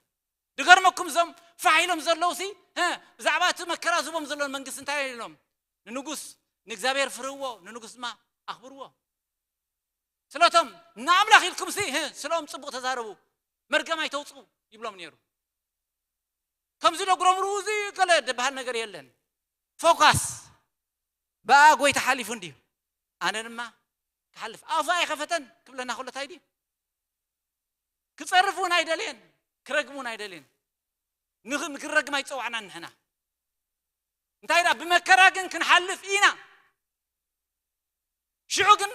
ድገርመኩም፣ እዞም ፋሕ ኢሎም ዘለዉ ሲ፣ እ፣ ብዛዕባ እቲ መከራ ዝቦም ዘለዉ መንግስቲ እንታይ ኢሎም? ንንጉስ፣ ንእግዚኣብሔር ፍርህዎ፣ ንንጉስ ድማ ኣኽብርዎ። ስለቶም ንኣምላኽ ኢልኩም ሲ፣ እ፣ ስለኦም ጽቡቕ ተዛረቡ፣ መርገም ኣይተውጽኡ ይብሎም ነይሩ። ከምዚ ዶ ግረምሩ፣ እዚ ገለ ዝበሃል ነገር የለን። ፎካስ፣ ብኣ ጎይታ ሓሊፉ እንድዩ፣ ኣነ ድማ ክሓልፍ። ኣፉ ኣይኸፈተን ክብለና ከሎ እንታይ ድዩ? ክጸርፍ እውን ኣይደልየን፣ ክረግም እውን ኣይደልየን። ንኽ-፣ ንክንረግም ኣይጸዋዕናን ንሕና። እንታይ ደኣ፣ ብመከራ ግን ክንሓልፍ ኢና። ሽዑ ግን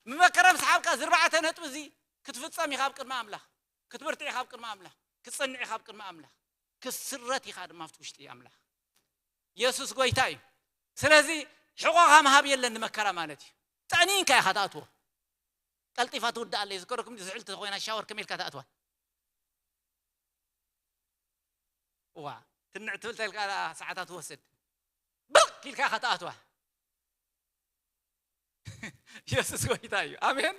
ብመከራ ምስ ሓብካ፣ እዚ ኣርባዕተ ነጥቢ እዚ ክትፍጸም ኢኻ ኣብ ቅድሚ ኣምላኽ፣ ክትብርትዕ ኢኻ ኣብ ቅድሚ ኣምላኽ፣ ክትጸንዕ ኢኻ ኣብ ቅድሚ ኣምላኽ፣ ክትስረት ኢኻ ድማ ኣብቲ ውሽጢ ኣምላኽ። የሱስ ጎይታ እዩ። ስለዚ ሕቖኻ ምሃብ የለን ንመከራ ማለት እዩ። ጠኒንካ ኢኻ ትኣትዎ። ቀልጢፋ ትውዳእ ኣለ። ዝከረኩም ዝሕል ተኾይና ሻወር ከመይ ኢልካ ትኣትዋ? እዋ፣ ትንዕ ትብል ተልካ ሰዓታት ትወስድ። ብቅ ኢልካ ኢኻ ትኣትዋ። የሱስ ጎይታ እዩ። ኣሜን።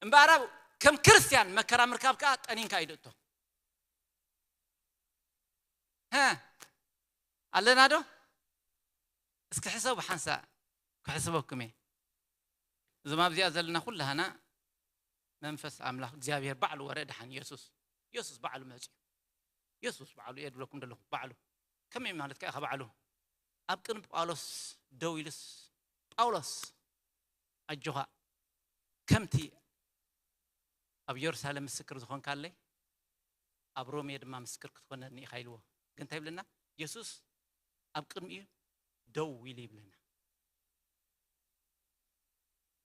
እምበኣር ኣብ ከም ክርስትያን መከራ ምርካብ ከኣ ጠኒንካ እዩ ድእቶ። ሀ፣ ኣለና ዶ? እስኪ ሕሰቡ ሓንሳእ፣ ክሕስበኩም እየ። እዞም ኣብዚኣ ዘለና ኩላህና መንፈስ ኣምላኽ እግዚኣብሔር ባዕሉ ወረደ ሓን የሱስ። የሱስ ባዕሉ መጽዩ። የሱስ ባዕሉ እየ ድብለኩም ዘለኹ፣ ባዕሉ። ከመይ ማለት ከኣ ባዕሉ? ኣብ ቅድሚ ጳውሎስ ደው ኢሉስ፣ "ጳውሎስ፣ ኣጆኻ፣ ከምቲ ኣብ የሩሳሌም ምስክር ዝኾንካለይ፣ ኣብ ሮሜ ድማ ምስክር ክትኮነኒ ኢኻ" ኢልዎ። ግን እንታይ ይብለና? የሱስ ኣብ ቅድሚኡ ደው ኢሉ ይብለና።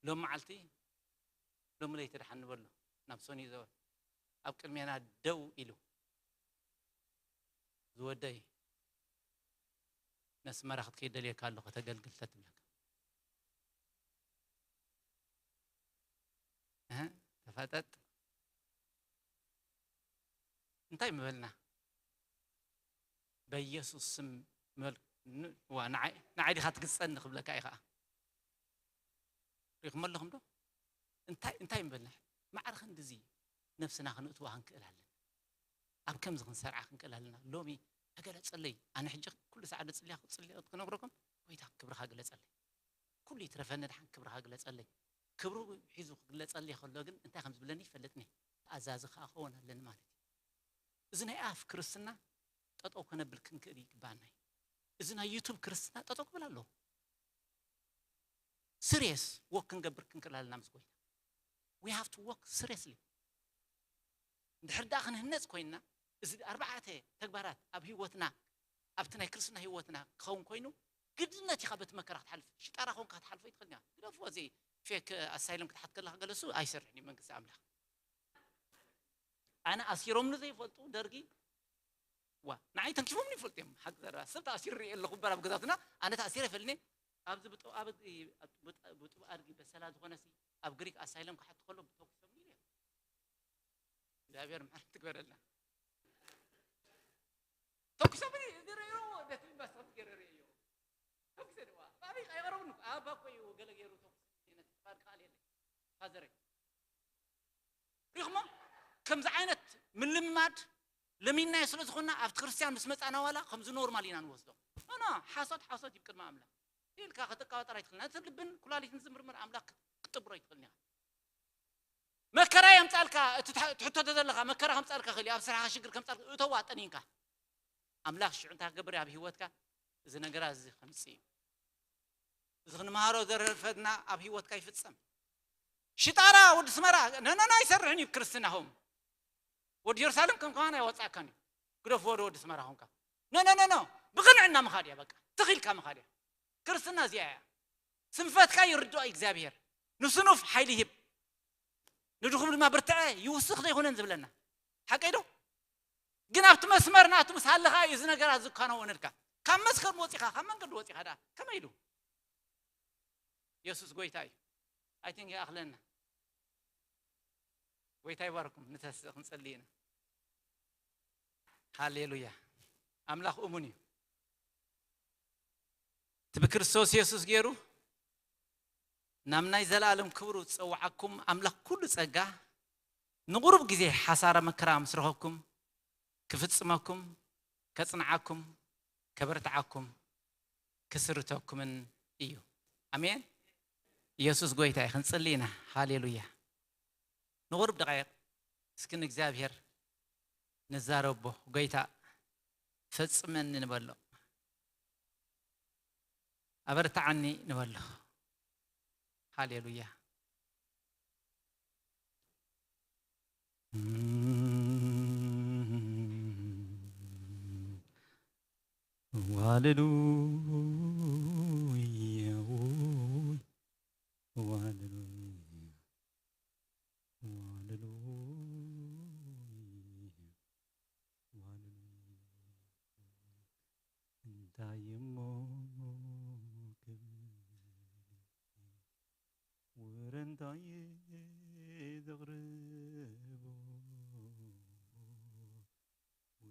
ሎም መዓልቲ፣ ሎም ለይቲ ደሓን ንበሎ፣ ናብ ሶኒ ዘወር፣ ኣብ ቅድሜና ደው ኢሉ፣ "ዝወደይ፣ ነስመራ ክትከይድ ደልየካ ኣለኹ፣ ከተገልግል" ተትብለካ። እህ፣ ተፋጠጥ። እንታይ ምበልና? በኢየሱስ ስም ምበል-፣ ን-፣ ዋ፣ ንዓይ፣ ንዓይ ዲኻ ትግጸኒ ክብለካ እየ ኸኣ። ሪኹም ኣለኹም ዶ? እንታይ፣ እንታይ ምበልና? ማዕረ ክንድዚ ነብስና ክንእትዋ ክንክእል ኣለና። ኣብ ከምዚ ክንሰርዓ ክንክእል ኣለና። ሎሚ ተገለጸለይ። ኣነ ሕጂ ኩሉ ሰዓት ዝጽልያ፣ ክጽልያ ክነግረኩም፣ "ጎይታ ክብርኻ ግለጸለይ። ኩሉ ይትረፈኒ፣ ደሓን ክብርኻ ግለጸለይ." ክብሩ ሒዙ ክግለጸለይ ከሎ ግን እንታይ ከም ዝብለኒ ይፈልጥኒ። ተኣዛዚ ከኣ ክኸውን ኣለኒ ማለት እዩ። እዚ ናይ ኣፍ ክርስትና ጠጠው ከነብል ክንክእል ይግባና እዩ። እዚ ናይ ዩቱብ ክርስትና ጠጠው ክብል ኣለዎ። ሲሪየስ ወክ ክንገብር ክንክእል ኣለና ምስ ጎይታ። We have to work seriously። እንድሕር ደኣ ክንህነጽ ኮይንና፣ እዚ ኣርባዕተ ተግባራት ኣብ ህይወትና፣ ኣብቲ ናይ ክርስትና ህይወትና ክኸውን ኮይኑ፣ ግድነት ኢኻ በቲ መከራ ክትሓልፍ። ሽጣራ ኮንካ ክትሓልፎ ይትኽእል ኢና። ግደፍዎ፣ እዚ ፌክ ኣሳይለም ክትሓት ከለኻ ገለሱ ኣይሰርሕን እዩ መንግስቲ ኣምላኽ። ኣነ ኣሲሮምኒ ዘይፈልጡ ደርጊ፣ ዋ፣ ንዓይ ተንኪፎምኒ ይፈልጡ እዮም። ሓቂ ዘረባ፣ ሰብ ተኣሲሩ ርእየ ኣለኹ እምበር ኣብ ገዛትና፣ ኣነ ተኣሲረ ይፈልኒ። ኣብዚ ብጡ-፣ ኣብ፣ ብጥ-፣ ብጡብ ኣድጊ በሰላ ዝኾነ ሲ፣ ኣብ ግሪክ ኣሳይለም ክሓቱ ከሎ ተኩሶምኒ እዮም። እግዚኣብሔር ምሕረት ትግበረልና። ተኩሶምኒ፣ እዚ ርእይዎ፣ ቤት ምባስ ከምዚ ገይረ ርእየዮ። ተኩሰ ድማ፣ ባቢ ኣይቐረቡን እኮ፣ ኣባ እኮ እዩ ገለ ገይሩ ተኩስ፣ ነቲ ጥፋድ ክኣል የለ። ፋዘረይ። ሪኹሞ? ከምዚ ዓይነት ምልማድ ለሚናዮ ስለ ዝኾንና፣ ኣብቲ ክርስትያን ምስ መጻና ዋላ ከምዚ ኖርማል ኢና ንወስዶ። ኖ፣ ኖ፣ ሓሶት፣ ሓሶት እዩ ቅድሚ ኣምላኽ። ኢልካ ከተቃባጥር ኣይትኽእልን። ነቲ ልብን ኩላሊትን ዝምርምር ኣምላኽ ክጥብሮ ኣይትኽእልን ኢኻ። መከራ የምጻልካ፣ እቲ ትሕ-፣ ትሕቶ ዘለኻ መከራ ከምጻልካ ክእል እዩ፣ ኣብ ስራሕኻ ሽግር ከምጻልካ፣ እተዋ ጠኒንካ። ኣምላኽ ሽዑ እንታይ ክገብር ኣብ ህይወትካ? እዚ ነገራት እዚ ከምጽእ እዩ። እዚ ክንመሃሮ ዘረፈድና ኣብ ህይወትካ ይፍጸም። ሽጣራ ወዲ ስመራ፣ ኖ፣ ኖ፣ ኖ፣ ኣይሰርሕን እዩ ክርስትናኹም። ወዲ የሩሳሌም ከም ከማን ኣይወጻእካን እዩ። ግደፍዎ ዶ ወዲ ስመራ ኾንካ። ኖ፣ ኖ፣ ኖ፣ ኖ። ብቕንዕና ምኻድ እያ በቃ። ትኽ ኢልካ ምኻድ እያ። ክርስትና እዚኣ እያ። ስንፈትካ ይርድኦ እግዚኣብሔር። ንስኑፍ ሓይሊ ይህብ። ንድኹም ድማ ብርትዐ ይውስኽ ዘይኮነን ዝብለና። ሓቀይ ዶ? ግን ኣብቲ መስመር ናቱ ምስ ሃለኻ እዩ እዚ ነገራት ዝከናወነልካ። ካብ መስከርም ወጺኻ፣ ካብ መንገዲ ወጺኻ ደኣ ከመይ ኢሉ? የሱስ ጎይታ እዩ። I think ይኣኽለና። ጎይታ ይባርኩም። ንተስእ ክንጸሊ ኢና። ሃሌሉያ። ኣምላኽ እሙን እዩ። እቲ ብክርስቶስ የሱስ ገይሩ ናብ ናይ ዘለኣለም ክብሩ ዝጸውዓኩም ኣምላኽ ኩሉ ጸጋ ንቑሩብ ግዜ ሓሳረ መከራ ምስ ረኸብኩም፣ ክፍጽመኩም፣ ከጽንዓኩም፣ ከበርትዓኩም፣ ክስርተኩምን እዩ። ኣሜን። ኢየሱስ ጎይታ እዩ። ክንጽሊ ኢና። ሃሌሉያ። ንቑሩብ ደቓይቕ እስኪ ንእግዚኣብሔር ንዛረቦ። ጎይታ ፈጽመኒ ንበሎ። ኣበርትዓኒ ንበሎ። ሃሌሉያ። ዋለሉያ፣ ዋለሉያ፣ ዋለሉያ፣ ዋለሉያ። እንታይ እሞ ክብል፣ ውረ እንታይ ዘቕርቦ፣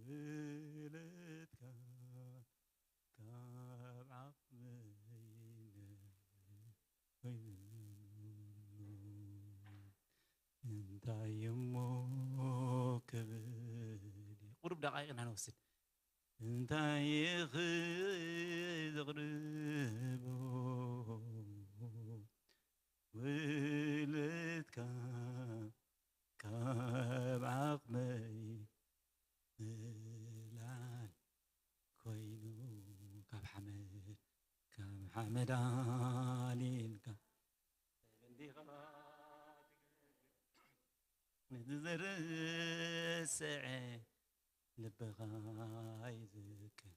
ውለድካ ካብ ዓቕመይ ንላዕሊ ኮይኑ፣ እንታይ እሞ ክብል። ቁሩብ ደቓይቕ ኢና ንወስድ። እንታይ ኢኺ ዘቕርቦ፣ ውለድካ ካብ ዓቕመይ ንላዕሊ ኮይኑ፣ ካብ ሓመድ፣ ካብ ሓመድ ኣልዒልካ ንዝርስዐ ልብኻ ይዝክር።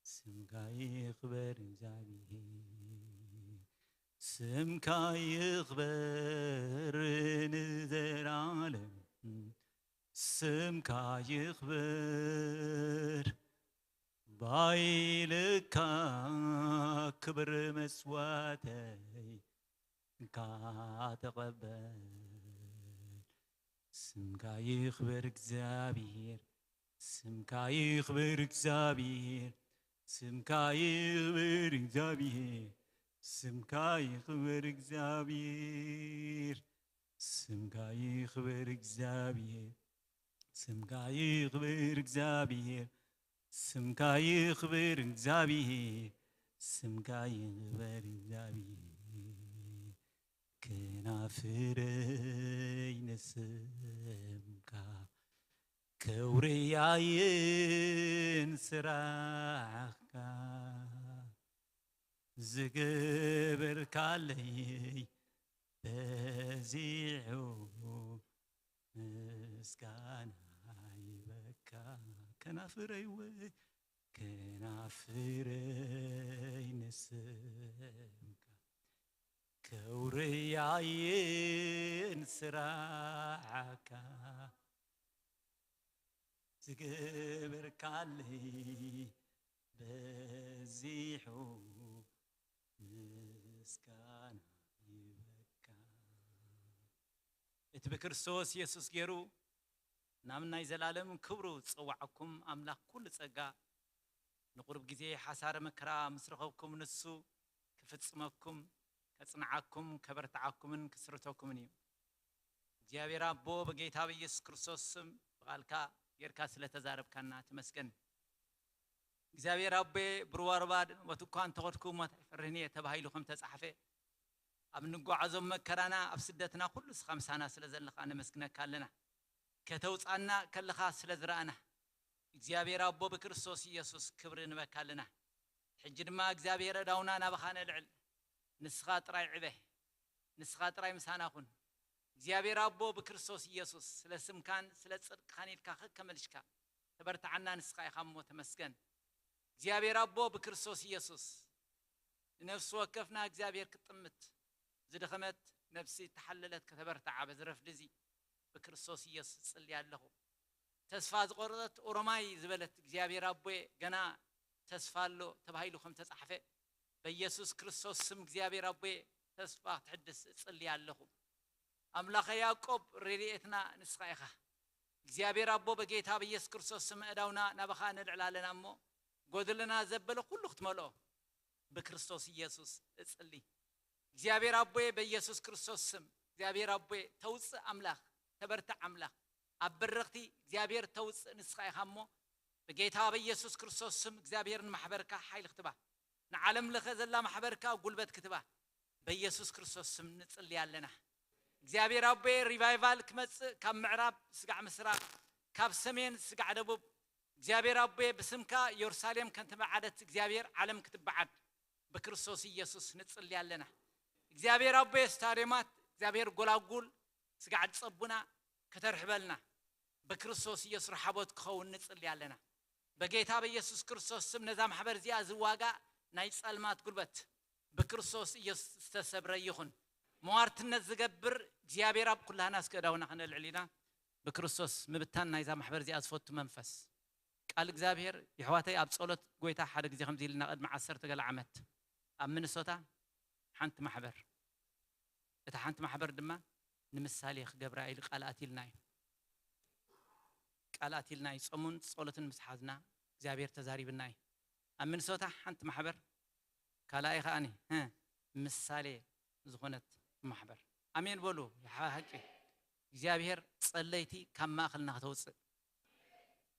ስምካ ይኽበር እግዚኣብሔር፣ ስምካ ይኽበር ንዘለዓለም፣ ስምካ ይኽበር። ባይልካ ክብር መስዋዕተይ እንካ ተቐበል። ስምካ ይኽበር እግዚኣብሔር፣ ስምካ ይኽበር እግዚኣብሔር፣ ስምካ ይኽበር እግዚኣብሔር፣ ስምካ ይኽበር እግዚኣብሔር፣ ስምካ ይኽበር እግዚኣብሔር፣ ስምካ ይኽበር እግዚኣብሔር፣ ስምካ ይኽበር እግዚኣብሔር፣ ስምካ ይኽበር እግዚኣብሔር። ከናፍረይ ንስምካ ከውርያየን ስራሕካ ዝገበርካለይ በዚሑ ምስጋና ይበካ። ከናፍረይ ወይ ከናፍረይ ንስምካ ከውርያየን ስራሕካ ዝገበርካለይ በዚሑ ምስጋና ይበካ። እቲ ብክርስቶስ የሱስ ገይሩ ናብ ናይ ዘላለም ክብሩ ዝጸዋዓኩም ኣምላኽ ኩሉ ጸጋ ንቁሩብ ግዜ ሓሳረ መከራ ምስ ረኸብኩም ንሱ ክፍጽመኩም፣ ከጽንዓኩም፣ ከበርትዓኩምን ክስርተኩምን እዩ። እግዚኣብሔር ኣቦ ብጌታ ብኢየሱስ ክርስቶስ ስም ብቓልካ ጌርካ ስለ ተዛረብካና ተመስገን። እግዚኣብሔር ኣቦ ብሩባ ሩባ ሞት እኳ እንተኸድኩ ሞት ኣይፈርህን እየ ተባሂሉ ከም ተጻሕፈ ኣብ ንጓዓዞም መከራና ኣብ ስደትና ኩሉ ስኻ ምሳና ስለ ዘለኻ ነመስግነካ ኣለና። ከተውጻና ከለኻ ስለ ዝረኣና እግዚኣብሔር ኣቦ ብክርስቶስ ኢየሱስ ክብሪ ንበካ ኣለና። ሕጂ ድማ እግዚኣብሔር እዳውና ናባኻ ነልዕል። ንስኻ ጥራይ ዕበ፣ ንስኻ ጥራይ ምሳና ኩን። እግዚኣብሔር ኣቦ ብክርስቶስ ኢየሱስ ስለ ስምካን ስለ ጽድቅኻን ኢልካ ከከመልሽካ ተበርትዓና ንስኻ ኢኻ እሞ ተመስገን። እግዚኣብሔር ኣቦ ብክርስቶስ ኢየሱስ ንነፍሲ ወከፍና እግዚኣብሔር ክትጥምት ዝደኸመት ነፍሲ ተሓለለት ከተበርትዓ በዚ ረፍዲ እዚ ብክርስቶስ ኢየሱስ እጽሊ ኣለኹ። ተስፋ ዝቆረጸት ኦሮማይ ዝበለት እግዚኣብሔር ኣቦየ ገና ተስፋ ኣሎ ተባሂሉ ከም ተጻሕፈ በኢየሱስ ክርስቶስ ስም እግዚኣብሔር ኣቦየ ተስፋ ክትሕድስ እጽሊ ኣለኹ። ኣምላኸ ያዕቆብ ረድኤትና ንስኻ ኢኻ። እግዚኣብሔር ኣቦ በጌታ በኢየሱስ ክርስቶስ ስም እዳውና ናባኻ ነልዕል ኣለና እሞ ጎድልና ዘበለ ኩሉ ክትመልኦ ብክርስቶስ ኢየሱስ እጽሊ። እግዚኣብሔር ኣቦየ በኢየሱስ ክርስቶስ ስም እግዚኣብሔር ኣቦየ ተውፅእ ኣምላኽ ተበርትዕ ኣምላኽ። ኣብ በረኽቲ እግዚኣብሔር ተውፅእ ንስኻ ኢኻ እሞ፣ ብጌታ በኢየሱስ ክርስቶስ ስም እግዚኣብሔር ንማሕበርካ ሓይሊ ክትባ፣ ንዓለም ለኸ ዘላ ማሕበርካ ጉልበት ክትባ በኢየሱስ ክርስቶስ ስም ንጽሊ ኣለና። እግዚኣብሔር ኣቦየ ሪቫይቫል ክመጽእ፣ ካብ ምዕራብ ስጋዕ ምስራቕ፣ ካብ ሰሜን ስጋዕ ደቡብ፣ እግዚኣብሔር ኣቦየ ብስምካ ኢየሩሳሌም ከምቲ በዓደት እግዚኣብሔር ዓለም ክትበዓድ ብክርስቶስ ኢየሱስ ንጽሊ ኣለና። እግዚኣብሔር ኣቦየ ስታድዮማት፣ እግዚኣብሔር ጎላጉል ስጋዕ ጸቡና ከተርሕበልና ብክርስቶስ ኢየሱስ ረሓቦት ክኸውን ንጽሊ ኣለና። በጌታ በኢየሱስ ክርስቶስ ስም ነዛ ማሕበር እዚኣ ዝዋጋእ ናይ ጸልማት ጉልበት ብክርስቶስ ኢየሱስ ዝተሰብረ ይኹን። መዋርትነት ዝገብር እግዚኣብሔር ኣብ ኩላህና እስከ እዳውና ከነልዕል ኢና። ብክርስቶስ ምብታን ናይዛ ማሕበር እዚኣ ዝፈቱ መንፈስ ቃል እግዚኣብሔር የሕዋተይ ኣብ ጸሎት ጎይታ ሓደ ግዜ ከምዚ ኢልና ቅድሚ ዓሰርተ ገለ ዓመት ኣብ ሚኒሶታ ሓንቲ ማሕበር እታ ሓንቲ ማሕበር ድማ ንምሳሌ ክገብራ ኢሉ ቃል ኣትልና እዩ። ቃል ኣትልና እዩ። ጾሙን ጸሎትን ምስ ሓዝና እግዚኣብሔር ተዛሪብና እዩ። ኣብ ሚኒሶታ ሓንቲ ማሕበር ካልኣይ ከኣኒ እ፣ ምሳሌ ዝኾነት ማሕበር ኣሜን በሉ። ሓቂ እግዚኣብሔር ጸለይቲ ካብ ማእኸልና ከተውፅእ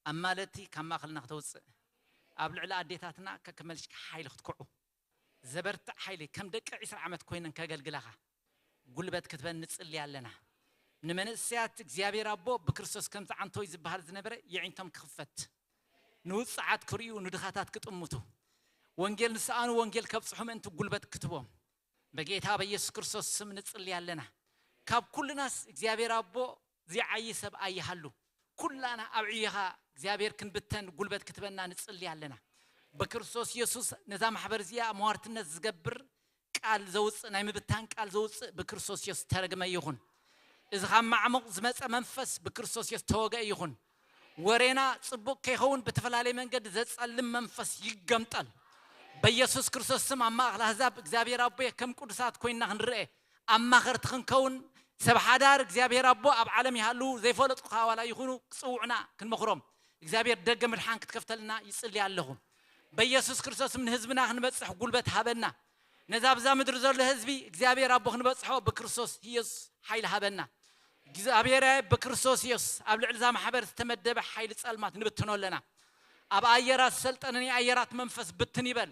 ኣማለቲ ካብ ማእኸልና ከተውፅእ ኣብ ልዕሊ ኣዴታትና ከከመልሽካ ሓይሊ ክትኩዑ ዘበርትዕ ሓይሊ ከም ደቂ ዕስራ ዓመት ኮይነን ከገልግላኻ ጉልበት ክትበን ንጽሊ ኣለና። ንመንእሰያት እግዚኣብሔር ኣቦ ብክርስቶስ ከምቲ ዓንቶይ ዝበሃል ዝነበረ የዒንቶም ክኽፈት ንውፅዓት ክርእዩ ንድኻታት ክጥምቱ ወንጌል ንሰኣኑ ወንጌል ከብፅሑ ምእንቲ ጉልበት ክትቦም በጌታ በኢየሱስ ክርስቶስ ስም ንጽሊ ኣለና። ካብ ኩልናስ እግዚኣብሔር ኣቦ ዝዓዪ ሰብ ኣይሃሉ። ኩላና ኣብ ዕዮኻ እግዚኣብሔር ክንብተን ጉልበት ክትበና ንጽሊ ኣለና። ብክርስቶስ ኢየሱስ ነዛ ማሕበር እዚኣ መዋርትነት ዝገብር ቃል ዘውፅእ ናይ ምብታን ቃል ዘውፅእ ብክርስቶስ ኢየሱስ ተረግመ ይኹን። እዚ ካብ ማዕሙቕ ዝመፀ መንፈስ ብክርስቶስ ኢየሱስ ተወገአ ይኹን። ወሬና ጽቡቕ ከይኸውን ብተፈላለየ መንገዲ ዘጸልም መንፈስ ይገምጠል። በኢየሱስ ክርስቶስ ስም ኣብ ማእኸል ኣህዛብ እግዚኣብሔር ኣቦየ ከም ቅዱሳት ኮይንና ክንርአ ኣማኸርቲ ክንከውን ሰብ ሓዳር እግዚኣብሔር ኣቦ ኣብ ዓለም ይሃሉ ዘይፈለጥኩኻ ዋላ ይኹኑ ክጽውዑና ክንመኽሮም እግዚኣብሔር ደገ ምድሓን ክትከፍተልና ይጽሊ ኣለኹ። በኢየሱስ ክርስቶስ ስም ንህዝብና ክንበጽሕ ጉልበት ሃበና። ነዛ ኣብዛ ምድሪ ዘሎ ህዝቢ እግዚኣብሔር ኣቦ ክንበጽሖ ብክርስቶስ ኢየሱስ ሓይሊ ሃበና። እግዚኣብሔር ብክርስቶስ ኢየሱስ ኣብ ልዕሊ እዛ ማሕበር ዝተመደበ ሓይሊ ጸልማት ንብትኖ ኣለና። ኣብ ኣየራት ዝሰልጠነ ናይ ኣየራት መንፈስ ብትን ይበል።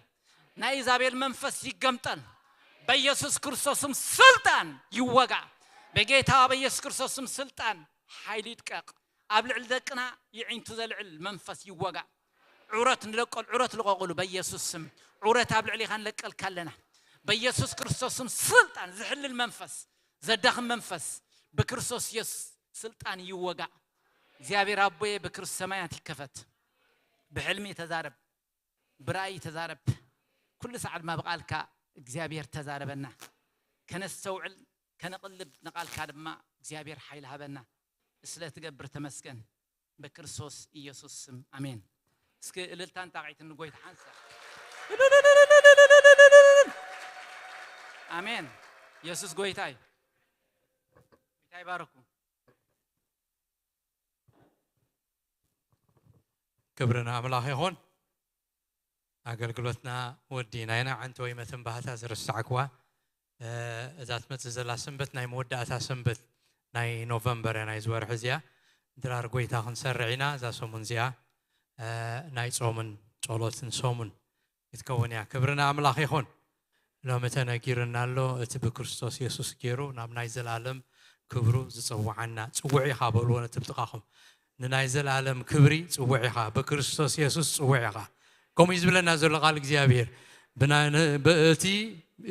ናይ ኢዛቤል መንፈስ ይገምጠል። በኢየሱስ ክርስቶስም ስልጣን ይወጋ። በጌታ በኢየሱስ ክርስቶስም ስልጣን ሓይሊ ይድቀቕ። ኣብ ልዕሊ ደቅና ይዒንቱ ዘልዕል መንፈስ ይወጋ። ዑረት ንለቀል ዑረት ልቀቅሉ በኢየሱስ ስም። ዑረት ኣብ ልዕሊኻ ንለቀልካ ኣለና። በኢየሱስ ክርስቶስም ስልጣን ዝሕልል መንፈስ ዘዳኽም መንፈስ ብክርስቶስ ኢየሱስ ስልጣን ይወጋ። እግዚኣብሔር ኣቦየ ብክርስቶስ ሰማያት ይከፈት። ብሕልሚ ተዛረብ፣ ብራእይ ተዛረብ። ኩሉ ሰዓት ድማ ብቃልካ እግዚኣብሔር ተዛረበና። ከነስተውዕል ከነቕልብ ንቃልካ ድማ እግዚኣብሔር ሓይል ሃበና። ስለ ትገብር ተመስገን። በክርስቶስ ኢየሱስ ስም ኣሜን። እስኪ እልልታን ጣቕዒትን ንጎይታ ሓንሳ። ኣሜን። ኢየሱስ ጎይታ እዩ። ጎይታ ይባረኩም። ክብሪ ንኣምላኽ ይኹን። ኣገልግሎትና ወዲና ኢና። ዓንተ ወይ መተንባህታ ዝረሳዕክዋ፣ እ፣ እዛ ትመጽእ ዘላ ሰንበት ናይ መወዳእታ ሰንበት ናይ ኖቨምበር እያ፣ ናይ ዝወርሒ እዚኣ። ድራር ጎይታ ክንሰርዕ ኢና። እዛ ሰሙን እዚኣ፣ እ፣ ናይ ጾምን ጸሎትን ሰሙን ክትከውን እያ። ክብሪ ንኣምላኽ ይኹን። ሎሚ ተነጊርና ኣሎ፣ እቲ ብክርስቶስ የሱስ ገይሩ ናብ ናይ ዘላለም ክብሩ ዝጸውዓና። ጽውዕ ኢኻ በልዎ ነቲ ብጥቓኹም። ንናይ ዘላለም ክብሪ ጽውዕ ኢኻ፣ ብክርስቶስ የሱስ ጽውዕ ኢኻ። ከምኡ እዩ ዝብለና ዘሎ ቃል እግዚኣብሔር። ብና-፣ ን-፣ ብ-፣ እቲ፣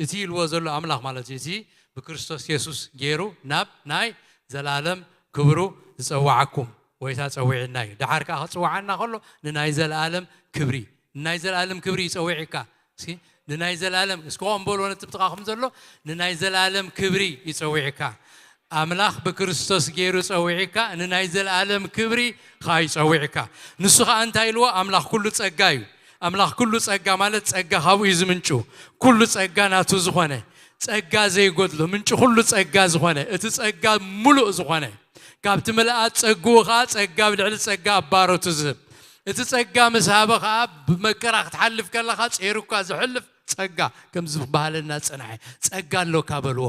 እቲ ኢልዎ ዘሎ ኣምላኽ ማለት እዩ። እቲ ብክርስቶስ የሱስ ገይሩ ናብ ናይ ዘላለም ክብሩ ዝጸውዓኩም ወይ እታ ጸዊዕና እዩ። ደሓር ከኣ ክጽውዓና ከሎ ንናይ ዘላለም ክብሪ፣ ንናይ ዘላለም ክብሪ ይጸውዕካ። እስኪ ንናይ ዘላለም፣ እስኪ ቆም በልዎ ነቲ ብጥቓኹም ዘሎ፣ ንናይ ዘላለም ክብሪ ይጸውዕካ። ኣምላኽ ብክርስቶስ ገይሩ ጸዊዕካ፣ ንናይ ዘላለም ክብሪ ኸኣ ይጸውዕካ። ንሱ ኸኣ እንታይ ኢልዎ? ኣምላኽ ኩሉ ጸጋ እዩ። ኣምላኽ ኩሉ ጸጋ ማለት ጸጋ ካብኡ እዩ ዝምንጩ። ኩሉ ጸጋ ናቱ ዝኾነ፣ ጸጋ ዘይጎድሎ፣ ምንጪ ኩሉ ጸጋ ዝኾነ፣ እቲ ጸጋ ምሉእ ዝኾነ፣ ካብቲ ምልኣት ጸግኡ ኸኣ ጸጋ ኣብ ልዕሊ ጸጋ ኣባረቱ ዝህብ። እቲ ጸጋ ምስ ሃበ ኸኣ ብመከራ ክትሓልፍ ከለኻ ጸይሩካ ዘሕልፍ ጸጋ ከም ዝበሃለና ጸናሐ። ጸጋ ኣሎካ በልዎ።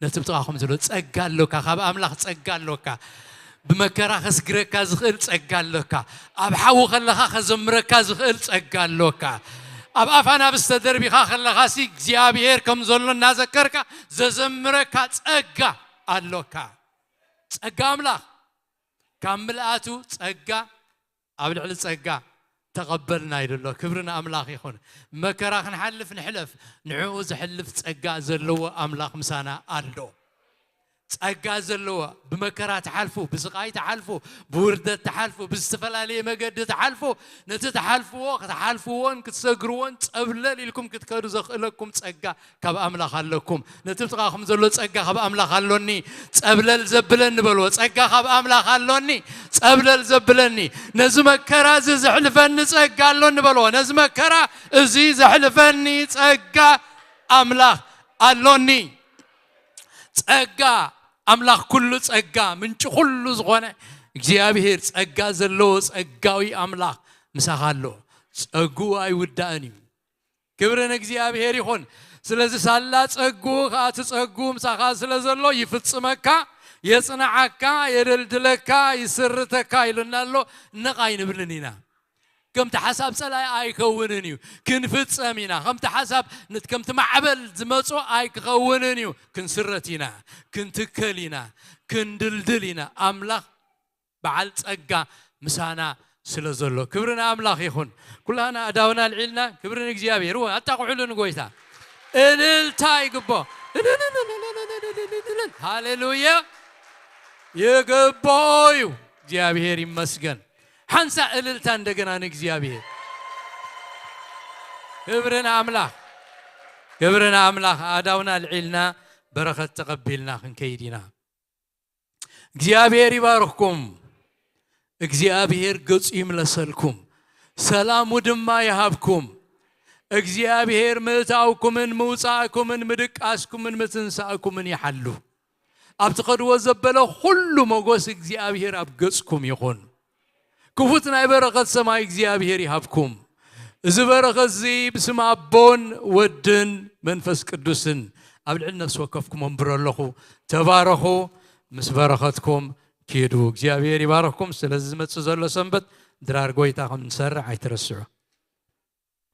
ነቲ ብጥቓኹም ዘሎ ጸጋ ኣሎካ፣ ካብ ኣምላኽ ጸጋ ኣሎካ። ብመከራ ከስግረካ ዝኽእል ጸጋ ኣሎካ። ኣብ ሓዊ ከለኻ ከዘምረካ ዝኽእል ጸጋ ኣሎካ። ኣብ ኣፍ ኣናብስ ተደርቢኻ ከለኻሲ እግዚኣብሔር ከም ዘሎ እናዘከርካ ዘዘምረካ ጸጋ ኣሎካ። ጸጋ ኣምላኽ ካብ ምልኣቱ ጸጋ ኣብ ልዕሊ ጸጋ ተቐበልና ኢሉ ኣሎ። ክብሪ ንኣምላኽ ይኹን። መከራ ክንሓልፍ ንሕለፍ፣ ንዕኡ ዘሕልፍ ጸጋ ዘለዎ ኣምላኽ ምሳና ኣሎ። ጸጋ ዘለዎ፣ ብመከራ ትሓልፉ፣ ብስቓይ ትሓልፉ፣ ብውርደት ትሓልፉ፣ ብዝተፈላለየ መገዲ ትሓልፉ፣ ነቲ ትሓልፍዎ ክትሓልፍዎን ክትሰግርዎን ጸብለል ኢልኩም ክትከዱ ዘኽእለኩም ጸጋ ካብ ኣምላኽ ኣለኩም። ነቲ ጥቓኹም ዘሎ ጸጋ ካብ ኣምላኽ ኣሎኒ ጸብለል ዘብለኒ በልዎ። ጸጋ ካብ ኣምላኽ ኣሎኒ ጸብለል ዘብለኒ። ነዚ መከራ እዚ ዘሕልፈኒ ጸጋ ኣሎኒ በልዎ። ነዚ መከራ እዚ ዘሕልፈኒ ጸጋ ኣምላኽ ኣሎኒ። ጸጋ ኣምላኽ ኩሉ ጸጋ ምንጪ ኩሉ ዝኾነ እግዚኣብሔር ጸጋ ዘለዎ ጸጋዊ ኣምላኽ ምሳኻ ኣሎ። ጸግኡ ኣይውዳእን እዩ። ክብሪ ንእግዚኣብሔር ይኹን። ስለዚ ሳላ ጸግኡ ከኣ እቲ ጸግኡ ምሳኻ ስለ ዘሎ ይፍጽመካ፣ የጽንዓካ፣ የደልድለካ፣ ይስርተካ ኢሉና ኣሎ። ነቕ ኣይንብልን ኢና። ከምቲ ሓሳብ ጸላይ ኣይከውንን እዩ። ክንፍጸም ኢና። ከምቲ ሓሳብ ነት-፣ ከምቲ ማዕበል ዝመጾ ኣይክኸውንን እዩ። ክንስረት ኢና፣ ክንትከል ኢና፣ ክንድልድል ኢና። ኣምላኽ በዓል ጸጋ ምሳና ስለ ዘሎ ክብሪ ንኣምላኽ ይኹን። ኩላና ኣዳውና ኣልዒልና ክብሪ ንእግዚኣብሔር። እወ፣ ኣጣቕዑሉ ንጎይታ። እልልታ ይግቦ። ሃሌሉያ ይግቦ እዩ። እግዚኣብሔር ይመስገን። ሓንሳ እልልታ እንደገና ንእግዚኣብሔር። ክብሪ ንኣምላኽ፣ ክብሪ ንኣምላኽ። ኣዳውና ኣልዒልና በረኸት ተቐቢልና ክንከይድ ኢና። እግዚኣብሔር ይባርኽኩም። እግዚኣብሔር ገጹ ይምለሰልኩም፣ ሰላሙ ድማ ይሃብኩም። እግዚኣብሔር ምእታውኩምን ምውጻእኩምን ምድቃስኩምን ምትንሳእኩምን ይሓሉ። ኣብ ትኸድዎ ዘበለ ኩሉ ሞጎስ እግዚኣብሔር ኣብ ገጽኩም ይኹን። ክፉት ናይ በረኸት ሰማይ እግዚኣብሔር ይሃብኩም። እዚ በረኸት እዚ ብስም ኣቦን ወድን መንፈስ ቅዱስን ኣብ ልዕሊ ነፍሲ ወከፍኩም ኣንብሮ ኣለኹ። ተባረኹ፣ ምስ በረኸትኩም ኪዱ። እግዚኣብሔር ይባረኽኩም። ስለዚ ዝመጽእ ዘሎ ሰንበት ድራር ጎይታ ከም ንሰርዕ ኣይትረስዑ።